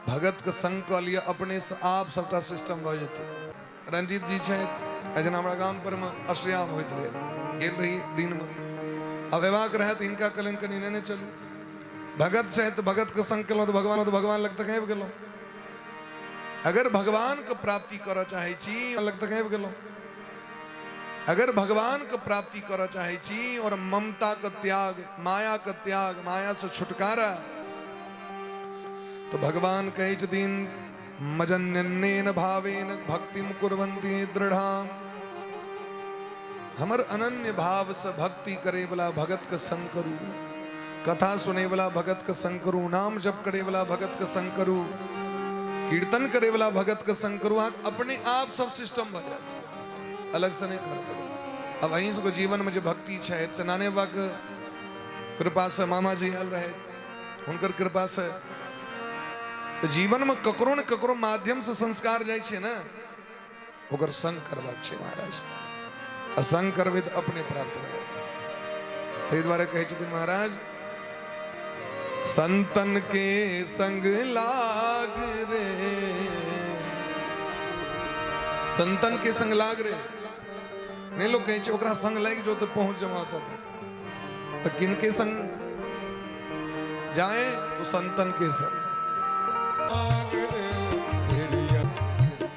D: भगतके संग कऽ लिअ, अपने से आप सबटा सिस्टम भऽ जेतै। रंजीत जी छथि, जेना हमरा गाम पर मे अष्टयाम होइत रहै, गेल रही दिनमे, अब एबाक रहै तऽ हिनका कहलनि कनि नेने चलू। भगत छथि तऽ भगतके संग केलहुँ तऽ भगवान तऽ भगवान लग तक आबि गेलहुँ। अगर भगवानके प्राप्ति करऽ चाहै छी, लग तक आबि गेलहुँ। अगर भगवानके प्राप्ति करऽ चाहै छी और ममताके त्याग, मायाके त्याग, माया से छुटकारा, तऽ भगवान कहै छथिन मजन्यन्नेन भावेन भक्तिम कुर्वन्ति दृढ़ा। हमर अनन्य भाव से भक्ति करे वाला भगत के संग करू, कथा सुने वाला भगत के संग करू, नाम जप करे वाला भगत के संग करू, कीर्तन करे वाला भगत के संग करू, अहाँ अपने आप सब सिस्टम भऽ जायत, अलग से नहीं करऽ पड़त। अब अहीं सबके जीवन में जे भक्ति छै से नाने बाबा के कृपा से, मामा जी आयल रहथि हुनकर कृपा से, तऽ जीवन में ककरो ने ककरो माध्यम से संस्कार जाइ छै ने, ओकर संग करबाक छै महाराज। आ संग करबै तऽ अपने प्राप्त भऽ जायत। ताहि दुआरे कहै छथिन महाराज, संतन के संग लाग रे, संतन के संग लाग रे। नहि लोक कहै छै ओकरा संग लागि जो तऽ पहुँच जमा ओतऽ तक, तऽ किनके संग जाए? तो संतन के संग।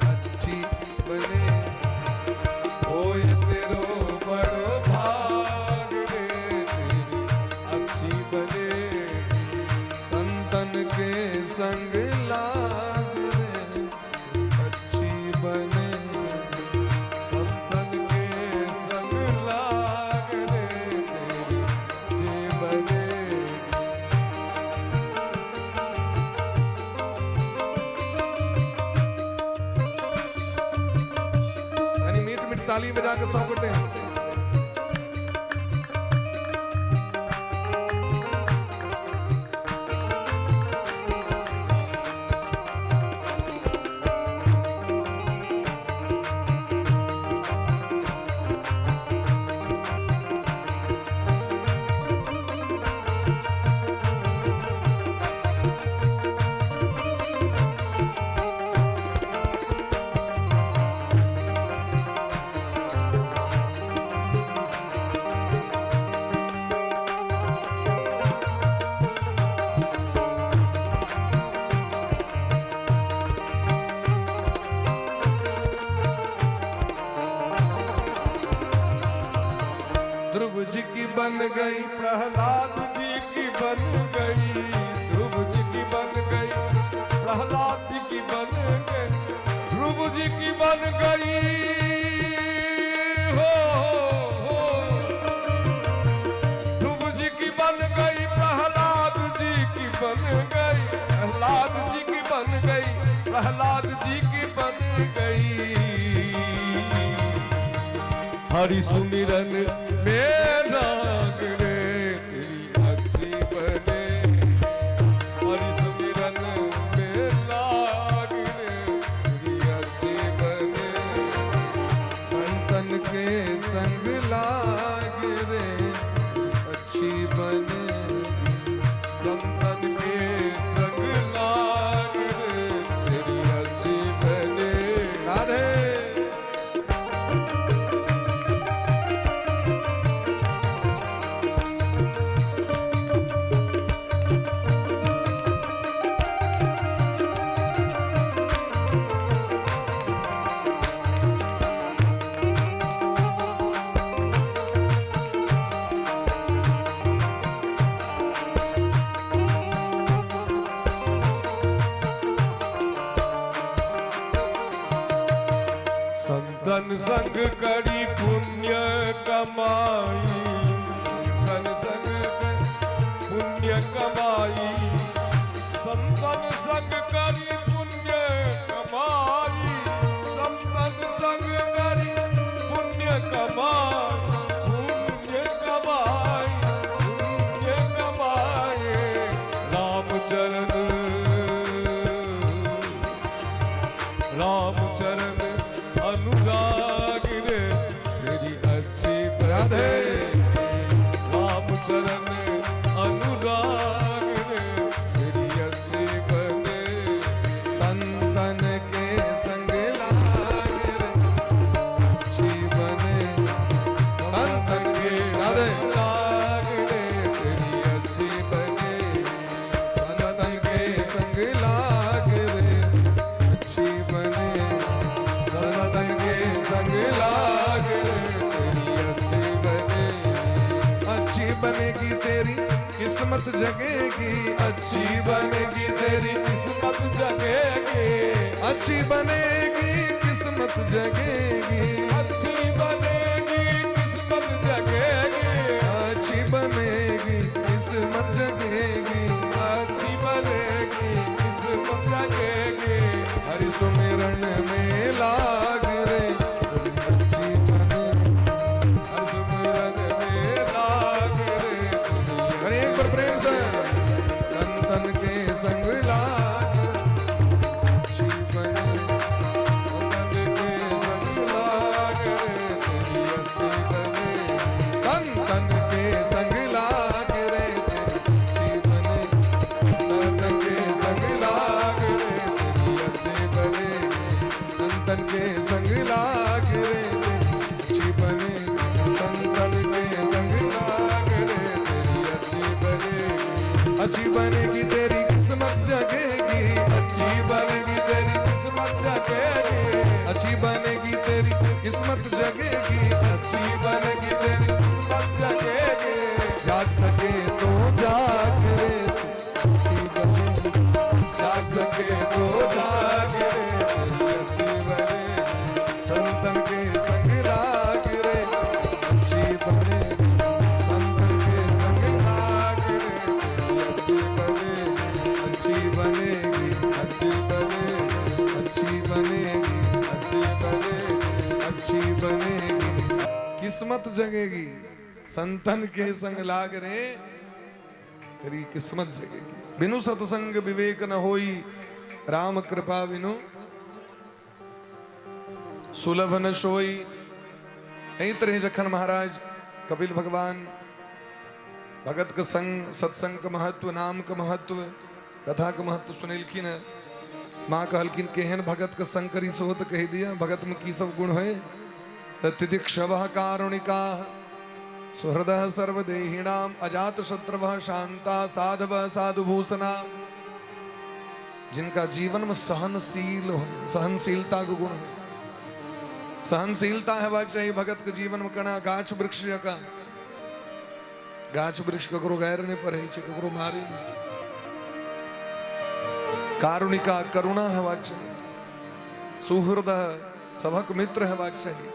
D: अच्छी बने होय तेरो बड़ो भाग रे, तेरी
B: अच्छी बने।
D: संतन के संग लाग रे, अच्छी बने।
B: संतन के संग लाग रे, तेरी जे बने।
D: यानी मीठ मीठ ताली बजा के सब गोटे। ध्रुव जी की बन गई,
B: प्रहलाद जी की बन गई, ध्रुव जी की बन गई, प्रहलाद जी की बन गई, ध्रुव जी की बन गई, हो हो ध्रुव जी की बन गई, प्रहलाद जी की बन गई, प्रहलाद जी की बन गई, प्रहलाद जी की बन गई। हरि सुमिरन में राग संतन संग करी पुण्य कमाई, संतन संग करी पुण्य कमाई, संतन संग करी पुण्य कमाई, संतन संग करी पुण्य कमाई, पुण्य कमाई, पुण्य कमाए, राम चरण, राम चरण अनुराग रे तेरी अच्छी
D: राधे।
B: राम चरण अनुराग रे तेरी अच्छी बने।
D: संतन के संग लाग रे अच्छी बने, संतन के, राधे।
B: लाग रे तेरी अच्छी बने,
D: संतन के संग लाग रे अच्छी बने, संतन के संग लाग रे
B: तेरी अच्छी बने।
D: अच्छी बनेगी तेरी किस्मत जगेगी, अच्छी बनेगी तेरी
B: किस्मत जगेगी,
D: अच्छी बनेगी किस्मत जगेगी,
B: अच्छी बनेगी किस्मत जगेगी,
D: अच्छी बनेगी किस्मत जगेगी,
B: अच्छी बनेगी किस्मत जगेगी,
D: हरि सुमिरन में लाग रे अच्छी बने,
B: हर सुमिरन में लाग रे।
D: हरि एक पर प्रेम से संतन के संग लाग अच्छी बने,
B: संतन के संग लाग रे तेरी अच्छी बने,
D: संतन के संग लाग रे तेरी अच्छी बने, संतन के संग लाग
B: रे तेरी अच्छी बने,
D: संतन के संग लाग रे तेरी अच्छी बने, संतन के संग
B: लाग रे तेरी अच्छी बने,
D: अच्छी बनेगी तेरी किस्मत जगेगी, अच्छी बनेगी तेरी
B: किस्मत जगेगी,
D: अच्छी बनेगी तेरी किस्मत जगेगी, अच्छी बनेगी तेरी
B: किस्मत जगेगी,
D: जाग सके तो जाग रे अच्छी बने, जाग सके तो जाग
B: लाग रे तेरी अच्छी बने,
D: संतन के संग लाग रे अच्छी बने, संतन के संग
B: लाग रे तेरी अच्छी बने,
D: अच्छी बनेगी,
B: अच्छी बनेगी,
D: अच्छी बनेगी,
B: अच्छी बनेगी,
D: अच्छी बनेगी किस्मत जगेगी, संतन के संग लाग रे तेरी किस्मत जगेगी। बिनु सत्संग विवेक न होई, राम कृपा बिनु सुलभ न सोई। एहि तरह जखन महाराज कपिल भगवान भगत के संग सत्संग के महत्व, नाम के महत्व, कथा के महत्व सुनेलखिन है, माँ कहलखिन केहन भगत के संग करी सो तो कही दिया, भगत में की सब गुण है। तितिक्षवः कारुणिकाः सुहृदः सर्वदेहिनाम अजात शत्रवः शांता साधवः साधुभूषणा। जिनका जीवन में सहनशील हो, सहनशीलता के गुण है, सहनशीलता हेबाक चाही भगत के जीवन में। कना गाछ वृक्ष जकाँ, गाछ वृक्ष ककरो गैर नहीं पड़ै छै, ककरो मारै नहि छै। कारुणिका करुणा हेबाक चाही, सुहृद सभक मित्र हेबाक चाही,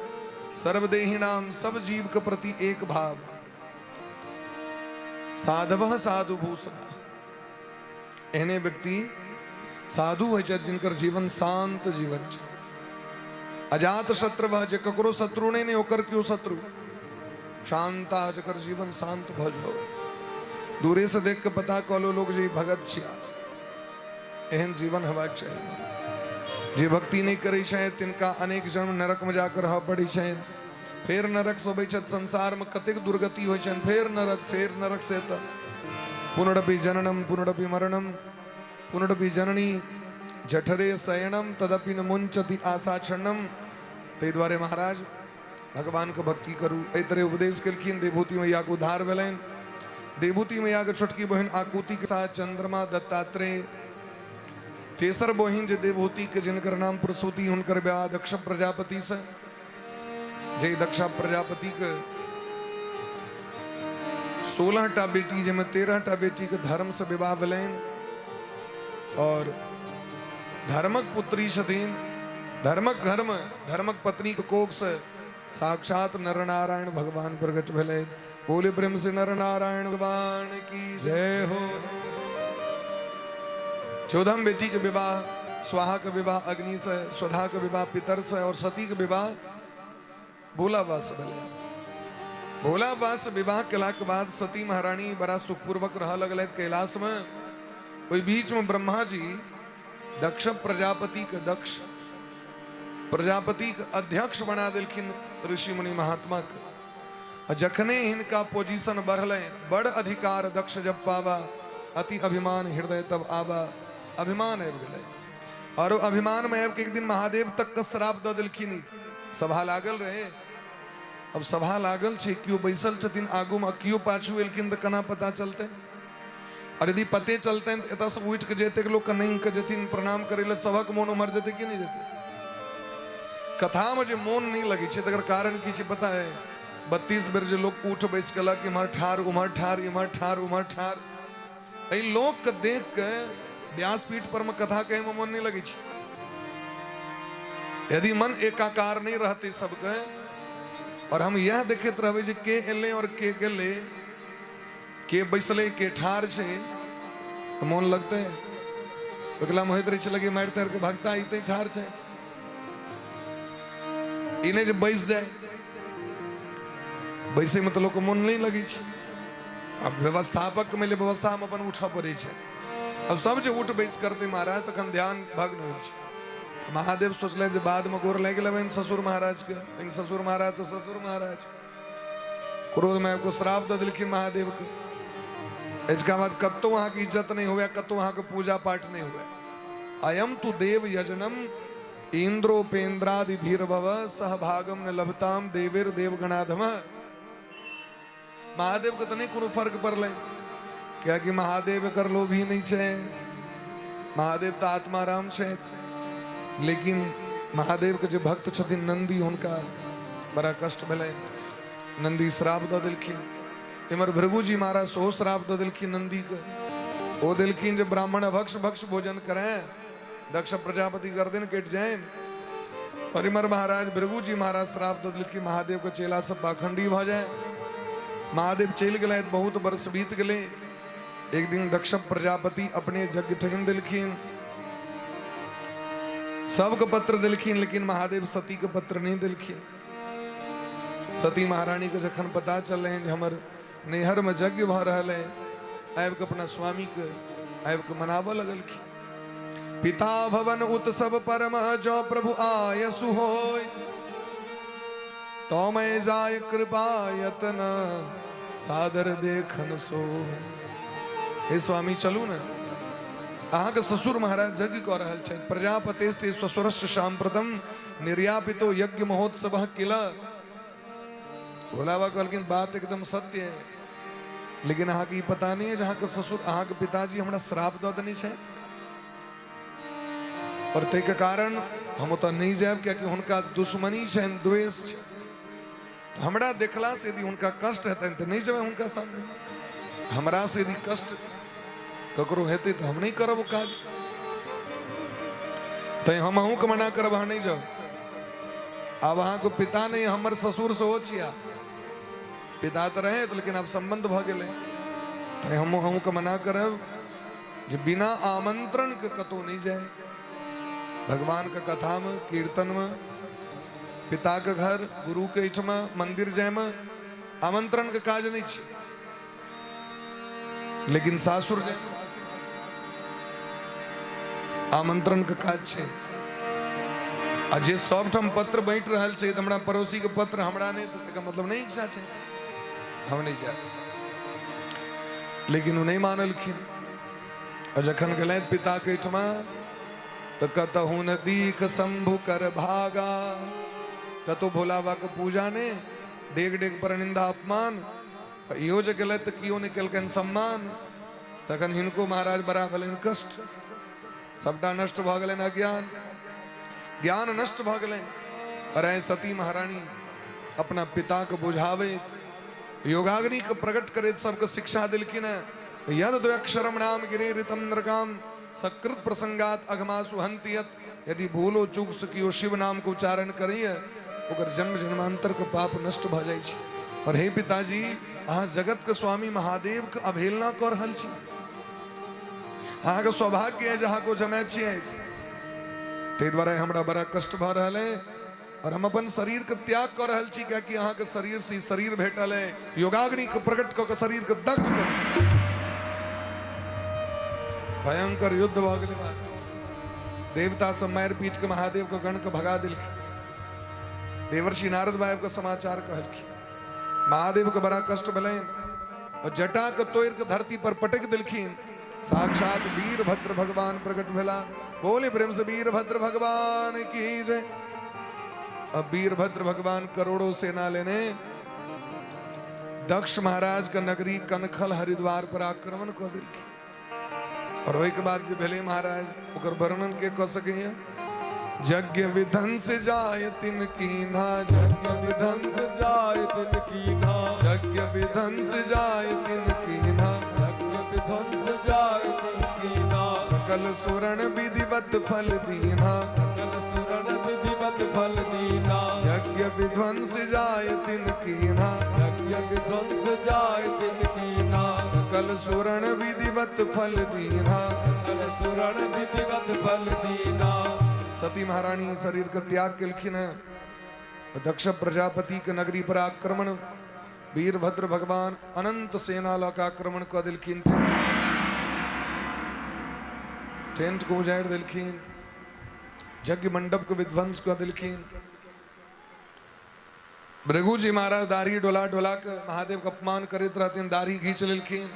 D: सर्वदेहिनाम सब जीव के प्रति एक भाव, साधवः साधुभूषण। एहने व्यक्ति साधु होइ छथि जिनकर जीवन शांत जीवन छै। अजात शत्रु जे ककरो शत्रु नहीं, नहीं ओकर क्यों शत्रु, शांता जकर जीवन शांत भऽ जाओ, दूरे से देख के पता कऽ लो लोग जे ई भगत छिया। एहन जीवन हेबाक चाही। जे भक्ति नहीं करै छथि तिनका अनेक जन्म नरक में जाकर रहऽ पड़ै छनि, फेर नरक से अबै छथि, संसार में कतेक दुर्गति होइ छनि, फेर नरक, फेर नरक से तऽ पुनरपि जननम पुनरपि मरणम पुनरपि जननी जठरे शयनम तदपि न मुंचति आशा क्षणम। ताहि दुआरे महाराज भगवान के भक्ति करू। एहि तरह उपदेश केलखिन, देवहूति मैया के उद्धार भेलनि। देवहूति मैया के छोटकी बहिन आकुति के साथ चंद्रमा दत्तात्रेय, तेसर बहिन जे देवहूति के जिनकर नाम प्रसूति, हुनकर ब्याह दक्ष प्रजापति से, जे दक्ष प्रजापति के 16 टा बेटी, जाहिमे 13 टा बेटी के धर्म से विवाह भेलनि और धर्मक पुत्री छथिन। धर्मक घरमे धर्मक पत्नीके कोखसँ साक्षात नरनारायण भगवान प्रकट भेलै। बोले प्रेम से नरनारायण भगवान की
B: जय हो।
D: 14 बेटी के विवाह, स्वाहा के विवाह अग्नि से, स्वधा के विवाह पितर से और सती के विवाह भोला बाबा से भेलै। भोला बाबा से विवाह केला के बाद सती महारानी बड़ा सुखपूर्वक रह लगल कैलाश में। ओहि बीच में ब्रह्मा जी दक्ष प्रजापति के दक्ष प्रजापति के अध्यक्ष बना देलखिन ऋषि मुनि महात्मा के। आ जखने हिनका पोजीशन बढ़लै, बड़ अधिकार दक्ष जब पावा, अति अभिमान हृदय तब आवा। अभिमान आबि गेलै और अभिमान में आबि के एक दिन महादेव तक के श्राप दऽ देलखिन। ई सभा लागल रहे, अब सभा लागल छै, केओ बैसल छथिन आगू में, केओ पाछू एलखिन तऽ केना पता चलतै? और यदि पते चलतनि तऽ एतऽसँ उठि कऽ जेते लोक नहि कऽ जेथिन प्रणाम करै लए, सभक मोन उम्हर जेतै कि नहि जेतै? कथामे जे मोन नहि लगै छै तकर कारण की छै पता है? 32 बेर जे लोक उठ बैस केलक, इम्हर ठाढ़ उम्हर ठाढ़, इम्हर ठाढ़ उम्हर ठाढ़, एहि लोकके देख के व्यासपीठ पर मे कथा कहैमे मोन नहि लगै छै। यदि मन एकाकार नहि रहतै सबके और हम इएह देखैत रहबै जे के एलै और के गेलै, के बैसलै के ठाढ़ छै, तऽ मोन लगतै? ओकला मे होइत रहै छै लगे मारि तारि के भगता अइतै ठाढ़ छै, ई नहि जे बैस जाय। बैसैमे तऽ लोकके मोन नहि लगै छै। आब व्यवस्थापक मानि लिअ व्यवस्थामे अपन उठऽ पड़ै छै। आब सब जे उठ बैस करतै महाराज तखन ध्यान भग्न होइ छै। महादेव सोचलनि जे बादमे गोर लागि लेबनि ससुर महाराजके, लेकिन ससुर महाराज तऽ ससुर महाराज क्रोधमे आबि कऽ श्राप दऽ देलखिन महादेवके, एहिके बाद कतहु अहाँके इज्जत नहि हुए, कतहु अहाँके पूजा पाठ नहि हुए। अयम तु देव यजनम इंद्रोपेन्द्रादि भीर्भव सहभागम न लभताम देवेर देवगणाधम। महादेव के तऽ नहि कोनो फर्क पड़लै, कियाकि महादेव एकर लोभी नहि छै, महादेव तऽ आत्माराम छथि। लेकिन महादेव के जे भक्त छथिन नंदी, हुनका बड़ा कष्ट भेलै, नंदी श्राप दऽ देलखिन। इम्हर भृगुजी महाराज सेहो श्राप दऽ देलखिन नंदी के, ओ देलखिन जे ब्राह्मण अभक्ष भक्ष भोजन करें, दक्ष प्रजापति गर्दन कटि जाइन। और इम्हर महाराज भृगुजी महाराज श्राप दऽ देलखिन महादेव के चेला सब पाखंडी भऽ जाय। महादेव चलि गेलथि, बहुत वर्ष बीत गेलै। एक दिन दक्ष प्रजापति अपने यज्ञ ठहिन देलखिन, सबके पत्र देलखिन, लेकिन महादेव सती के पत्र नहीं देलखिन। सती महारानी के जखन पता चललै जे हमर नैहर में यज्ञ भऽ रहल है, आबि कऽ अपना स्वामी के आबि कऽ मनाबऽ लगलखिन। पिता भवन उत्सव परम जो प्रभु आय सुहोय, तो मैं जाय कृपा यतन सादर देखन सो। हे स्वामी चलू ने, अहाँके ससुर महाराज यज्ञ कऽ रहल छथि। प्रजापतिस्ते ससुरस्य साम्प्रतम निर्यापितो यज्ञ महोत्सव किल। भोला बाबा कहलखिन बात एकदम सत्य है, लेकिन अहाँके ई पता नहीं है जे अहाँके ससुर अहाँके पिताजी हमरा श्राप दऽ देने छथि और ताहिके कारण हम ओतऽ नहि जायब, कियाकि हुनका दुश्मनी छनि, द्वेष छै। हमरा देखलासँ यदि हुनका कष्ट हेतनि तऽ नहि जेबै हुनका सामने। हमरासँ यदि कष्ट ककरो हेतै तऽ हम नहि करब ओ काज, तैं हम अहूँके मना करब, अहाँ नहि जाउ। आब अहाँके पिता नहि, हमर ससुर सेहो छिया, पिता तऽ रहे लेकिन आब सम्बन्ध भऽ गेलै, तैं हम अहूँके मना करब जे बिना आमंत्रणके कतहु नहि जाय। भगवानके कथामे, कीर्तनमे, पिताके घर, गुरुके एहिठमा, मन्दिर जायमे आमंत्रणके काज नहि छै, लेकिन सासुर जाय आमंत्रण के काज छै। आ जे सबठाम पत्र बाँटि रहल छै तऽ हमरा पड़ोसी के पत्र हमरा नहि, तऽ एकर मतलब नहि इच्छा छै, हम नहि जायब। लेकिन ओ नहि मानलखिन। आ जखन गेलथि पिता के एहिठमा तऽ कतहु न दीख शंभु कर भागा, कतहु भोला बाबा के पूजा नहि, डेग डेग पर निंदा अपमान, इहो जे गेलथि तऽ केओ नहि केलकनि सम्मान। तखन हिनको महाराज बड़ा भेलनि कष्ट, सबटा नष्ट भऽ गेलनि, अज्ञान ज्ञान नष्ट भऽ गेलनि। अरे सती महारानी अपना पिताके बुझाबैत योगाग्निके प्रकट करैत सबके शिक्षा देलखिन हेँ, यद द्व्यक्षरम नाम गिरे ऋतम नरकाम सकृत प्रसंगात अघमासु हंति यत। यदि भूलो चूक से केओ शिव नाम के उच्चारण करैए ओकर जन्म जन्मांतर के पाप नष्ट भऽ जाइ छै। और हे पिताजी, अहाँ जगत के स्वामी महादेव के अवहेलना कऽ रहल छी। अहाँके सौभाग्य है जे अहाँ को जमाय छियै, ताहि दुआरे हमरा बड़ा कष्ट भऽ रहल है और हम अपन शरीर के त्याग कऽ रहल छी, कियाकि अहाँके शरीर से ई शरीर भेटल है। योगाग्नि के प्रकट कऽ के शरीर के दग्ध कऽ भयंकर युद्ध भऽ गेलै। देवता सब मारि पीट के महादेव के गण के भगा देलखिन। देवर्षि नारद बाबू के समाचार कहलखिन। महादेव के बड़ा कष्ट भेलनि और जटा के तोड़ के धरती पर पटक देलखिन। साक्षात वीरभद्र भगवान प्रकट भेला। बोले प्रेम से वीरभद्र भगवान की जय। अब वीरभद्र भगवान करोड़ों सेना लेने दक्ष महाराज के नगरी कनखल हरिद्वार पर आक्रमण कऽ देलखिन। और ओहिके बाद जे भेलै महाराज, ओकर वर्णन के कऽ सकैया? यज्ञ विध्वंस जाय तिन कीन्हा, यज्ञ विध्वंस
B: जाय तिन कीन्हा,
D: यज्ञ विध्वंस जाय तिन कीन्हा,
B: यज्ञ विध्वंस जाय तिन कीन्हा,
D: सकल सुरण विधिवत फल दीन्हा,
B: सकल सुरण विधिवत फल दीन्हा,
D: यज्ञ विध्वंस जाय तिन कीन्हा,
B: यज्ञ विध्वंस जाय तिन कीन्हा,
D: सकल सुरण विधिवत फल दीन्हा,
B: सकल सुरण विधिवत फल दीन्हा।
D: सती महारानी शरीर के त्याग केलखिन है। दक्ष प्रजापति के नगरी पर आक्रमण, वीरभद्र भगवान अनंत सेना लऽ के आक्रमण कऽ देलखिन। टेंट के उजाड़ि देलखिन, यज्ञ मंडप के विध्वंस कऽ देलखिन। भृगु जी महाराज दाढ़ी डोला डोला के महादेव के अपमान करैत रहथिन, दाढ़ी घींच लेलखिन।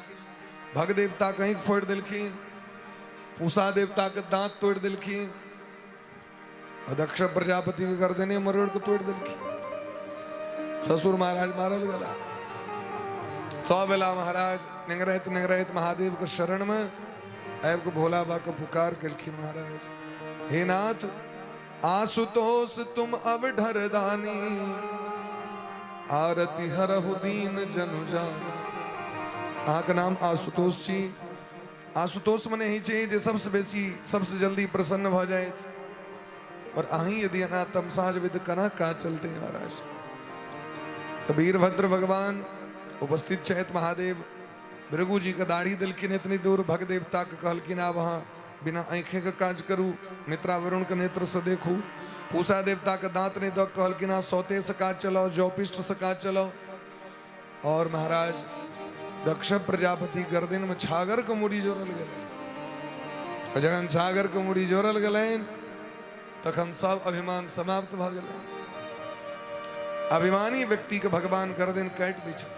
D: भग देवता के आँखि फोड़ि देलखिन, पूषा देवता के दांत तोड़ि देलखिन, दक्ष प्रजापति के गर्दने मरोड़ के तोड़ि देलखिन। ससुर महाराज मारल गेला। सब एला महाराज निंगरैत निंगरैत महादेव के शरण में आबि के भोला बा के पुकार केलखिन महाराज, हे नाथ आशुतोष तुम अवढर दानी, आरती हरहु दीन जनु जान। अहाँके नाम आशुतोष छी। आशुतोष मने ही छै जे सबसे बेसी सबसे जल्दी प्रसन्न भऽ जाइत, और अहीं यदि एना तमसा जेबै तऽ केना काज चलतै महाराज? तऽ वीरभद्र भगवान उपस्थित छथि। महादेव भृगु जी के दाढ़ी देलखिन इतनी दूर। भग देवता के कहलखिन आब अहाँ बिना आँखे के काज करू, मित्रा वरुण के नेत्र से देखू। पूषा देवता के दांत नहीं दऽ कहलखिन अहाँ सौते से काज चलाओ, जौपिष्ट से काज चलाओ। और महाराज दक्ष प्रजापति गर्दन में छागर के मुड़ी जोड़ल गेलै। जखन छागर के मुड़ी जोड़ल गेलनि तखन सब अभिमान समाप्त भऽ गेलै। अभिमानी व्यक्ति के भगवान गर्दन काटि दै छथिन।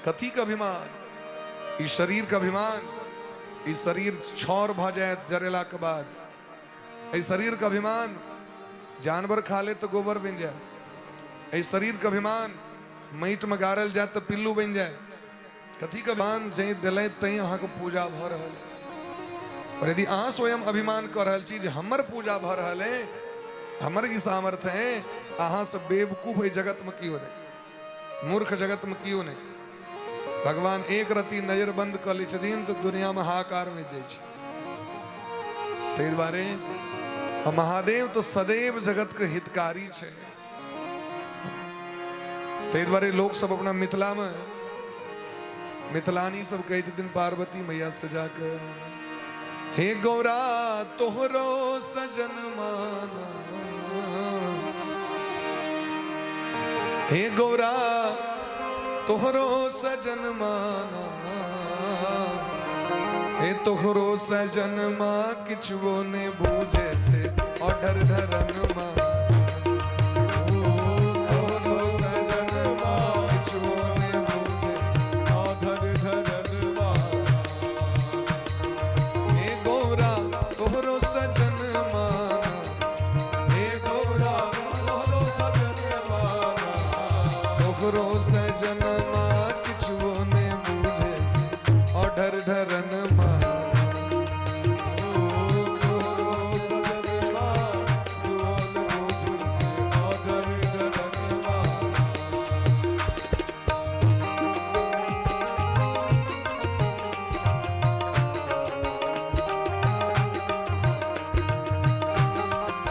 D: कथी के अभिमान? ई शरीर के अभिमान। ई शरीर छौर भऽ जायत जरेला के बाद। एहि शरीर के अभिमान, जानवर खा ले तो गोबर बनि जाए। एहि शरीर के अभिमान, माटि में गाड़ल जाए तो पिल्लू बनि जाए। कथी के अभिमान? जै दिलै तै अहाँके पूजा भऽ रहल है। और यदि अहाँ स्वयं अभिमान कऽ रहल छी जे हमर पूजा भऽ रहल है, हमर ई सामर्थ्य है, अहाँ से बेवकूफ एहि जगत में केओ नहि, मूर्ख जगत में केओ नहि। भगवान एक रति नजर बंद कऽ लै छथिन तऽ दुनिया में हाहाकार मचि जाइ छै। ताहि दुआरे महादेव तऽ सदैव जगत के हितकारी छै। ताहि दुआरे लोक सब अपना मिथिला में मिथिलानी सब कहै छथिन पार्वती मैया से जाके, हे गौरा तोहरो सजन माना, हे गौरा तोहरो सजन माना, हे तोहरो सजन माँ किछुओ ने बूझे से ऑढर ढरन माँ, तोहरो सजन माँ किछुओ ने बूझे से
B: ऑढर ढरन माँ,
D: हे गौरा तोहरो सजन माना, हे गौरा
B: तोहरो सजन माना,
D: तोहरो सजन माँ किछुओ ने बूझे से ऑढर ढरन माँ,
B: तोहरो सजन माँ किछुओ ने बूझे से ऑढर ढरन माँ।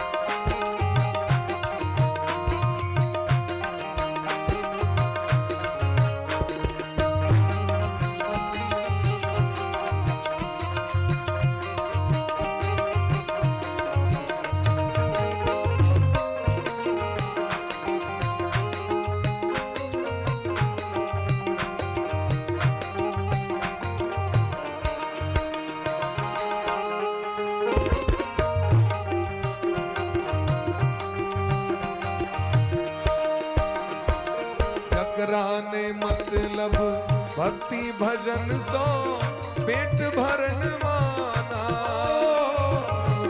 D: मतलब भक्ति भजन सो पेट भरन माना।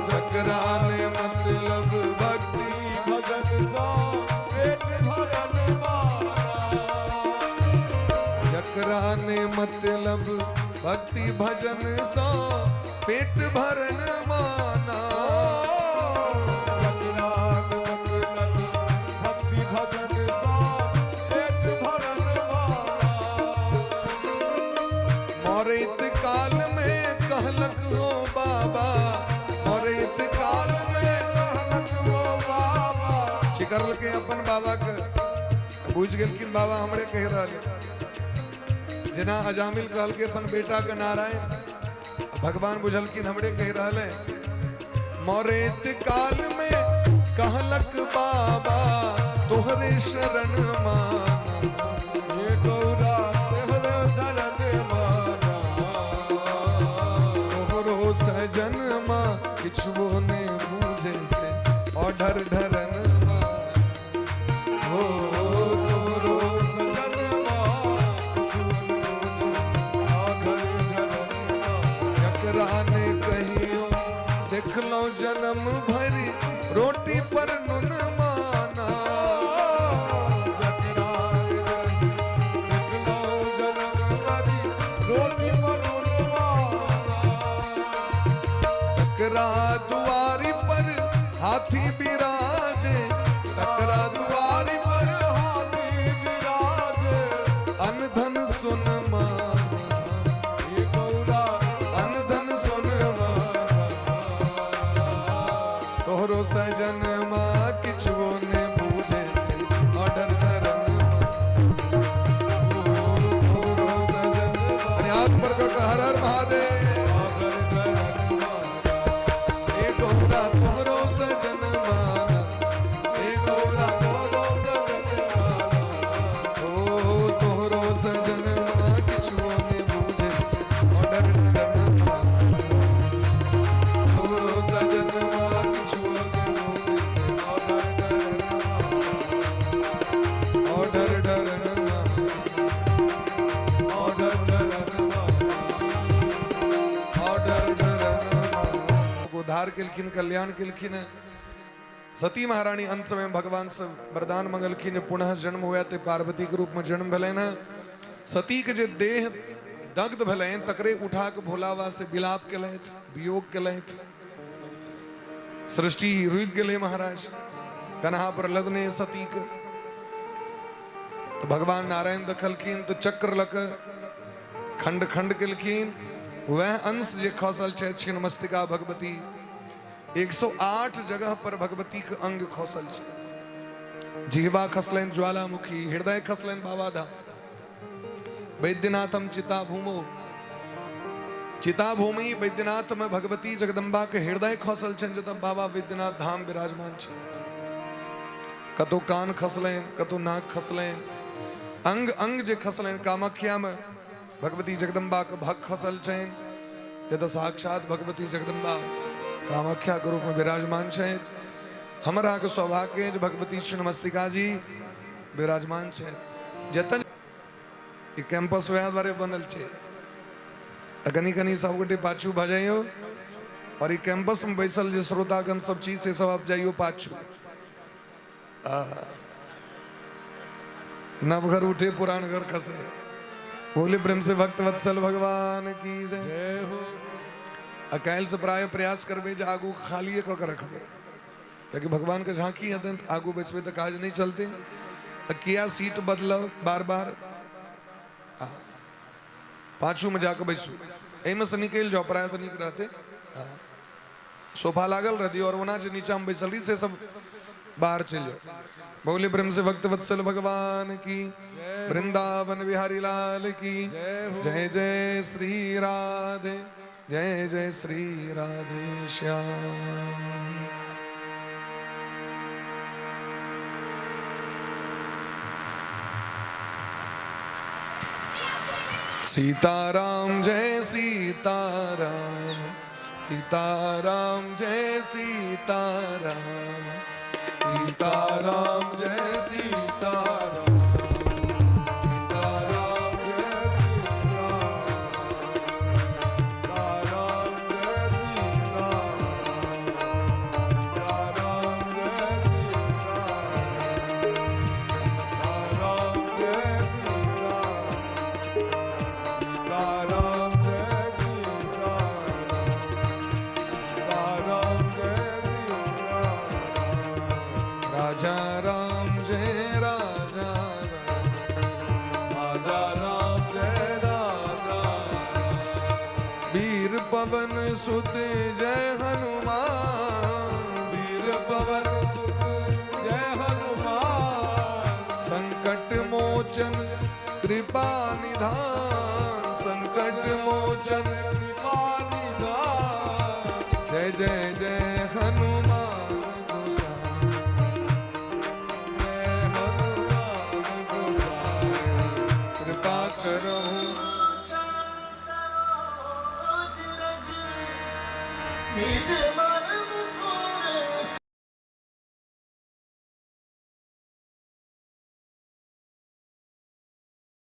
D: जकरा ने मतलब भक्ति
B: भजन सो पेट भरन माना।
D: जकरा ने मतलब भक्ति भजन सो पेट भरन माना।
B: जकरा मतलब भक्ति भजन सो पेट भरन माना।
D: मरैत काल में कहलक हो बाबा, मरैत काल में
B: कहलक हो बाबा।
D: चिकरलके अपन बाबा के, बुझि गेलखिन बाबा हमरे कहि रहल। जेना अजामिल कहलके अपन बेटा के नारायण, भगवान बुझलखिन हमरे कहि रहल है। मरैत काल में कहलक बाबा तोहरे शरण माना।
B: हे गौरा तोहरे शरण माना।
D: तोहरो सजन माँ किछुओ ने बूझे से ऑर्डर ढरन माँ। हो तोहरो
B: सजन माँ आधर धरन माँ।
D: जकरा ने कहियो देखलो जन्म भरि रोटी पर नुन माना।
B: जकरा देखलो जन्म भरि रोटी पर नुन माना।
D: तकरा दुआरी पर हाथी बिराजे, तकरा दुआरी पर
B: हाथी विराजे।
D: अनधन सुन माना।
B: हे गौरा
D: अनधन सुन माना। तोहरो सजन माँ किछुओ ने बूझे से ऑर्डर धरन। तोहरो सजन हाथ पर कह हर हर महादेव।
B: आधर धरन माना।
D: हे गौरा तोहरो सजन माना। हे गौरा
B: तोहरो सजन माना।
D: ओ तोहरो सजन माँ किछुओ ने बूझे से ऑर्डर धरन माना। तोहरो सजन माँ किछुओ ने बूझे से
B: आधर धरन माना।
D: ऑर्डर धरन माना।
B: आधर धरन माना।
D: ऑर्डर धरन माना। उद्धार केलखिन, कल्याण केलखिन। सती महारानी अंत समय भगवान से वरदान मंगलखिन, पुनः जन्म हुआ ते पार्वती के रूप में जन्म भेलनि हँ। सती के जे देह दग्ध भेलनि तकरे उठा के भोलाबा से विलाप केलथि, वियोग केलथि। सृष्टि रुकि गेलै महाराज, कन्हा पर लदने सती के। तो भगवान नारायण देखलखिन तो चक्र लक खंड खंड केलखिन। वह अंश जे खसल छै छिन्नमस्तिका भगवती, 108 जगह पर भगवती के अंग खसल छै। जिह्वा खसलनि ज्वालामुखी, हृदय खसलनि बाबाधाम, वैद्यनाथम चिता भूमो, चिता भूमि वैद्यनाथ में भगवती जगदम्बा के हृदय खसल छनि, जतऽ बाबा वैद्यनाथ धाम विराजमान छै। कतौ कान खसलनि, कतौ नाक खसलनि, अंग अंग जे खसलनि। कामाख्या में भगवती जगदम्बा के भग खसल छनि, जतऽ साक्षात भगवती जगदम्बा कामाख्या के रूप में विराजमान छथि। हमर अहाँके सौभाग्य जे भगवती छिन्नमस्तिका जी विराजमान छथि। जतऽ ई कैंपस वएह दुआरे बनल छै, तऽ कनि कनि सबगोटे पाछू भऽ जइयौ और ई कैंपस में बैसल जे श्रोतागण सब छी से सब आब जाइयौ पाछू। नव घर उठे पुरान घर खसे। बोले प्रेम से भक्त वत्सल भगवान की जय।
B: जय हो।
D: आ काल्हि से प्राय प्रयास करबै जे आगू खालिए कऽ के रखबै, कियाकि भगवान के झांकी हेतनि, आगू बैसबै तऽ काज नहि चलतै। आ किया सीट बदलब बार बार, पाछू में जाके बैसू, एहिमे से निकलि जाउ प्राय तऽ नीक रहतै। सोफा लागल रहती और ओना जे नीचा में बैसल रही से सब बाहर चलि जाउ। बोले प्रेम से भक्त वत्सल भगवान की, वृंदावन बिहारी लाल की जय। जय श्री राधे, जय जय श्री राधे श्याम। सीताराम जय सीताराम, सीताराम जय सीताराम, सीताराम जय सीताराम, सीताराम। पवन सुत जय हनुमान,
B: वीर पवन सुत जय हनुमान,
D: संकट मोचन कृपा निधान, संकट मोचन
B: कृपा निधान,
D: जय जय जय हनुमान गोसाई,
B: जय हनुमान गोसाई।
D: कृपा करो।
G: निज